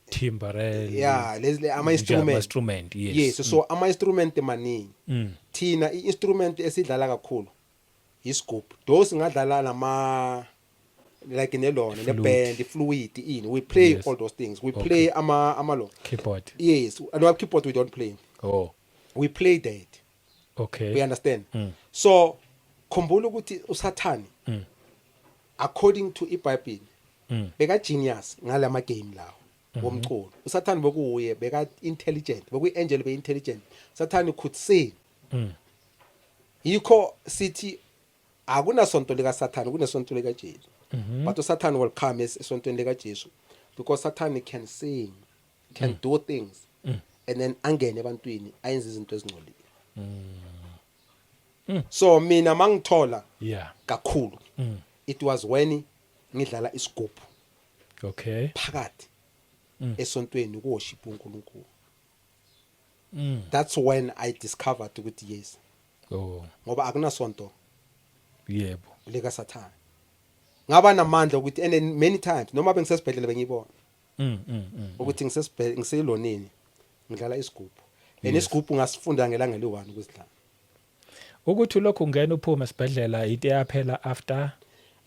timbrel. Yeah, lezi ama instrument. Instrument, yes. Yes, so ama instrument maningi. Thina i-instrument esidlala kakhulu isigubhu. Those ngadlala nama like nelona Flute. Ne-band, flute ini, we play all those things we play ama lo Keyboard. Yes, no, keyboard we don't play. We play that. We understand. So khumbula ukuthi uSathane, according to iBhayibheli, beka genius ngalama game lawo womculo. uSathane bekuye beka intelligent, bekuyi angel, be intelligent. Sathane could sing. Yikho sithi akunasonto lika Sathane, kunesonto lika Jesu. But uSathane will come esontweni lika Jesu because Satan can sing, can do things and then angene ebantwini ayenze izinto ezingcolile. So mina mangithola kakhulu, it was when ngidlala isigubhu phakathi esontweni kuworship uNkulunkulu. That's when I discovered ukuthi yes, ngoba akunasonto lika Sathane. Ngaba namandla ukuthi, and then many times noma bengisesibhedlela bengiyibona ukuthi ngisesibhedlela, ngiselonini, ngidlala isigubhu and isigubhu ngasifunda ngelanga eli-1 ukusidlala. Ukuthi lokhu ungena uphuma esibhedlela, into eyaphela after?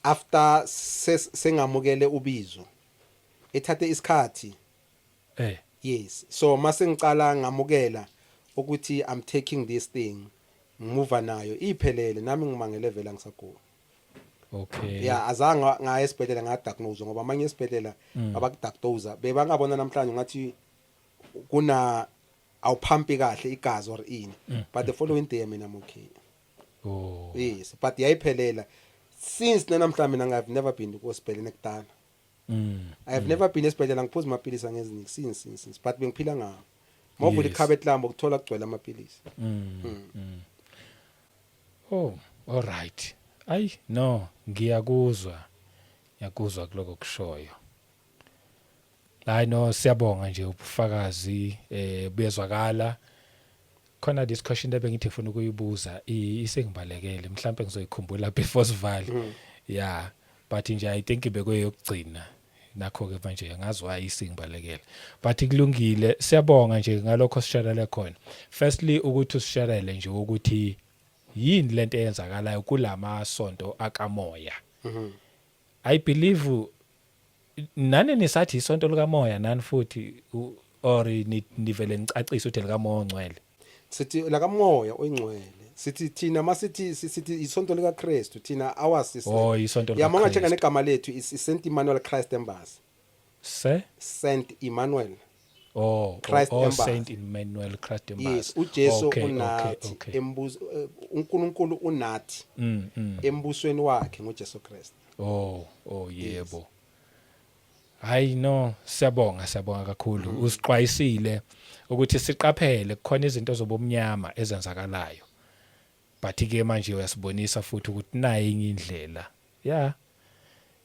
After sengamukele ubizo, ethathe isikhathi. Yes, so mase ngicala ngamukela ukuthi I'm taking this thing, ngimuva nayo iphelele, nami ngimangele vela ngisagula. Yeah, azange ngaya esibhedlela ngadiagnose, ngoba manje esibhedlela abakudiagnose bebangabona namhlanje ngathi kuna awuphampi kahle igazi or ini, but the following day mina I'm okay. Yes, but yayiphelela since namhlanje mina I've never been kusibhedlela ekudala. I have never been esibhedlela, ngiphuza amaphilisi angeziningi since, but bengiphila ngawo. Mawuvula ikhabethe lami ukuthola kugcwele amaphilisi. Oh, all right. Ay no, ngiyakuzwa. Ngiyakuzwa kuloko kushoyo. Hayi no, siyabonga nje ubufakazi buyezwakala. Khona this question ebengithi ngifuna ukuyibuza isengibalekele, mhlawumbe ngizoyikhumbula before sivale. Yeah, but nje I think bekuyokugcina. Nakho ke manje ngazi why isingibalekele. But kulungile, siyabonga nje ngalokho sisharele khona. Firstly ukuthi usisharele nje ukuthi yini lento eyenzakalayo kulamasonto akamoya. I believe nani nisathi isonto likamoya nani futhi or nivele nicacise ukuthi likamoya ongcwele? Sithi lakamoya oyingcwele. Sithi thina masithi sithi isonto lika Kristu thina, ours is Oh, isonto Yeah, mawungachecka likaKristu. negama lethu is Saint Emmanuel Christ Embassy. Se Saint Emmanuel Christ Embassy. Embassy. Saint Emmanuel Christ Embassy. Yes, uJesu unathi embuso, uNkulunkulu unathi embusweni wakhe ngoJesu Christ. Oh, yebo. Hayi no, siyabonga, siyabonga kakhulu. Usixwayisile ukuthi siqaphele, kukhona izinto zobumnyama ezenzakalayo. But ke manje uyasibonisa futhi ukuthi nayi enye indlela. Yeah.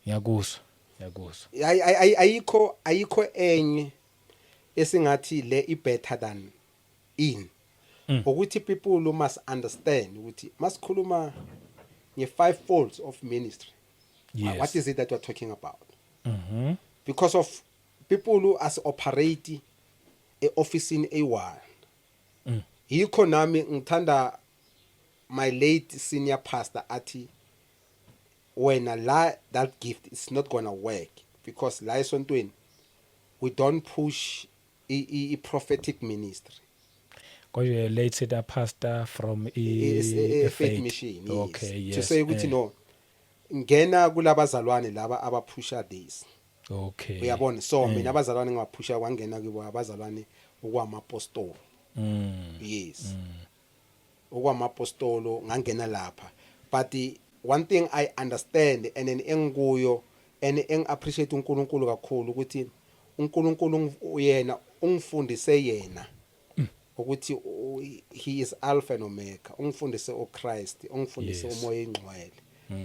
Ngiyakuzwa, ngiyakuzwa. Ayikho enye esingathi le i better than in ukuthi people must understand ukuthi masikhuluma nge five folds of ministry, what is it that we're talking about? Because of people who as operate eofficeini eyi-one. Yikho nami ngithanda my late senior pastor athi wena la, that gift is not gonna work because la esontweni we don't push i prophetic ministry. Konje late senior pastor from i faith mission, yes. To say ukuthi no, ngena kulabazalwane laba abaphusha this. Uyabona, so mina abazalwane ngibaphusha, kwangena kibo abazalwane okwamapostoli. Yes, okwamapostolo ngangena lapha, but one thing I understand and then engikuyo and engi-appreciate uNkulunkulu kakhulu ukuthi uNkulunkulu uyena ungifundise yena ukuthi he is Alpha and Omega, ungifundise uChrist, ungifundise uMoya engcwele,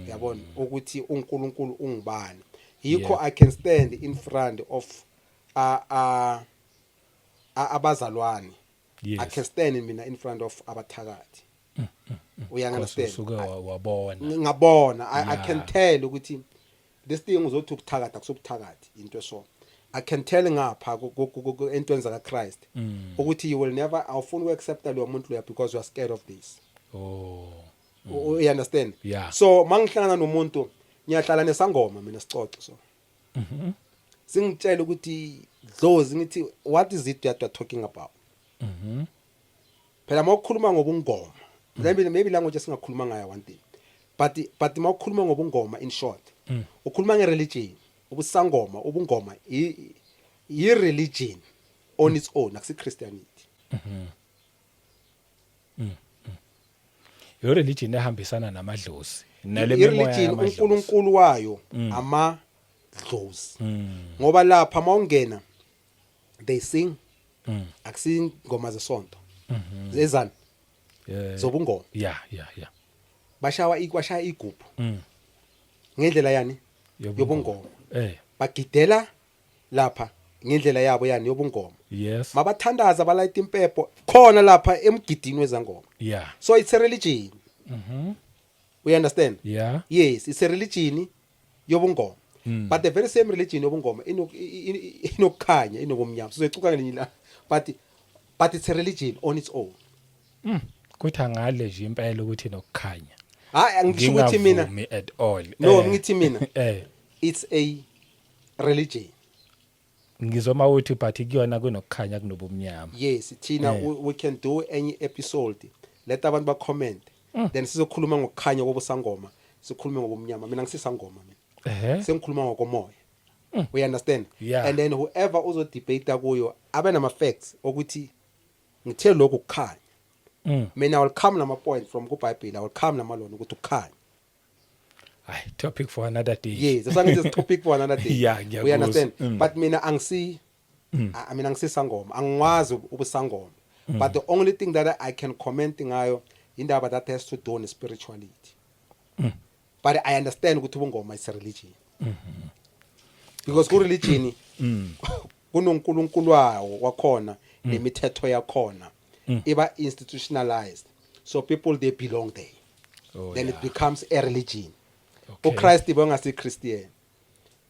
yabona, ukuthi uNkulunkulu ungubani. Yikho I can stand in front of abazalwane. I can stand mina in front of abathakathi, uya-understand? Usuke wabona. Ngabona, I can tell ukuthi this thing uzothi ukuthakatha kusobuthakathi, into so I can tell ngapha entweni zaka Christ ukuthi you will never, awufuni uku-accepta lo muntu loya because you are scared of this. You understand? Yeah. So mangihlangana nomuntu, ngiyahlala nesangoma mina, sicoce, so singitshela ukuthi dlozi, ngithi, "What is it that you are talking about?" Phela mawukhuluma ngobungoma, maybe language esingakhuluma ngayo one thing, but mawukhuluma ngobungoma, in short, ukhuluma nge-religion. Ubusangoma, ubungoma i religion on its own, akusi Christianity. Yo religion ehambisana namadlozi nale mimoya I-religion yamadlozi. uNkulunkulu wayo amadlozi, ngoba lapha mawungena they sing, akusingoma zesonto, zezani, zobungoma. Bashawa, ikwashaya igubhu ngendlela yani? Yobungoma. Bagidela lapha ngendlela yabo yani? Yobungoma. Mabathandaza, balayita impepho khona lapha emgidini wezangoma. So it's a religion, we understand? Yeah. Yes, it's a religion yobungoma, but the very same religion yobungoma inokukhanya, inobumnyama, sizoyicuka ngelinye ilanga, but it's a religion on its own. Kuthi angale nje impela ukuthi nokukhanya. Hayi, angisho ukuthi mina Ngingavumi at all. No, ngithi mina it's a religion. Ngizoma uthi but kuyona kunokukhanya, kunobumnyama. Yes, thina we can do any episode, let abantu ba comment, then sizokhuluma ngokukhanya kobusangoma, sikhulume ngobumnyama. Mina ngisisangoma mina, sengikhuluma ngokomoya, we understand? Yeah. And then whoever uzo-debate kuyo abe nama facts ukuthi ngithe lokhu kukhanya. Mina I will come nama point from kuBhayibheli, I will come namalona ukuthi ukukhanya. Hayi, topic for another day. Yes, sangithi is topic for another day. Yeah, we ngiyakuzwa. understand? But mina angisi mina angisisangoma, angikwazi ubusangoma, but the only thing that I can comment ngayo indaba that has to do with spirituality, but I understand ukuthi ubungoma is a religion, because ku religion kunoNkulunkulu wawo wakhona nemithetho yakhona iba institutionalized, so people, they belong there. Then it becomes a religion. uChrist bengasi Christian,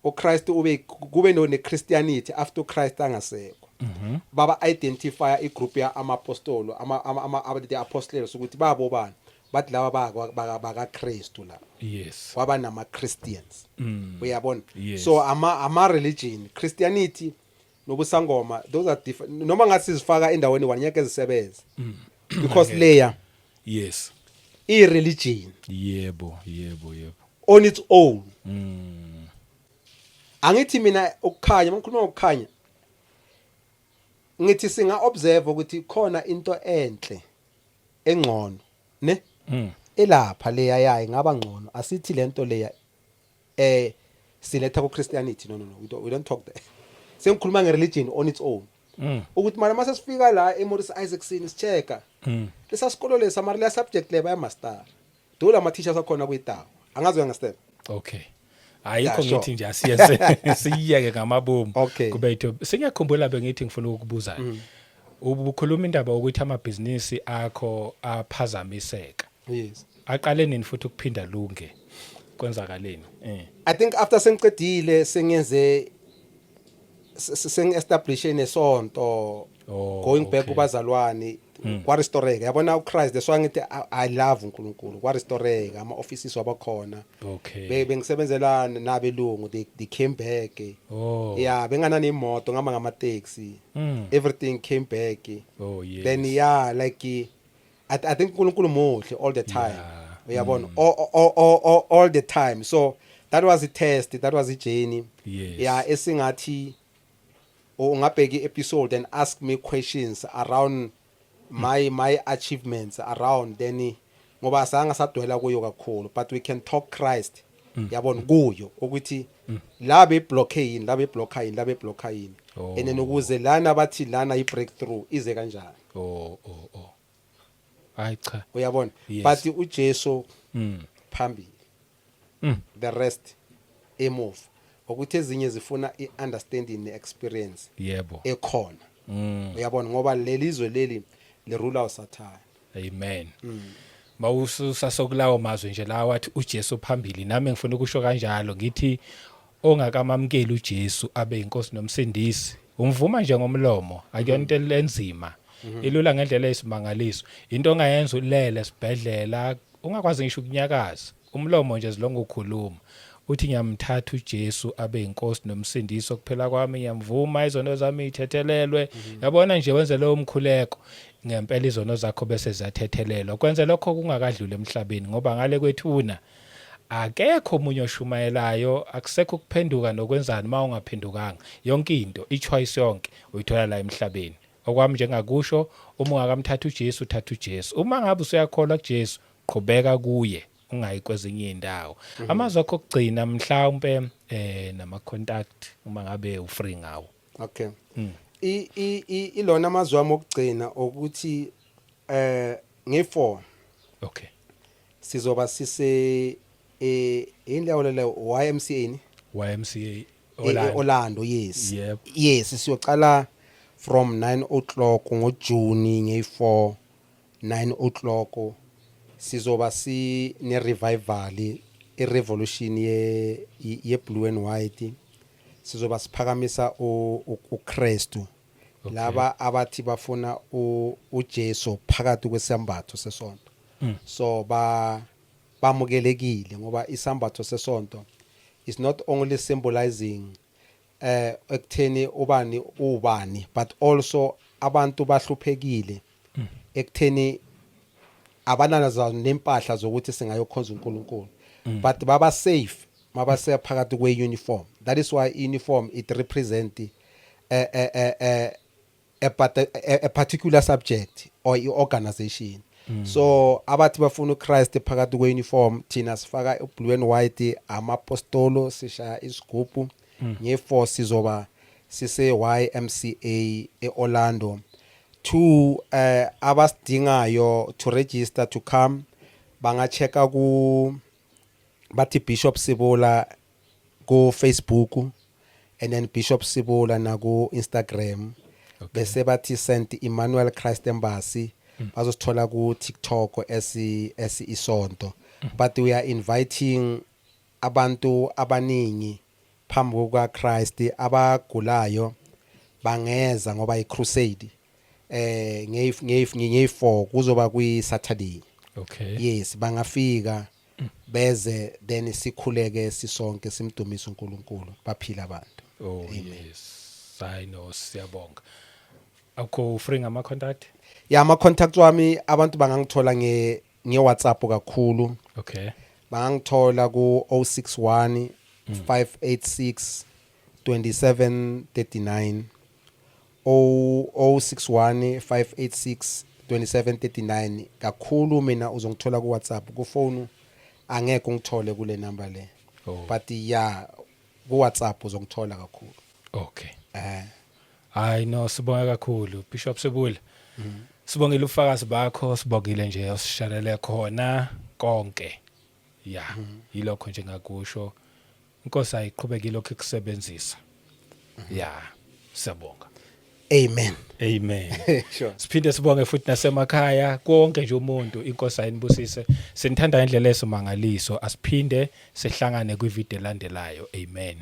uChrist ube kube no neChristianity after uChrist angasekho. Baba identify igroup ya amapostolo, ama the apostles, ukuthi babo bani, bathi laba baka Christu la. Kwaba nama Christians, uyabona? Yes. So ama religion, Christianity nobusangoma, those are different, noma ngathi sizifaka endaweni one, ngeke zisebenze because leya i religion yebo yebo yebo on its own. Angithi mina ukukhanya, mangikhuluma ngokukhanya, ngithi singa observe ukuthi khona into enhle engcono ne elapha leya yayi ngaba ngcono. Asithi lento leya siletha ku Christianity. No, no, no, we don't talk there. Sengikhuluma nge-religion on its own, ukuthi mara mase sifika la eMorris Isaacson, sichecka lesa sikolo lesa, mara le subject le baya-master do ama teachers akhona kuyitawo, angazi, understand? Okay, ayikho. Yeah, sure. Ngithi nje asiyenze siyiyeke ngamabomu. Kube yitho sengiyakhumbula bengithi ngifuna ukukubuza, ubukhuluma indaba ukuthi amabhizinisi akho aphazamiseka. Yes. Aqale nini futhi ukuphinda lunge, kwenzakaleni? I think after sengicedile, sengenze sengi-establish nesonto, going back kubazalwane. Kwarestoreka, yabona, uChrist. That's why ngithi I love uNkulunkulu. Kwarestoreka, ama offices wabakhona. Bengisebenzela nabelungu, they came back. Yeah, bengana nemoto, ngama ngama taxi. Everything came back. Then yeah, like I think uNkulunkulu muhle all the time. Uyabona, all the time. So that was a test, that was a journey. Yeah, esingathi ungabheka i-episode and ask me questions around my achievements around then, ngoba sanga sadwela kuyo kakhulu, but we can talk Christ, yabona, kuyo ukuthi la be block yini, la be block yini, la be block yini. And then ukuze lana bathi lana i breakthrough ize kanjani. Oh, hayi cha. Uyabona? Yes. But uJesu phambili, the rest emuva, ukuthi ezinye zifuna i-understanding ne-experience ekhona. Uyabona, ngoba lelizwe leli lirula uSathane. Amen. Mawususasokulawo mazwe nje la wathi uJesu phambili, nami ngifuna ukusho kanjalo, ngithi ongakamamkeli uJesu abe inkosi nomsindisi, umvuma nje ngomlomo, akuyona into lenzima, ilula ngendlela eyisimangaliso. Into ongayenza ulele esibhedlela ungakwazi ngisho ukunyakaza umlomo nje, zilonga ukhuluma uthi, "Ngiyamthatha uJesu abe inkosi nomsindisi kuphela kwami, ngiyamvuma, izono zami ithethelelwe." Yabona nje, wenze lowo mkhuleko ngempela, izono zakho bese ziyathethelelwa. Kwenze lokho kungakadluli emhlabeni, ngoba ngale kwethuna akekho omunye oshumayelayo, akusekho ukuphenduka nokwenzani. Uma ungaphendukanga, yonke into, i-choice yonke uyithola la emhlabeni. Okwami njengakusho, uma ungakamthatha uJesu, uthatha uJesu. Uma ngabe usuyakholwa kuJesu, qhubeka kuye, ungayi kwezinye indawo. Amazwi akho okugcina mhlawumbe, nama contact, uma ngabe ufree ngawo. Okay, i i ilona amazwi ami okugcina ukuthi nge4 sizoba sise indawo le YMCA ni. YMCA. Orlando. Orlando, yes. Yes, siyocala from 9 o'clock ngoJune nge4, 9 o'clock, sizoba si ne revival, i revolution ye blue and white. Sizoba siphakamisa uKristu. Laba abathi bafuna uJesu phakathi kwesambatho sesonto, so ba bamukelekile, ngoba isambatho sesonto is not only symbolizing ekutheni ubani ubani, but also abantu bahluphekile ekutheni abananazo nempahla zokuthi singayokhonza uNkulunkulu, but baba safe mabase phakathi kwe-uniform. That is why uniform, it represent a particular subject or i-organization. So abathi bafuna uChrist phakathi kwe-uniform, thina sifaka blue and white, amapostolo, sishaya isigubhu. Nge4 sizoba sise YMCA eOrlando. Two, abasidingayo to register to come, bangachecka ku bathi Bishop Sibola ku Facebook, and then Bishop Sibola na ku Instagram. Bese bathi St Emmanuel Christ Embassy, bazosithola ku TikTok esi isonto. But we are inviting abantu abaningi phambi kuka Christ. Abagulayo bangeza, ngoba i crusade ngeyi 4 kuzoba kwi Saturday. Yes, bangafika beze, then sikhuleke sisonke, simdumise uNkulunkulu, baphila abantu. Oh yes, I know, siyabonga. Akho free ngama contact? Ya, ama contact wami, abantu bangangithola nge WhatsApp kakhulu. Bangangithola ku 061 586 2739, 061 586 2739. Kakhulu mina uzongithola ku WhatsApp, ku phone angeke ungithole kule number le. But yeah, ku WhatsApp uzongithola kakhulu. Hayi no, sibonga kakhulu, Bishop Sebula. Sibongile ubufakazi bakho, sibongile nje osisharele khona konke. Ya, yilokho nje ngakusho. Inkosi ayiqhubeke lokho ikusebenzisa. Ya, siyabonga. Amen. Amen. Sure. Siphinde sibonge futhi nasemakhaya konke nje umuntu, inkosi ayinibusise. Sinithanda indlela esimangaliso. Asiphinde sihlangane kwivideo elandelayo. Amen.